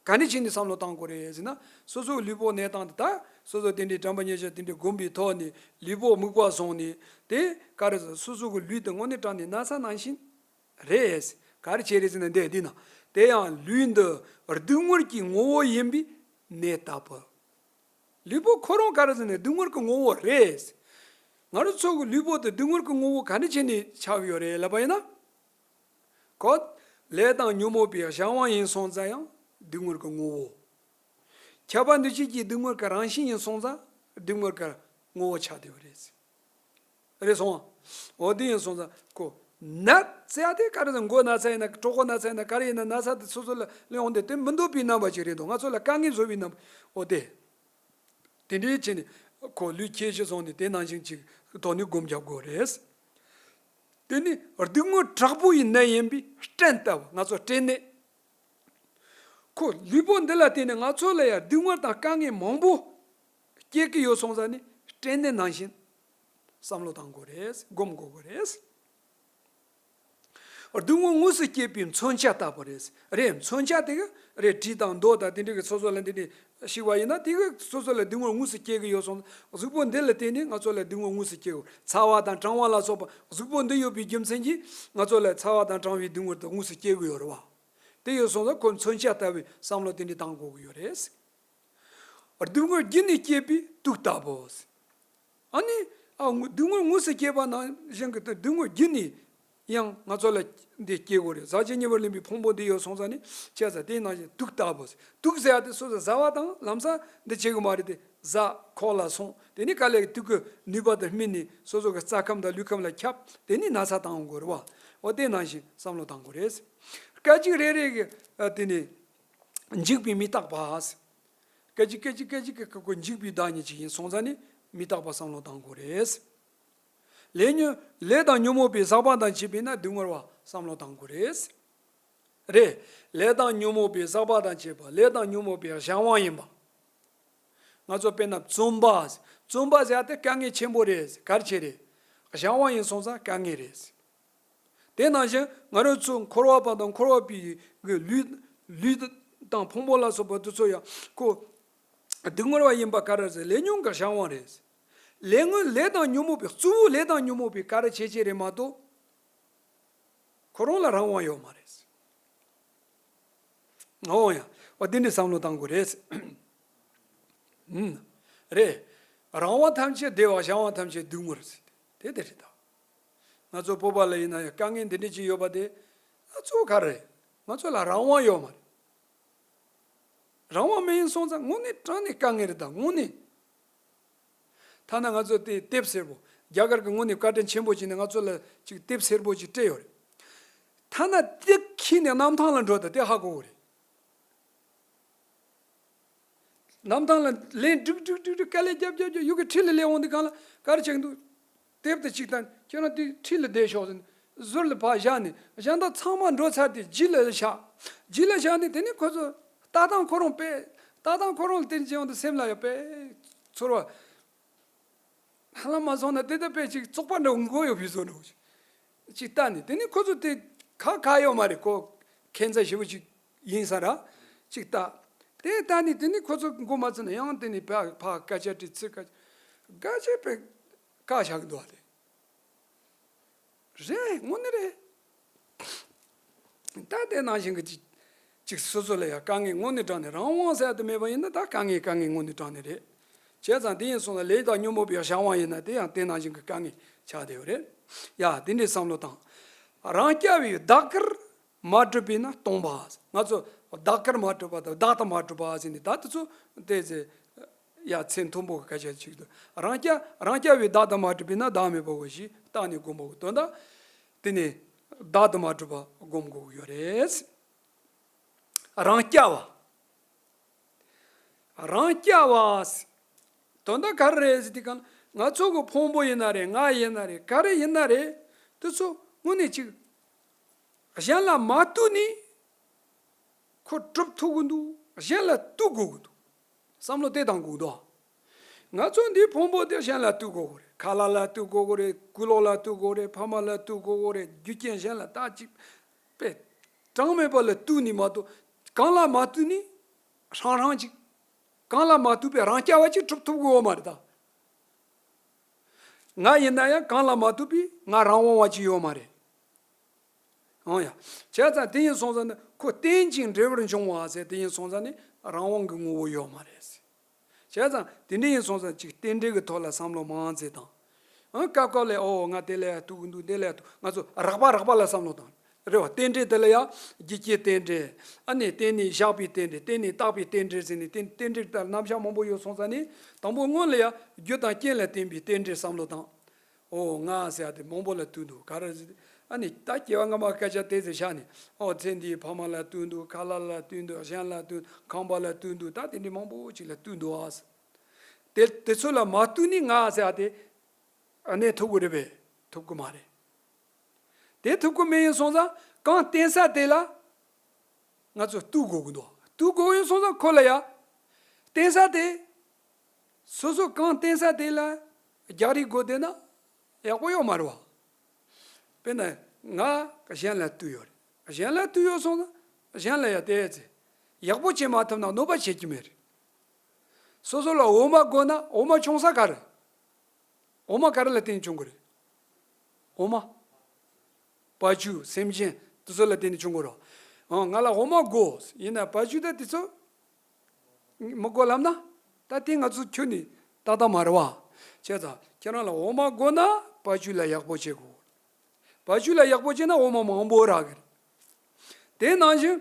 ག་འདྲ་བྱས་ནས་བསམ་བློ་བཏང་དགོས་རེད་ཟེར་ན། སོ་སོ་གི་ལུས་པོ་ནད་དང་དེ་དག་སོ་སོ་དེ་འདྲའི་དྲན་པ་ཉེར་བཞག་དེ་འདྲའི་སྒོམ་པའི་ཐོག་ནས་ལུས་པོ་མིག་པ་བཟུང་ནས། དེ་ག་རེ་ཟེར། སོ་སོ་གི་ལུས་དེ་དངོས་གནས་དྲང་ནས་ན་ཚ་ནང་བཞིན་རེད། ག་རེ་བྱས་རེད་ཟེར་ན། འདི་འདི་ན་དེ་ཡང་ལུས་འདི་སྡུག་བསྔལ་གྱི་ངོ་བོ་ཡིན་པས་ནད་ལྟ་བུ། ལུས་པོ་ཁོ་རང་ག་རེ་ཟེར་ན་སྡུག་བསྔལ་གྱི་ངོ་བོ་རེད། ང་རང་ཚོ་གི་ལུས་པོ་དེ་སྡུག་བསྔལ་གྱི་ངོ་བོ་ག་འདྲ་བྱས་ནས་ཆགས་ཡོད་རེད་ལབ་པ་ཡིན་ན། ཁོ་ལས་དང་ཉོན་མོངས་པའི་གཞན་དབང་ཡིན་སོང་ཙང་ཡང་སྡུག་བསྔལ་གྱི་ངོ་བོ། ཁྱབ་པ་འདུ་བྱེད་ཀྱི་སྡུག་བསྔལ་གྱི་རང་བཞིན་ཡིན་སོང་ཙང་སྡུག་བསྔལ་གྱི་ངོ་བོ་ཆགས་བསྡད་ཡོད་རེད། རེད་སོང་། འོ་དེ་ཡིན་སོང་ཙང་ཁོ་ནད་ཟེར་ཡ་དེ་ག་རེ་ཟེར། མགོ་ན་ཚ་ཡིན་ན། གྲོད་ཁོག་ན་ཚ་ཡིན་ན། ག་རེ་ཡིན་ན་ན་ཚ་དེ་སོ་སོ་ལ་སླེབས་འོང་དེ། དེ་མི་འདོད་པའི་རྣམ་པ་ཅིག་རེད་འདུག་ང་ཚོ་ལ་དཀའ་ངལ་བཟོ་བའི་རྣམ་པ། འོ་དེ། དེ་འདྲའི་བྱས་ནས་ཁོ་ལུས་ཁྱེར་ཤི་སོང་ནས་དེ་ནང་བཞིན་ཅིག་ཐོག་ནས་སྒོམ་རྒྱག་དགོས་རེད། དེ་ནི་སྡུག་བསྔལ་དྲག་པོ་ཡི་ནད་ཡིན་པས་སྐྲན་ལྟ་བུ། ང་ཚོ་སྐྲན་ནད། ཁོ་ལུས་པོ་འདི་ལ་བརྟེན་ནས་ང་ཚོ་ལ་ཡང་སྡུག་བསྔལ་དང་དཀའ་ངལ་མང་པོ་སྐྱེ་གི་ཡོད་སོང་ཙང་ནི་སྐྲན་ནད་ནང་བཞིན་བསམ་བློ་བཏང་དགོས་རེད། སྒོམ་དགོས་ཀྱི་རེད། སྡུག་བསྔལ་དངོས་སུ་སྐྱེས་པའི་མཚོན་ཆ་ལྟ་བུ་རེད། རེད། མཚོན་ཆ་དེ་ག་རེད། གྲི་དང་མདོག་དང་དེ་འདྲ་གི་སོ་སོ་ལ་འདི་འདྲ་ཞིག་པ་ཡིན་ན། དེ་ག་སོ་སོ་ལ་སྡུག་བསྔལ་དངོས་སུ་སྐྱེ་གི་ཡོད་སོང་། གཟུགས་པོ་འདི་ལ་བརྟེན་ནས་ང་ཚོ་ལ་སྡུག་བསྔལ་དངོས་སུ་སྐྱེ་གི་ཡོད། ཚ་བ་དང་གྲང་བ་ལ་སོགས་པ་གཟུགས་པོ་འདི་ཡོད་པའི་རྒྱུ་མཚན་གྱིས་ང་ཚོ་ལ་ཚ་བ་དང་གྲང་བའི་སྡུག་བསྔལ་དེ་དངོས་སུ་སྐྱེ་གི་ཡོད་རེད་བ། དེ་ཡོད་སོང་ཙང་ཁོ་མཚོན་ཆ་ལྟ་བུའི་བསམ་བློ་དེ་འདྲ་བཏང་དགོས་ཀྱི་ཡོད་རེད། སྡུག་བསྔལ་རྒྱུ་ནི་སྐྱེད་པའི་དུག་ལྟ་བུ། ཨ་ནི་ཨ་སྡུག་བསྔལ་དངོས་སུ་སྐྱེས་པ་ནང་བཞིན་གྱི་སྡུག་བསྔལ་རྒྱུ་ནི་ཡང་ང་ཚོ་ལ་འདི་སྐྱེ་དགོས་རེད། ཟག་བཅས་ཉེ་བར་ལེན་པའི་ཕུང་པོ་འདི་ཡོད་སོང་ཙང་ནི་བྱས་ཙང་དེ་ནང་བཞིན་དུག་ལྟ་བུ། དུག་ཟེར་ཡ་དེ་སོ་སོ་ཟ་བ་དང་ལམ་སང་འདི་བྱེད་གི་མ་རེད་དེ། ཟ་ཁོག་ལ་སོང་། དེ་ནི་དཀའ་ལས་དུག་གི་ནུས་པ་དང་སྨིན་ནས་སོ་སོ་གི་རྩ་ཁམས་དང་ལུས་ཁམས་ལ་ཁྱབ། དེ་ནི་ན་ཚ་བཏང་དགོས་རེད་བ། འོ་དེ་ནང་བཞིན་བསམ་བློ་བཏང་དགོས་རེད། སྐད་ཅིག་རེ་རེ་གི་ཨ་དེ་ནི་འཇིག་པའི་མི་རྟག་པ། སྐད་ཅིག་སྐད་ཅིག་སྐད་ཅིག་གི་ཁོ་འཇིག་པའི་བདག་ཉིད་ཅིག་ཡིན་སོང་ཙང་ནི་མི་རྟག་པ་བསམ་བློ་བཏང་དགོས་རེད། ལས་ཉོན་ལས་དང་ཉོན་མོངས་པའི་ཟག་པ་དང་བཅས་པས་ན་སྡུག་བསྔལ་བ་བསམ་བློ་བཏང་དགོས་རེད། རེད། ལས་དང་ཉོན་མོངས་པའི་ཟག་པ་དང་བཅས་པ། ལས་དང་ཉོན་མོངས་པའི་གཞན་དབང་ཡིན་པ། ང་ཚོ་དཔེར་ན་བཙོན་པ། བཙོན་པ་ཟེར་ཡ་དེ་དཀའ་ངལ་ཆེན་པོ་རེད། ག་རེ་བྱས་རེད། གཞན་དབང་ཡིན་སོང་ཙང་དཀའ་ངལ་རེད། དེ་ནང་བཞིན་ང་རང་ཚོ་འཁོར་བ་པ་དང་འཁོར་བ་པའི་གི་ལུས་ལུས་དང་ཕུང་པོ་ལ་སོགས་པ་དེ་ཚོ་ཡང་ཁོ་སྡུག་བསྔལ་བ་ཡིན་པ་ག་རེ་ཟེར། ལས་ཉོན་གྱི་གཞན་དབང་རེད། ལས་ངན་ལས་དང་ཉོན་མོངས་པའི་གཙོ་བོ་ལས་དང་ཉོན་མོངས་པའི་ག་རེ་བྱེད་ཀྱི་རེད་མ་གཏོགས། ཁོ་རང་ལ་རང་དབང་ཡོད་མ་རེད། འོ་ཡ། འོ་འདི་འདྲའི་བསམ་བློ་བཏང་དགོས་རེད། ཨུམ། རེད། རང་དབང་ཐམས་ཅད་བདེ་བ། གཞན་དབང་ཐམས་ཅད་སྡུག་བསྔལ་ཟེར་ཏེ་དེ་རེད་ད། ང་ཚོ་བོད་པ་ལ་ཡིན་ན་ཡང་དཀའ་ངལ་འདི་འདྲ་ཅིག་ཡོད་པ་དེ་ང་ཚོ་ག་རེ་རེད། ང་ཚོ་ལ་རང་དབང་ཡོད་མ་རེད། རང་དབང་མེད་ཡིན་སོང་ཙང་དངོས་གནས་དྲང་གནས་དཀའ་ངལ་རེད་ད། དངོས་གནས། ཐ་ན་ང་ཚོ་དེ་དེབ་སེར་པོ། རྒྱ་གར་གྱི་དངོས་གནས་བཀའ་དྲིན་ཆེན་པོ་བྱས་ནས་ང་ཚོ་ལ་ཅིག་དེབ་སེར་པོ་ཅིག་སྤྲད་ཡོད་རེད། ཐ་ན་དེ་ཁྱེར་ནས་གནམ་ཐང་ལ་འགྲོ་ད་དེ་ཧ་གོ་གི་རེད། གནམ་ཐང་ལ་ལན་སྒྲིག་སྒྲིག་སྒྲིག་སྒྲིག་དཀའ་ལས་རྒྱབ་རྒྱབ་རྒྱབ། ཡུལ་གྱི་ཁྲི་ལ་སླེབས་འོང་དུས་སྒང་ལ་ག་རེ་བྱེད་ཀྱི་འདུག་དེབ་དེ་གཅིག་བལྟས། ཁྱེད་རང་དེ་ཁྲི་ལ་བསྡད་ཤོག་ཟེར་ནས་ཟུར་ལ་ཕར་བཞག་ནས། གཞན་དག་ཚང་མ་འགྲོ་ཚར་དུས་རྗེས་ལ་བཞག་རྗེས་ལ་བཞག་ནས་དེ་ནས་ཁོ་ཚོ་ལྟ་སྟངས་ཁོ་རང་དཔེ། ལྟ་སྟངས་ཁོ་རང་དེ་བྱས་འོང་དུས་སེམས་ལ་ཡང་དཔེ་ཚོར་བ། ཧ་ལམ་མ་སོང་ན་དེ་ལྟ་དཔེ་ཅིག་བཙོག་པ་འདྲ་བོ་མགོ་ཡོད་པའི་བཟོ་འདྲ་བོ་ཅིག་ཅིག་ལྟ་ནས། དེ་ནས་ཁོ་ཚོ་དེ་ཁ་ཁ་ཡོད་མ་རེད། ཁོ་ཁྱད་མཚར་ཞེ་པོ་ཅིག་ཡིན་ས་ར། ཅིག་ལྟ། དེ་ལྟ་ནས་དེ་ནས་ཁོ་ཚོ་མགོ་མ་ཚོས་ན་ཡང་དེ་ནས་ཕར་ཕར་སྐད་ཆ་དྲིས། ཚིག་སྐད་ཆ་སྐད་ཆ་དཔེ་བཀག་བཞག་གི་འདུག་བ་དེ། རེད། དངོས་གནས་རེད། ད་དེ་ནང་བཞིན་གྱི་ཅིག་ཅིག་སོ་སོ་ལ་ཡང་དཀའ་ངལ་དངོས་གནས་དྲང་གནས་རང་དབང་ཟེར་ཡ་དེ་མེད་པ་ཡིན་ན་ད་དཀའ་ངལ་དཀའ་ངལ་དངོས་གནས་དྲང་གནས་རེད། བྱས་ཙང་དེ་ཡིན་སོང་ན་ལས་དང་ཉོན་མོངས་པའི་གཞན་དབང་ཡིན་ན་དེ་ཡང་དེ་ནང་བཞིན་གྱི་དཀའ་ངལ་ཆགས་བསྡད་ཡོད་རེད། ཡ་དེ་འདྲའི་བསམ་བློ་བཏང་། རང་རྐྱ་བས་བདག་གིར་མ་གྲུབ་པས་ན་སྟོང་པ། ང་ཚོ་བདག་གིར་མ་གྲུབ་པ་དང་བདག་ཏུ་མ་གྲུབ་པ་ཟེར་ནས་ད་དེ་ཚོ་དེ་ཚེ། ཡ་ཚེ་མཐོན་པོ་གི་སྐད་ཆ་ཅིག་འདུག་རང་རྐྱ་རང་རྐྱ་བས་བདག་ཏུ་མ་གྲུབ་པས་ན་བདག་མེད་པའོ་ཞེས་བརྟགས་ནས་སྒོམ་པའོ། དོན་དག་དེ་ནི་བདག་ཏུ་མ་གྲུབ་པ་སྒོམ་དགོས་ཀྱི་ཡོད་རེད། རང་རྐྱ་བ། རང་རྐྱ་བ། དོན་དག་ག་རེ་རེད་ཟེར་དུས་གང་ང་ཚོ་གི་ཕུང་པོ་ཡིན་ན་རེད། ང་ཡིན་ན་རེད། ག་རེ་ཡིན་ན་རེད། དེ་ཚོ་དངོས་གནས་ཅིག་གཞན་ལ་མ་ལྟོས་ནས་ཁོ་གྲུབ་ཐུབ་ཀྱི་འདུག་གཞན་ལ་ལྟོས་དགོས་ཀྱི་འདུག་བསམ་བློ་དེ་བཏང་དགོས་འདུག་ང་ཚོ་འདིའི་ཕུང་པོ་དེ་གཞན་ལ་ལྟོས་དགོས་ཀྱི་རེད། ཁ་ལག་ལ་ལྟོས་དགོས་ཀྱི་རེད། སྐུ་ལོག་ལ་ལྟོས་དགོས་རེད། ཕ་མ་ལ་ལྟོས་དགོས་ཀྱི་རེད། རྒྱུ་རྐྱེན་གཞན་ལ་ད་ཅིག་པས་གྲངས་མེད་པ་ལ་ལྟོས་ནས་མ་གཏོགས་གང་ལ་མ་ལྟོས་ནས་ཧྲང་ཧྲང་ཅིག་གང་ལ་མ་ལྟོས་པའི་རང་རྐྱ་བ་ཅིག་གྲུབ་ཐུབ་ཀྱི་ཡོད་མ་རེད་ད། ང་ཡིན་ན་ཡང་གང་ལ་མ་ལྟོས་པའི་ང་རང་དབང་བ་ཅིག་ཡོད་མ་རེད། འོ་ཡ། བྱས་ཙང་དེ་ཡིན་སོང་ཙང་ནི་ཁོ་རྟེན་ཅིང་འབྲེལ་བར་འབྱུང་བ་ཟེར་དེ་ཡིན་སོང་ཙང་ནི་རང་དབང་གི་ངོ་བོ་ཡོད་མ་རེད། བྱས་ཙང་དེ་འདྲ་ཡིན་སོང་ཙང་ཅིག་རྟེན་འབྲེལ་གྱི་ཐོག་ལ་བསམ་བློ་མང་ཙེ་དང་། ཨང་སྐབས་སྐབས་ལ་ཨོ་ང་དེ་ལ་ཡ་ལྟོས་ཀྱི་འདུག་འདི་ལ་ཡ་ལྟོས། ང་ཚོ་རགས་པ་རགས་པ་ལ་བསམ་བློ་བཏང་། རེད་བ། རྟེན་འབྲེལ་དེ་ལ་ཡང་རྒྱུ་རྐྱེན་རྟེན་འབྲེལ། ཨ་ནི་རྟེན་ནས་བཞག་པའི་རྟེན་འབྲེལ། རྟེན་ནས་བཏགས་པའི་རྟེན་འབྲེལ་ཟེར་ནས་རྟེན་རྟེན་འབྲེལ་དེ་ལ་རྣམ་གཞག་མང་པོ་ཡོད་སོང་ཙང་ནི། དང་པོ་སྔོན་ལ་ཡང་རྒྱུ་དང་རྐྱེན་ལ་བརྟེན་པའི་རྟེན་འབྲེལ་བསམ་བློ་བཏང་། ཨོ་ང་ཟེར་ཡ་དེ་མང་པོ་ལ་ལྟོས་འདུག་ག་རེ་ཟེར། ཨ་ནི་ད་སྐྱེ་བ་སྔ་མ་སྐད་ཆ་དེ་ཟེར་བཞག་ནས། ཨོ་ཚེ་འདིའི་ཕ་མ་ལ་ལྟོས་འདུག་ཁ་ལག་ལ་ལྟོས་འདུག་གཞན་ལ་ལྟོས། ཁང་པ་ལ་ལྟོས་འདུག་ད་དེ་འདྲའི་མང་པོ་ཅིག་ལ་ལྟོས་འདུག་ཨ། དེ་དེ་ཚོ་ལ་མ་ལྟོས་ནས་ང་ཟེར་ཡ་དེ་གནས་ཐུབ་ཀྱི་རེད་པས། ཐུབ་ཀྱི་མ་རེད། དེ་ཐུབ་ཀྱི་མེད་ཡིན་སོང་ཙང་གང་བརྟེན་ས་དེ་ལ་ང་ཚོ་ལྟོས་དགོས་ཀྱི་འདུག་ལྟོས་དགོས་ཡིན་སོང་ཙང་ཁོ་ལ་ཡ་བརྟེན་ས་དེ། སོ་སོ་གང་བརྟེན་ས་དེ་ལ་རྒྱག་རེས་དགོས་བསྡད་ན་ཡག་པོ་ཡོད་མ་རེད་བ། དཔེར་ན་ང་གཞན་ལ་ལྟོས་ཡོད་རེད། གཞན་ལ་ལྟོས་ཡོད་སོང་ན་གཞན་ལ་ཡ་བལྟས་ཚེ་ཡག་པོ་བྱེད་མ་ཐུབ་ན་གནོད་པ་བྱེད་ཀྱི་མེད་རེད། སོ་སོ་ལ་འོ་མ་དགོས་ན་འོ་མ་བྱུང་ས་ག་རེ། འོ་མ་ག་རེ་ལ་བརྟེན་ནས་བྱུང་གི་རེད། འོ་མ། བ་ཕྱུགས་སེམས་ཅན་དེ་ཚོ་ལ་བརྟེན་ནས་བྱུང་གི་རེད། ཨང་ང་ལ་འོ་མ་དགོས་ཡིན་ན་བ་ཕྱུགས་དང་དེ་ཚོ་མི་དགོས་ལབ་ན། ད་དེ་ང་ཚོ་ཁྱོན་ནས་ཏག་ཏག་མ་རེད་བ། བྱས་ཙང་ཁྱེད་རང་ལ་འོ་མ་དགོས་ན་བ་ཕྱུགས་ལ་ཡག་པོ་བྱེད་དགོས། བ་ཕྱུགས་ལ་ཡག་པོ་བྱས་ན་འོ་མ་མང་པོ་རག་གི་རེད། དེ་ནང་བཞིན་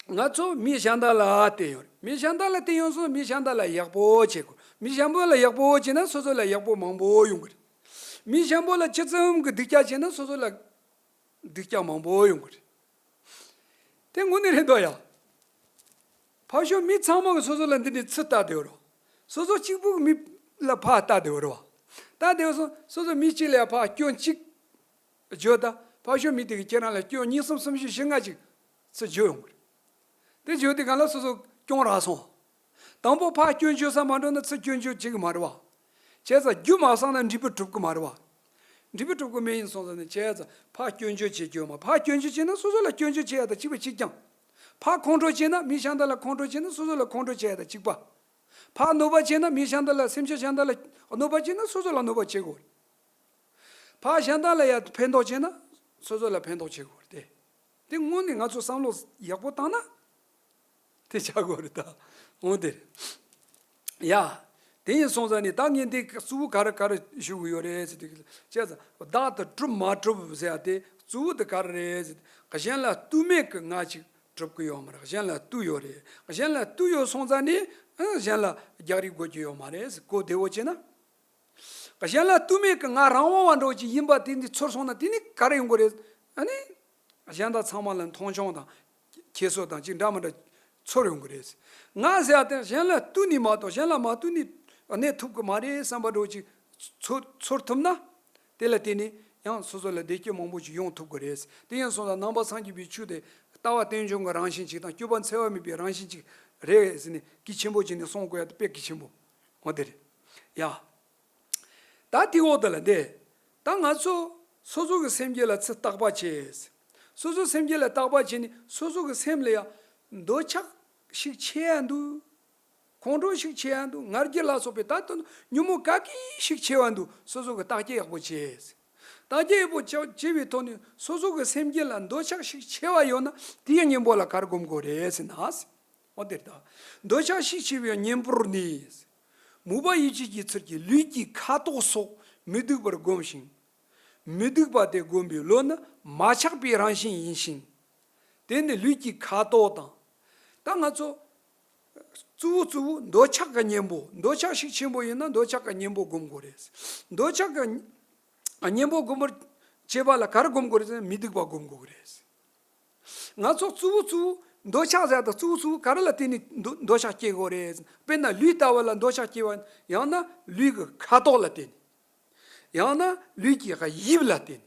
ང་ཚོ་མི་གཞན་དག་ལ་བལྟས་ཡོད་རེད། མི་གཞན་དག་ལ་བལྟས་ཡོང་སོང་། མི་གཞན་དག་ལ་ཡག་པོ་བྱེད་དགོས། མི་གཞན་པ་ལ་ཡག་པོ་བྱས་ན་སོ་སོ་ལ་ཡག་པོ་མང་པོ་ཡོང་གི་རེད། མི་གཞན་པ་ལ་ཇི་ཙམ་གྱི་སྡུག་ཅག་བྱས་ན་སོ་སོ་ལ་སྡུག་ཅག་མང་པོ་ཡོང་གི་རེད། དེ་དངོས་གནས་རེད་འདུག་ཡ། ཕར་ཕྱོགས་མི་ཚང་མ་གིས་སོ་སོ་ལ་འདི་འདྲའི་ཚུལ་ལྟ་བསྡད་ཡོད་རེད། སོ་སོ་གཅིག་པུ་གིས་མི་ལ་ཕར་ལྟ་བསྡད་ཡོད་རེད་བ། ལྟ་བསྡད་ཡོད་སོང་། སོ་སོ་མི་གཅིག་ལ་ཡ་ཕར་སྐྱོན་གཅིག་བརྗོད་ད། ཕར་ཕྱོགས་མི་དེ་གིས་ཁྱེད་རང་ལ་སྐྱོན་གཉིས་གསུམ་གསུམ་བཞི་བཞི་ལྔ་ཅིག་ཚུར་བརྗོད་ཡོང་གི་རེད། དེ་བརྗོད་དུས་གང་ལ་སོ་སོ་སྐྱོན་རག་སོང་། དང་པོ་ཕར་སྐྱོན་བརྗོད་ས་མ་འགྲོ་ན་ཚུར་སྐྱོན་བརྗོད་བྱེད་གི་མ་རེད་བ། བྱས་ཙང་རྒྱུ་མ་བསགས་ན་འབྲས་བུ་གྲུབ་གི་མ་རེད་བ། འབྲས་བུ་གྲུབ་གི་མེད་ཡིན་སོང་ཙང་ནི། བྱས་ཙང་ཕར་སྐྱོན་བརྗོད་བྱེད་རྒྱུ་ཡོད་མ། ཕར་སྐྱོན་བརྗོད་བྱས་ན་སོ་སོ་ལ་སྐྱོན་བརྗོད་བྱེད་ཡ་དང་གཅིག་པ་གཅིག་རྐྱང་། ཕར་ཁོང་ཁྲོ་བྱས་ན། མི་གཞན་དག་ལ་ཁོང་ཁྲོ་བྱས་ན་སོ་སོ་ལ་ཁོང་ཁྲོ་བྱེད་ཡ་དང་གཅིག་པ། ཕར་གནོད་པ་བྱས་ན། མི་གཞན་དག་ལ། སེམས་ཅན་གཞན་དག་ལ་གནོད་པ་བྱས་ན་སོ་སོ་ལ་གནོད་པ་བྱེད་དགོས། ཕར་གཞན་དག་ལ་ཡ་ཕན་ཐོགས་བྱས་ན་སོ་སོ་ལ་ཕན་ཐོགས་བྱེད་དགོས་ཏེ། དེ་དངོས་གནས་ང་ཚོ་བསམ་བློ་ཡག་པོ་བཏང་ན་དེ་ཆགས་དགོས་རེད་ད། འོ་དེ་རེད། ཡ། དེ་ཡིན་སོང་ཙང་ནི་ད་ངས་འདི་གཙོ་བོ་ག་རེ་ག་རེ་ཞུ་གི་ཡོད་རེད་ཟེར་དུས། བྱས་ཙང་བདག་ཏུ་གྲུབ་མ་གྲུབ་ཟེར་ཡ་དེ་གཙོ་བོ་དེ་ག་རེ་རེད་ཟེར། གཞན་ལ་ལྟོས་མེད་ཀྱི་ང་ཅིག་གྲུབ་ཀྱི་ཡོད་མ་རེད། གཞན་ལ་ལྟོས་ཡོད་རེད། གཞན་ལ་ལྟོས་ཡོད་སོང་ཙང་ནི་ཨ་གཞན་ལ་རྒྱག་རེས་དགོས་ཀྱི་ཡོད་མ་རེད་ཟེར། གོ་བདེ་བོ་བྱས་ན། གཞན་ལ་ལྟོས་མེད་ཀྱི་ང་རང་དབང་བ་འདྲ་བོ་ཅིག་ཡིན་པ་དེ་འདི་ཚོར་སོང་ན་དེ་ནི་ག་རེ་ཡོང་གི་རེད། ཨ་ནི་གཞན་དག་ཚང་མ་ལ་མཐོང་ཆུང་དང་ཁྱད་གསོད་དང་ཅིག་འདྲ་མི་འདྲ་ཚོར་ཡོང་གི་རེད། ང་ཟེར་ཡ་དེ་གཞན་ལ་ལྟོས་ནས་མ་གཏོགས། གཞན་ལ་མ་ལྟོས་ནས་གནས་ཐུབ་ཀྱི་མ་རེད་བསམ་པ་འདྲ་བོ་ཅིག་ཚོར་ཚོར་ཐུབ་ན། དེ་ལ་བརྟེན་ནས་ཡང་སོ་སོ་ལ་བདེ་སྐྱིད་མང་པོ་ཅིག་ཡོང་ཐུབ་ཀྱི་རེད། དེ་ཡིན་སོང་ཙང་ནང་པ་སངས་རྒྱས་པའི་ཆོས་དེ་ལྟ་བ་རྟེན་འབྱུང་གི་རང་བཞིན་ཅིག་དང་། སྤྱོད་པ་འཚེ་བ་མེད་པའི་རང་བཞིན་ཅིག་རེད་ཟེར་ནས་གལ་ཆེན་པོ་བྱས་ནས་གསུང་དགོས་ཡ་དེ་དཔེ་གལ་ཆེན་པོ། འོ་དེ་རེད། ཡ། ད་དེ་འོག་དེ་ལ་འདི། ད་ང་ཚོ་སོ་སོ་གི་སེམས་རྒྱུད་ལ་ཚུར་བརྟག་པ་བྱེད། སོ་སོ་སེམས་རྒྱུད་ལ་བརྟག་པ་བྱེད་ནས་སོ་སོ་གི་སེམས་ལ་ཡ་འདོད་ཆགས་ཤུགས་ཆེ་ཡ་འདུག་ཁོང་ཁྲོ་ཤུགས་ཆེ་ཡ་འདུག་ང་རྒྱལ་ལ་སོགས་པའི་ད་དུང་ཉོན་མོངས་ག་གི་ཤུགས་ཆེ་བ་འདུག་སོ་སོ་གི་བརྟག་དཔྱད་ཡག་པོ་བྱེད། བརྟག་དཔྱད་ཡག་པོ་བྱ་བྱས་པའི་ཐོག་ནས་སོ་སོ་གི་སེམས་རྒྱུད་ལ་འདོད་ཆགས་ཤུགས་ཆེ་བ་ཡོད་ན་དེའི་གཉེན་པོ་ལ་ག་རེ་སྒོམ་དགོས་རེད་ཟེར་ན། འོ་དེ་ལྟ། འདོད་ཆགས་ཤུགས་ཆེ་བའི་གཉེན་པོར་ནི། མོས་པ་ཡིད་བྱེད་ཀྱི་ཚུལ་གྱིས་ལུས་ཀྱི་ཁ་དོག་སོགས་མི་སྡུག་པར་བསྒོམ་ཞིང་། མི་སྡུག་པ་དེ་བསྒོམ་པའི་བློ་ནི་མ་ཆགས་པའི་རང་བཞིན་ཡིན་ཞིང་། དེ་ནི་ལུས་ཀྱི་ཁ་དོག་དང་། ད་ང་ཚོ་གཙོ་བོ་གཙོ་བོ་འདོད་ཆགས་ཀྱི་གཉེན་པོ། འདོད་ཆགས་ཤུགས་ཆེན་པོ་ཡིན་ན་འདོད་ཆགས་ཀྱི་གཉེན་པོ་སྒོམ་དགོས་རེད། འདོད་ཆགས་ཀྱི་གཉེན་པོ་སྒོམ་པར་བྱེད་པ་ལ་ག་རེ་སྒོམ་དགོས་རེད་ཟེར་ན་མི་སྡུག་པ་སྒོམ་དགོས་རེད། ང་ཚོ་གཙོ་བོ་གཙོ་བོ་ འདོད་ཆགས་ཟེར་ཡ་དེ་གཙོ་བོ་གཙོ་བོ་ག་རེ་ལ་བརྟེན་ནས་འདོད་འདོད་ཆགས་སྐྱེ་དགོས་རེད། དཔེར་ན་ལུས་ལྟ་བུ་ལ་འདོད་ཆགས་སྐྱེ་བ། ཡང་ན་ལུས་ཀྱི་ཁ་དོག་ལ་བརྟེན་ནས། ཡང་ན་ལུས་ཀྱི་དབྱིབས་ལ་བརྟེན་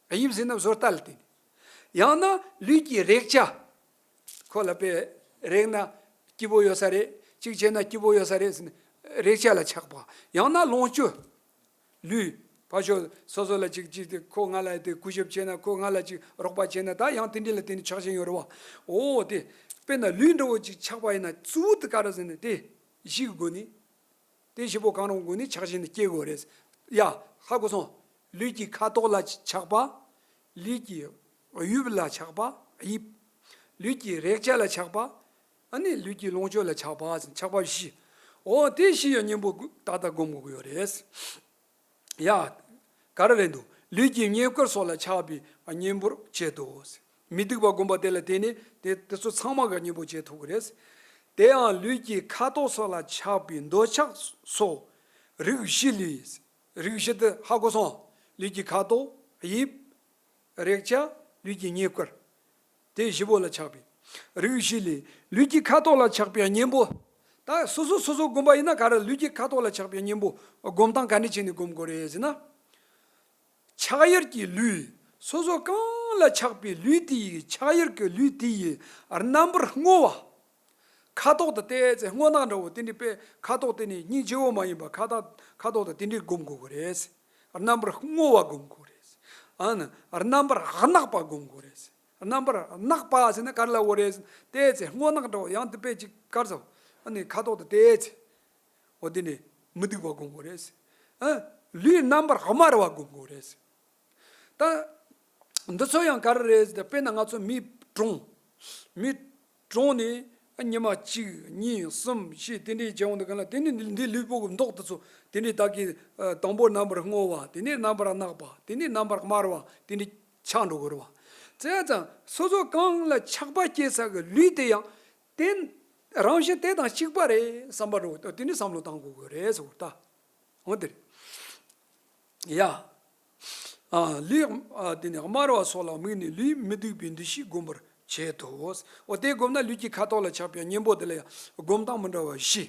ནས། དབྱིབས་ཟེར་ན་བཟོ་ལྟ་ལ་བརྟེན་ནས། ཡང་ན་ལུས་ཀྱི་རེག་བྱ། ཁོ་ལ་དཔེ་རེག་ན་སྐྱིད་པོ་ཡོད་ས་རེད། གཅིག་བྱས་ན་སྐྱིད་པོ་ཡོད་ས་རེད་ཟེར་ནས་རེག་བྱ་ལ་ཆགས་པ། ཡང་ན་ལོངས་སྤྱོད། ལུས། ཕར་ཕྱོགས་སོ་སོ་ལ་ཅིག་ཅིག་དེ་ཁོ་ང་ལ་དེ་གུས་ཞབས་བྱས་ན། ཁོ་ང་ལ་ཅིག་རོགས་པ་བྱས་ན། ད་ཡང་དེ་འདྲ་ལ་བརྟེན་ནས་ཆགས་བཞིན་ཡོད་རེད་བ། འོ་དེ། དཔེར་ན་ལུས་འདྲ་བོ་ཅིག་ཆགས་པ་ཡིན་ན་གཙོ་བོ་དེ་ག་རེ་ཟེར་ན་དེ་བཞི་གི་སྒོ་ནས། དེ་བཞི་པོ་གང་རུང་སྒོ་ནས་ཆགས་བཞིན་དུ་སྐྱེ་དགོས་རེད། ཡ། ཧ་གོ་སོང་། ལུས་ཀྱི་ཁ་དོག་ལ་ཆགས་པ། ལུས་ཀྱི་དབྱིབས་ལ་ཆགས་པ། དབྱིབས། ལུས་ཀྱི་རེག་བྱ་ལ་ཆགས་པ། ཨ་ནི་ལུས་ཀྱི་ལོངས་སྤྱོད་ལ་ཆགས་པ། ཆགས་པ་བཞི། འོ་དེ་བཞི་ཡི་གཉེན་པོ་ད་ལྟ་སྒོམ་དགོས་ཀྱི་ཡོད་རེད། ཡ། ག་རེ་རེད་འདུག་ལུས་ཀྱི་བསྙེན་བཀུར་སོགས་ལ་ཆགས་པའི་གཉེན་པོར་བྱེད་དོ། མི་སྡིག་པ་བསྒོམ་པ་དེ་ལ་བརྟེན་ནས་དེ་དེ་ཚོ་ཚང་མ་གི་གཉེན་པོ་བྱེད་ཐུབ་ཀྱི་རེད། དེ་ཡང་ལུས་ཀྱི་ཁ་དོག་སོགས་ལ་ཆགས་པའི་འདོད་ཆགས་སོགས་རིགས་བཞི་ལས། རིགས་བཞི་དེ་ཧ་གོ་སོང་། ལུས་ཀྱི་ཁ་དོག་དབྱིབས། རེག་བྱ། ལུས་ཀྱི་བསྙེན་བཀུར། དེ་བཞི་པོ་ལ་ཆགས་པའི་རིགས་བཞི་ལས། ལུས་ཀྱི་ཁ་དོག་ལ་ཆགས་པའི་གཉེན་པོ། ད་སོ་སོ་སོ་སོ་བསྒོམ་པ་ཡིན་ན་ག་རེ། ལུས་ཀྱི་ཁ་དོག་ལ་ཆགས་པའི་གཉེན་པོ་བསྒོམ་སྟངས་ག་འདྲ་བྱས་ནས་བསྒོམ་དགོས་རེད་ཟེར་ན། ཆགས་ཡུལ་གྱི་ལུས། སོ་སོ་གང་ལ་ཆགས་པའི་ལུས་དེ་ཡི། ཆགས་ཡུལ་གྱི་ལུས་དེ་ཡི་རྣམ་པར་སྔོ་བ། ཁ་དོག་དང་བལྟས་ཚེ་སྔོ་ནག་འདྲ་བོ་དེ་འདྲའི་དཔེ། ཁ་དོག་དེ་ནི་སྙིང་རྗེ་བོ་མ་ཡིན་པ། ཁ་དོག་ཁ་དོག་དང་དེ་འདྲའི་བསྒོམ་དགོས་ཀྱི་རེད། རྣམ་པར་སྔོ་བ་བསྒོམ་དགོས་རེད། ཨ་ནི་རྣམ་པར་གནག་པ་བསྒོམ་དགོས་རེད། རྣམ་པར་གནག་པ་ཟེར་ན་ག་རེ་ལབ་དགོས་རེད། བལྟས་ཚེ་སྔོ་ནག་འདྲ་བོ། ཡང་དེ་དཔེ་ཅིག་ག་རེ་ཟེར། ཨ་ནི་ཁ་དོག་དང་བལྟས་ཚེ། འོ་དེ་ནི་མི་སྡིག་པ་བསྒོམ་དགོས་རེད། ཨ། ལུས་རྣམ་པར་དམར་བ་བསྒོམ་དགོས་རེད། ད་འདི་ཚོ་ཡང་ག་རེ་རེད་ཟེར་ན། དཔེར་ན་ང་ཚོ་མི་གྲོངས། མི་གྲོངས་ནས་ཉི་མ་གཅིག་གཉིས་གསུམ་བཞི་དེ་འདྲའི་བྱས་ཡོང་དུས་སྒང་ལ། དེ་ནི་འདི་འདི་ལུས་པོ་གི་མདོག་དེ་ཚོ་དེ་འདྲའི་ད་གི། ཨ། དང་པོ་རྣམ་པར་སྔོ་བ། དེ་ནས་རྣམ་པར་གནག་པ། དེ་ནས་རྣམ་པར་དམར་བ། དེ་འདྲའི་ཆགས་འགྲོ་གི་རེད་བ། བྱས་ཙང་སོ་སོ་གང་ལ་ཆགས་པ་སྐྱེ་ས་གི་ལུས་དེ་ཡང་དེ་རང་བཞིན་དེ་དང་གཅིག་པ་རེད་བསམ་པ་འདྲ་བོ་དེ་འདྲའི་བསམ་བློ་བཏང་དགོས་ཀྱི་རེད་ཟེར་བ་ད། འོ་དེ་རེད། ཡ། ཨ། ལུས། ཨ། དེ་ནས་དམར་བ་སོགས་ལ་དམིགས་ནས་ལུས་མི་སྡིག་པའི་འདུ་ཤེས་བསྒོམ་པར་བྱེད་དོ། འོ་དེ་བསྒོམ་ན་ལུས་ཀྱི་ཁ་དོག་ལ་ཆགས་པའི་གཉེན་པོ་དེ་ལ་ཡང་བསྒོམ་སྟངས་མི་འདྲ་བ་བཞི།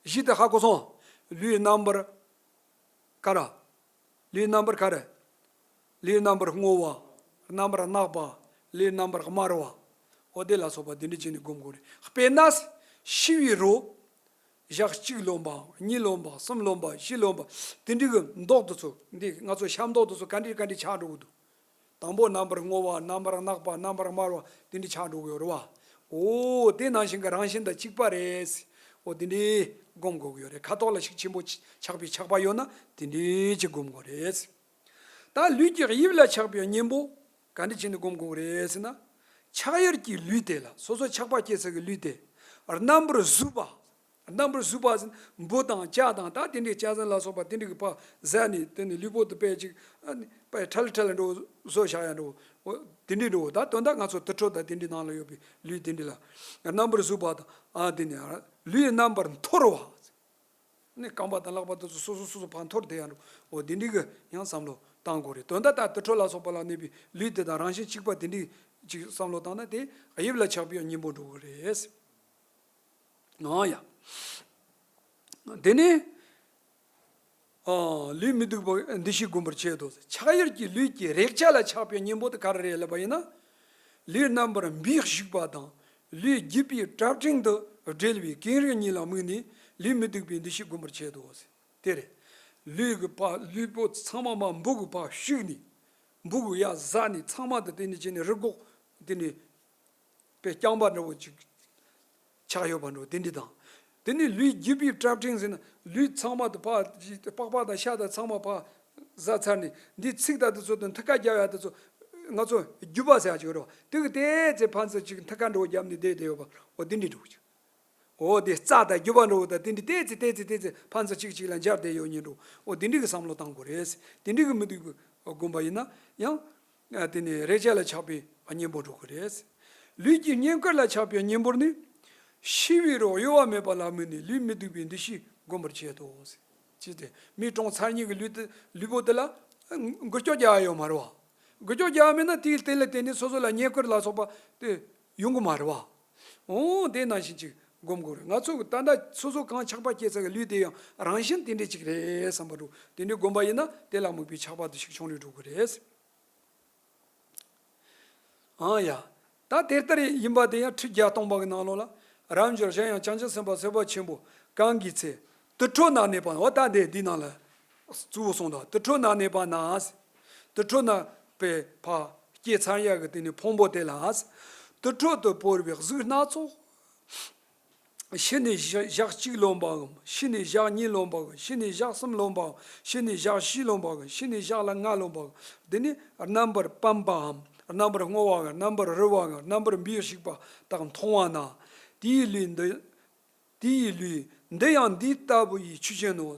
བཞི་དེ་ཧ་གོ་སོང་། ལུས་རྣམ་པར་ག་རེ། ལུས་རྣམ་པར་ག་རེ། ལུས་རྣམ་པར་སྔོ་བ། རྣམ་པར་གནག་པ། ལུས་རྣམ་པར་དམར་བ། འོ་དེ་ལ་སོགས་པ་དེ་འདྲ་བྱས་ནས་བསྒོམ་དགོས་རེད། དཔེར་ན་ཤི་བའི་རོ། ཞག་གཅིག་ལོན་པ། གཉིས་ལོན་པ། གསུམ་ལོན་པ། བཞི་ལོན་པ། དེ་འདྲའི་གི་མདོག་དེ་ཚོ། འདི་ང་ཚོ་ཤ་མདོག་དེ་ཚོ་ག་འདྲ་ག་འདྲ་ཆགས་འགྲོ་གི་འདུག་དང་པོ་རྣམ་པར་སྔོ་བ། རྣམ་པར་གནག་པ། རྣམ་པར་དམར་བ། དེ་འདྲ་ཆགས་འགྲོ་གི་ཡོད་རེད་བ། འོ་དེ་ནང་བཞིན་གི་རང་བཞིན་དང་གཅིག་པ་རེད། འོ་དེ་འདྲའི་བསྒོམ་དགོས་ཀྱི་ཡོད་རེད། ཁ་དོག་ལ་ཤུགས་ཆེན་པོ་ཆགས་པའི་ཆགས་པ་ཡོད་ན་དེ་འདྲའི་ཅིག་བསྒོམ་དགོས་རེད། ད་ལུས་ཀྱི་དབྱིབས་ལ་ཆགས་པའི་གཉེན་པོ་ག་འདྲ་བྱས་ནས་བསྒོམ་དགོས་རེད་ཟེར་ན། ཆགས་ཡུལ་གྱི་ལུས་དེ་ལ། སོ་སོ་ཆགས་པ་སྐྱེ་ས་གི་ལུས་དེ། རྣམ་པར་གཟུགས་པ། རྣམ་པར་གཟུགས་པ་ཟེར་ན་འབུ་དང་བྱ་དང་ད་དེ་འདྲའི་གཅན་གཟན་ལ་སོགས་པ་དེ་འདྲའི་གི་ཕར་བཟས་ནས། དེ་ནས་ལུས་པོ་དེ་དཔེ་ཅིག་ཨ་ནི་དཔེ་ཁྲ་ལི་ཁྲ་ལི་འདྲ་བོ་བཟོས་བཞག་ཡ་འདྲ་བོ། འོ་དེ་འདྲའི་འདྲ་བོ། ད་དོན་དག་ང་ཚོ་དུར་ཁྲོད་དང་དེ་འདྲའི་ནང་ལ་ཡོད་པའི་ལུས་དེ་འདྲ་ལ་རྣམ་པར་གཟུགས་པ་དང་། ཨ། དེ་ནས་ལུས་རྣམ་པར་འཐོར་བ། ནི་རྐང་པ་དང་ལག་པ་དེ་ཚོ་སོ་སོ་སོ་སོ་ཕར་འཐོར་བསྡད་ཡ་འགྲོ། འོ་དེ་འདྲའི་གི་ཡང་བསམ་བློ་བཏང་དགོས་རེད། དོན་དག་ད་དུར་ཁྲོད་ལ་སོགས་པ་ལ་གནས་པའི་ལུས་དེ་དང་རང་བཞིན་གཅིག་པ་དེ་འདྲའི་ཅིག་བསམ་བློ་བཏང་ན་དེ་དབྱིབས་ལ་ཆགས་པའི་གཉེན་པོ་འགྲོ་གི་རེད། ཨང་ཡ། དེ་ནས། ཨ། ལུས་མི་སྡིག་པའི་འདུ་ཤེས་བསྒོམ་པར་བྱེད་དོ། ཆགས་ཡུལ་གྱི་ལུས་ཀྱི་རེག་བྱ་ལ་ཆགས་པའི་གཉེན་པོ་དེ་ག་རེ་རེད་ལབ་པ་ཡིན་ན། ལུས་རྣམ་པར་འབུས་བྱུག་པ་དང་། ལུས་རྒྱུས་པའི་སྐྲ་བྲེགས་དུ་བསྒྲིལ་བའི་གངས་རི་གཉིས་ལ་དམིགས་ནས་ལུས་མི་སྡིག་པའི་འདུ་ཤེས་བསྒོམ་པར་བྱེད་དོ། དེ་རེད། ལུས་ཀྱི་ཕར་ལུས་པོ་ཚང་མ་མར་འབུ་གིས་ཕར་བྱུགས་ནས། འབུ་གིས་ཡར་བཟས་ནས་ཚང་མ་དེ་དེ་ནས་བྱས་ནས་རི་སྒོག་དེ་ནས་དཔེ་རྐྱང་པ་འདྲ་བོ་ཅིག་ཆགས་ཡོད་པ་འདྲ་བོ་དེ་འདྲ་དང་། དེ་ནས་ལུས་རྒྱུས་པའི་སྐྲ་བྲེགས་ཟེར་ན་ལུས་ཚང་མ་དེ་ཕར་པགས་པ་དང་ཤ་དང་ཚང་མ་ཕར་བཟས་ཚར་ནས། འདི་ཚིགས་དང་དེ་ཚོ་དང་མཐུད་ཀ་རྒྱབ་ཡ་དེ་ཚོ་ང་ཚོ་རྒྱུས་པ་ཟེར་ཡ་ཅིག་ཡོད་རེད་བ། དེ་གིས་ཏོག་ཙམ་ཕར་ཚུར་ཅིག་མཐུད་ཀ་འདྲ་བོ་བརྒྱབ་ནས་བསྡད་བསྡད་ཡོད་པ། འོ་དེ་འདྲ་འདྲ་བོ་ཅིག་འོ་དེ་རྩ་དང་རྒྱུས་པ་འདྲ་བོ་དང་དེ་འདྲ་ཏོག་ཙམ་ཏོག་ཙམ་ཏོག་ཙམ་ཕར་ཚུར་གཅིག་གཅིག་ལ་འབྱར་བསྡད་ཡོད་མཁན་འདྲ་བོ། འོ་དེ་འདྲ་གི་བསམ་བློ་བཏང་དགོས་རེད། དེ་འདྲ་གི་མི་སྡིག་པའི་བསྒོམ་པ་ཡིན་ན་ཡང་། ཨ། དེ་ནས་རེག་བྱ་ལ་ཆགས་པའི་གཉེན་པོ་འགྲོ་གི་རེད། ལུས་ཀྱི་བསྙེན་བཀུར་ལ་ཆགས་པའི་གཉེན་པོར་ནི། ཤི་བའི་རོ་གཡོ་བ་མེད་པ་ལ་དམིགས་ནས་ལུས་མི་སྡིག་པའི་འདུ་ཤེས་བསྒོམ་པར་བྱེད་དོ། ཅི་སྟེ་མི་གྲོངས་ཚར་མཁན་གྱི་ལུས་དེ། ལུས་པོ་དེ་ལ་འགུལ་སྐྱོད་རྒྱག་ཡ་ཡོད་མ་རེད་བ། འགུལ་སྐྱོད་རྒྱག་ཡ་མེད་ན་དེའི་རྟེན་ལ་བརྟེན་ནས་སོ་སོ་ལ་བསྙེན་བཀུར་ལ་སོགས་པ་དེ་ཡོང་གི་མ་རེད་བ། འོ་དེ་ནང་བཞིན་ཅིག་སྒོམ་དགོས་རེད། ང་ཚོ་གི་ད་ལྟ་སོ་སོ་གང་ཆགས་པ་སྐྱེས་ཚར་གི་ལུས་དེ་ཡང་རང་བཞིན་དེ་འདྲས་ཅིག་རེད་བསམ་པ་འགྲོ། དེ་འདྲས་སྒོམ་པ་ཡིན་ན་དེ་ལ་དམིགས་པའི་ཆགས་པ་དེ་ཞིག་བྱུང་ནས་འགྲོ་གི་རེད། ཨང་ཡ། ད་དེ་ལྟར་ཡིན་པ་དེ་ཡང་ཁྲིད་བརྒྱ་སྟོང་པ་གི་ནང་ལོགས་ལ། རབ་འབྱོར་གཞན་ཡང་བྱང་ཆུབ་སེམས་དཔའ་སེམས་དཔའ་ཆེན་པོ་གང་གི་ཚེ། དུར་ཁྲོད་ན་གནས་པ་ན། འོ་ད་དེ་འདི་ནང་ལ་གཙོ་བོ་གསུངས་དང་། དུར་ཁྲོད་ན་གནས་པ་ན། དུར་ཁྲོད་ན་པའི་ཕ་སྐྱེས་ཚར་ཡག་གི་དེ་ནི་ཕུང་པོ་དེ་ལ། དུར་ཁྲོད་དུ་བོར་བའི་གཟུགས་སྣ་ཚོགས། ཕྱི་ནས་ཞག་གཅིག་ལོན་པའམ། ཕྱི་ནས་ཞག་གཉིས་ལོན་པའམ། ཕྱི་ནས་ཞག་གསུམ་ལོན་པའམ། ཕྱི་ནས་ཞག་བཞི་ལོན་པའམ། ཕྱི་ནས་ཞག་ལྔ་ལོན་པའམ། འདི་ནི་རྣམ་པར་སྤངས་པའམ། རྣམ་པར་བསྔོ་བའམ། རྣམ་པར་རོལ་བའམ། རྣམ་པར་འབུལ་ཞིག་པ་དག་མཐོང་བ་ན། དེའི་ལུས་འདི། དེའི་ལུས་འདི་ཡང་འདི་ལྟ་བུ་ཡི་ཆོས་ཅན་ནོ།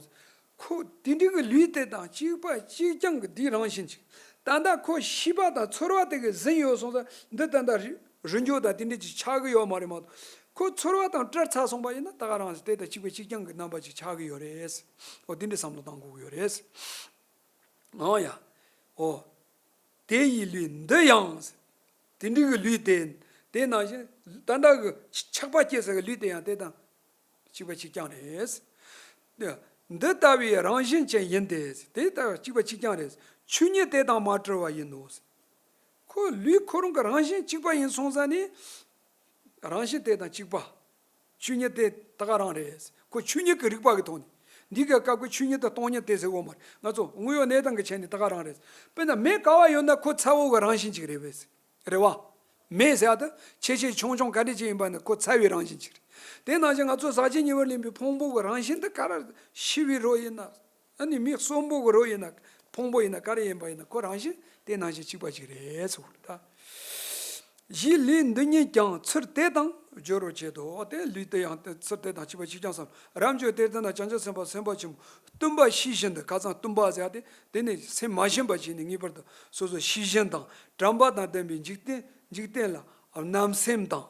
ཁོ་དེ་འདྲའི་གི་ལུས་དེ་དང་གཅིག་པ་གཅིག་རྐྱང་གི་དེའི་རང་བཞིན་ཅིག་ད་ལྟ་ཁོ་ཤེས་པ་དང་ཚོར་བ་དེ་གི་ཟིན་ཡོད་སོང་ཙང་འདི་ད་ལྟ་རི་རི་འཇོག་དང་དེ་འདྲ་ཅིག་ཆགས་གི་ཡོད་མ་རེད་མ་གཏོགས། ཁོ་ཚོར་བ་དང་བྲལ་ཚར་སོང་པ་ཡིན་ན་ད་ག་རང་དེ་དང་གཅིག་པ་གཅིག་རྐྱང་གི་རྣམ་པ་ཅིག་ཆགས་གི་ཡོད་རེད། འོ་དེ་འདྲ་བསམ་བློ་བཏང་དགོས་ཀྱི་ཡོད་རེད། ཨང་ཡ། འོ། དེ་ཡི་ལུས་འདི་ཡང་། དེ་འདྲའི་གི་ལུས་དེ། དེ་ནང་བཞིན་ད་ལྟ་གི་ཆགས་པ་སྐྱེས་ས་གི་ལུས་དེ་ཡང་དེ་དང་གཅིག་པ་གཅིག་རྐྱང་རེད། འདི་ལྟ་བུའི་རང་བཞིན་ཅན་ཡིན་ཏེ། དེ་ལྟ་བུ་གཅིག་པ་གཅིག་རྐྱང་རེད། ཆོས་ཉིད་དེ་དང་མ་བྲལ་བ་ཡིན་ནོ། ཁོ་ལུས་ཁོ་རང་གི་རང་བཞིན་གཅིག་པ་ཡིན་སོང་ཙང་ནི། རང་བཞིན་དེ་དང་གཅིག་པ། ཆོས་ཉིད་དེ་ད་ག་རང་རེད། ཁོ་ཆོས་ཉིད་ཀྱི་རིག་པ་གི་ཐོག་ནས། འདི་ག་སྐབས་ཀྱི་ཆོས་ཉིད་དང་སྟོང་ཉིད་དེ་ཟེར་གོ་མ་རེད། ང་ཚོ་དངོས་ཡོད་གནས་སྟངས་ཀྱི་ཆ་ནས་ད་ག་རང་རེད། དཔེར་ན་མེ་ག་བ་ཡོད་ན་ཁོ་ཚ་བོ་གི་རང་བཞིན་ཅིག་རེད་པས། རེད་བ། མེ་ཟེར་ཡ་དེ་ཆེ་ཆེ་ཆུང་ཆུང་ག་འདྲ་ཅིག་ཡིན་པ་ནི་ཁོ་ཚ་བའི་རང་བཞིན་ཅིག་རེད། དེ་ནང་བཞིན་ང་ཚོ་ཟག་བཅས་ཉེ་བར་ལེན་པའི་ཕུང་པོ་གི་རང་བཞིན་དེ་ག་རེ། ཤི་བའི་རོ་ཡིན་ན། ཨ་ནི་མི་གསོན་པོ་གི་རོ་ཡིན་ན། ཕུང་པོ་ཡིན་ན་ག་རེ་ཡིན་པ་ཡིན་ན་ཁོ་རང་བཞིན་དེ་ནང་བཞིན་གཅིག་པ་ཅིག་རེད་ཟེར་གོ་རེད་ད། གཞི་ལུས་འདི་ཉིད་ཀྱང་ཚུལ་དེ་དང་སྦྱོར་བར་བྱེད་དོ། དེ་ལུས་དེ་ཡང་དེ་ཚུལ་དེ་དང་གཅིག་པ་གཅིག་རྐྱང་བསམ། རབ་འབྱོར་དེ་ལྟར་ན་བྱང་ཆུབ་སེམས་དཔའ་སེམས་དཔའ་ཆེན་པོ་བསྟུན་པ་ཤེས་བཞིན་དུ། ཁ་སང་བསྟུན་པ་ཟེར་ཡ་དེ་དེ་ནི་སེམས་མ་ཞུམ་པ་བྱས་ནས་ངེས་པར་དུ་སོ་སོ་ཤེས་བཞིན་དང་དྲན་པ་དང་ལྡན་པའི་འཇིག་རྟེན་འཇིག་རྟེན་ལ་བརྣབ་སེམས་དང་།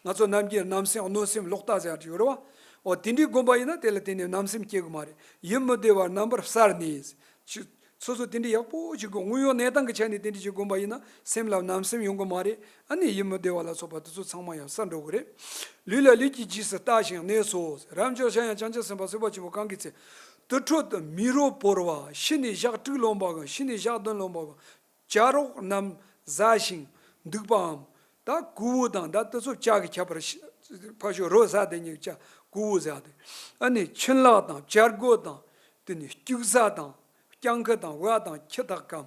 ང་ཚོ་ནམ་རྒྱུན་བརྣབ་སེམས་གནོད་སེམས་ལོག་ལྟ་ཟེར་ཡ་ཡོད་རེད་བ། འོ་དེ་འདྲའི་སྒོམ་པ་ཡིན་ན་དེ་ལ་དེ་ནས་བརྣབ་སེམས་སྐྱེ་གི་མ་རེད། ཡིད་མི་བདེ་བ་རྣམ་པར་བསལ་ནས། ཆུ། སོ་སོ་དེ་འདྲ་ཡག་པོ་ཅིག་གི་དངོས་ཡོད་གནས་སྟངས་ཀྱི་ཆ་ནས་དེ་འདྲ་ཅིག་སྒོམ་པ་ཡིན་ན་སེམས་ལ་བརྣབ་སེམས་ཡོང་གི་མ་རེད། ཨ་ནི་ཡིད་མི་བདེ་བ་ལ་སོགས་པ་དེ་ཚོ་ཚང་མ་ཡང་བསལ་འགྲོ་གི་རེད། ལུས་ལ་ལུས་ཀྱིས་རྗེས་སུ་ལྟ་ཞིང་གནས་སོ། རབ་འབྱོར་གཞན་ཡང་བྱང་ཆུབ་སེམས་དཔའ་སེམས་དཔའ་ཆེན་པོ་གང་གི་ཚེ། དུར་ཁྲོད་དུ་མི་རོ་བོར་བ། ཕྱི་ནས་ཞག་དྲུག་ལོན་པའམ། ཕྱི་ནས་ཞག་བདུན་ལོན་པའམ། བྱ་རོག་རྣམས་ཟ་ཞིང་འདུག་པའམ། ད་ཀོ་བོ་དང་ད་དེ་ཚོ་བྱ་གི་ཁྱད་པར་ཕ་ཤོ་རོ་ཟ་དེ་ཉིད་བྱ་ཀོ་བོ་ཟ་དེ། ཨ་ནི་ཆུན་ལག་དང་བྱ་རྒོད་དང་། དེ་ནི་སྐྱུག་ཟ་དང་སྤྱང་ཀི་དང་ཝ་དང་ཁྱི་དག་གམ།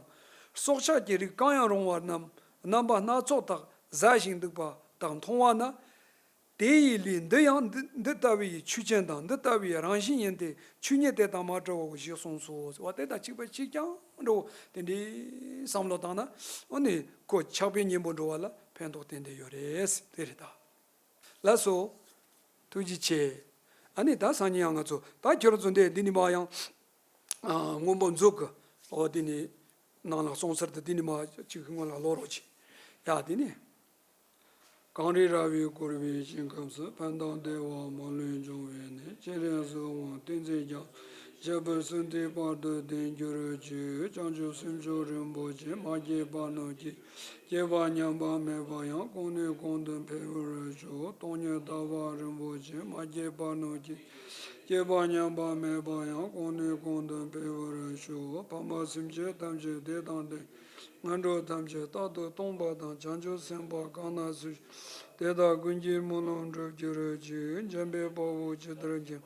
སྲོག་ཆགས་ཀྱི་རིགས་གང་ཡང་རུང་བ་རྣམས་རྣམ་པ་སྣ་ཚོགས་དག་ཟ་ཞིང་འདུག་པ་དག་མཐོང་བ་ན། དེ་ཡི་ལུས་འདི་ཡང་འདི་འདི་ལྟ་བུའི་ཆོས་ཅན་དང་འདི་ལྟ་བུའི་རང་བཞིན་ཡིན་ཏེ། ཆོས་ཉིད་དེ་དང་མ་བྲལ་བའོ་ཞེས་གསུངས་སོ། ཟེར་བ་དེ་དང་གཅིག་པ་གཅིག་རྐྱང་འགྲོ་དེ་འདྲའི་བསམ་བློ་བཏང་ན། ཨ་ནི་ཁོ་ཆགས་པའི་གཉེན་པོ་འགྲོ་བ་ལ་ཕན་ཐོགས་ཏན་ཏན་ཡོད་རེད། དེ་རེད་ད། ལགས་སོ། ཐུགས་རྗེ་ཆེ། ཨ་ནི་ད་སང་ཉིན་ཡང་ང་ཚོ་ད་ཁྱོད་རང་ཚོ་འདི་འདི་ནི་མ་ཡང་། ཨ། སྔོན་པོ་མཛོད་ཀྱི་འོ་དེ་ནི་ནང་ལ་གསུངས་ཚར་དུས་དེ་ནི་མ་གཅིག་སྔོན་ལ་ཀློག་རོགས་གྱིས། ཡ་དེ་ནི། གངས་རི་ར་བས་བསྐོར་བའི་ཞིང་ཁམས་སུ། ཕན་དང་བདེ་བ་མ་ལུས་འབྱུང་བའི་གནས། སྤྱན་རས་གཟིགས་དབང་བསྟན་འཛིན་རྒྱ་མཚོ། ཞབས་པད་སྲིད་མཐའི་བར་དུ་བརྟན་གྱུར་ཅིག་བྱང་ཆུབ་སེམས་མཆོག་རིན་པོ་ཆེ། མ་སྐྱེས་པ་རྣམས་སྐྱེས། སྐྱེས་པ་ཉམས་པ་མེད་པ་ཡང་། གོང་ནས་གོང་དུ་འཕེལ་བར་ཤོག་སྟོང་ཉིད་རྟག་པ་རིན་པོ་ཆེ། མ་སྐྱེས་པ་རྣམས་སྐྱེས། སྐྱེས་པ་ཉམས་པ་མེད་པ་ཡང་། གོང་ནས་གོང་དུ་འཕེལ་བར་ཤོག་ཕ་མ་སེམས་ཅན་ཐམས་ཅད་བདེ་དང་ལྡན། ངན་འགྲོ་ཐམས་ཅད་རྟག་ཏུ་སྟོངས་པ་དང་། བྱང་ཆུབ་སེམས་དཔའ་གང་ན་སུ། དེ་དག་ཀུན་གྱི་སྨོན་ལམ་འགྲུབ་གྱུར་ཅིག་འཇམ་དཔལ་དཔའ་བོས་ཇི་ལྟར་མཁྱེན།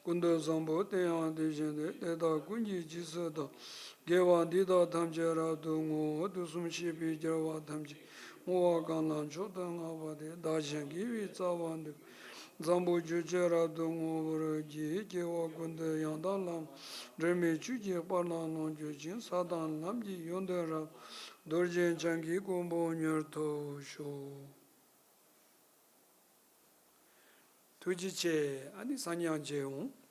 ཀུན་ཏུ་བཟང་པོ་དེ་ཡང་དེ་བཞིན་ཏེ། དེ་དག་ཀུན་གྱི་རྗེས་སུ་བདག་དགེ་བ་འདི་དག་ཐམས་ཅད་རབ་ཏུ་བསྔོ། དུས་གསུམ་གཤེགས་པའི་རྒྱལ་བ་ཐམས་ཅད་བསྔོ་བ་གང་ལ་མཆོག་ཏུ་བསྔགས་པ་དེས། བདག་གཞན་དགེ་བའི་རྩ་བ་འདི། བཟང་པོ་སྤྱོད་ཕྱིར་རབ་ཏུ་བསྔོ་བར་བགྱི། སྐྱེ་བ་ཀུན་ཏུ་ཡང་དག་བླ་མ། འབྲལ་མེད་ཆོས་ཀྱི་དཔལ་ལ་ལོངས་སྤྱོད་ཅིང་། ས་དང་ལམ་གྱི་ཡོན་ཏན་རབ། རྡོ་རྗེ་འཆང་གི་གོ་འཕང་མྱུར་ཐོབ་ཤོག་ཐུགས་རྗེ་ཆེ། ཨ་ནི་སང་ཉིན་ཡང་མཇལ་འོང་།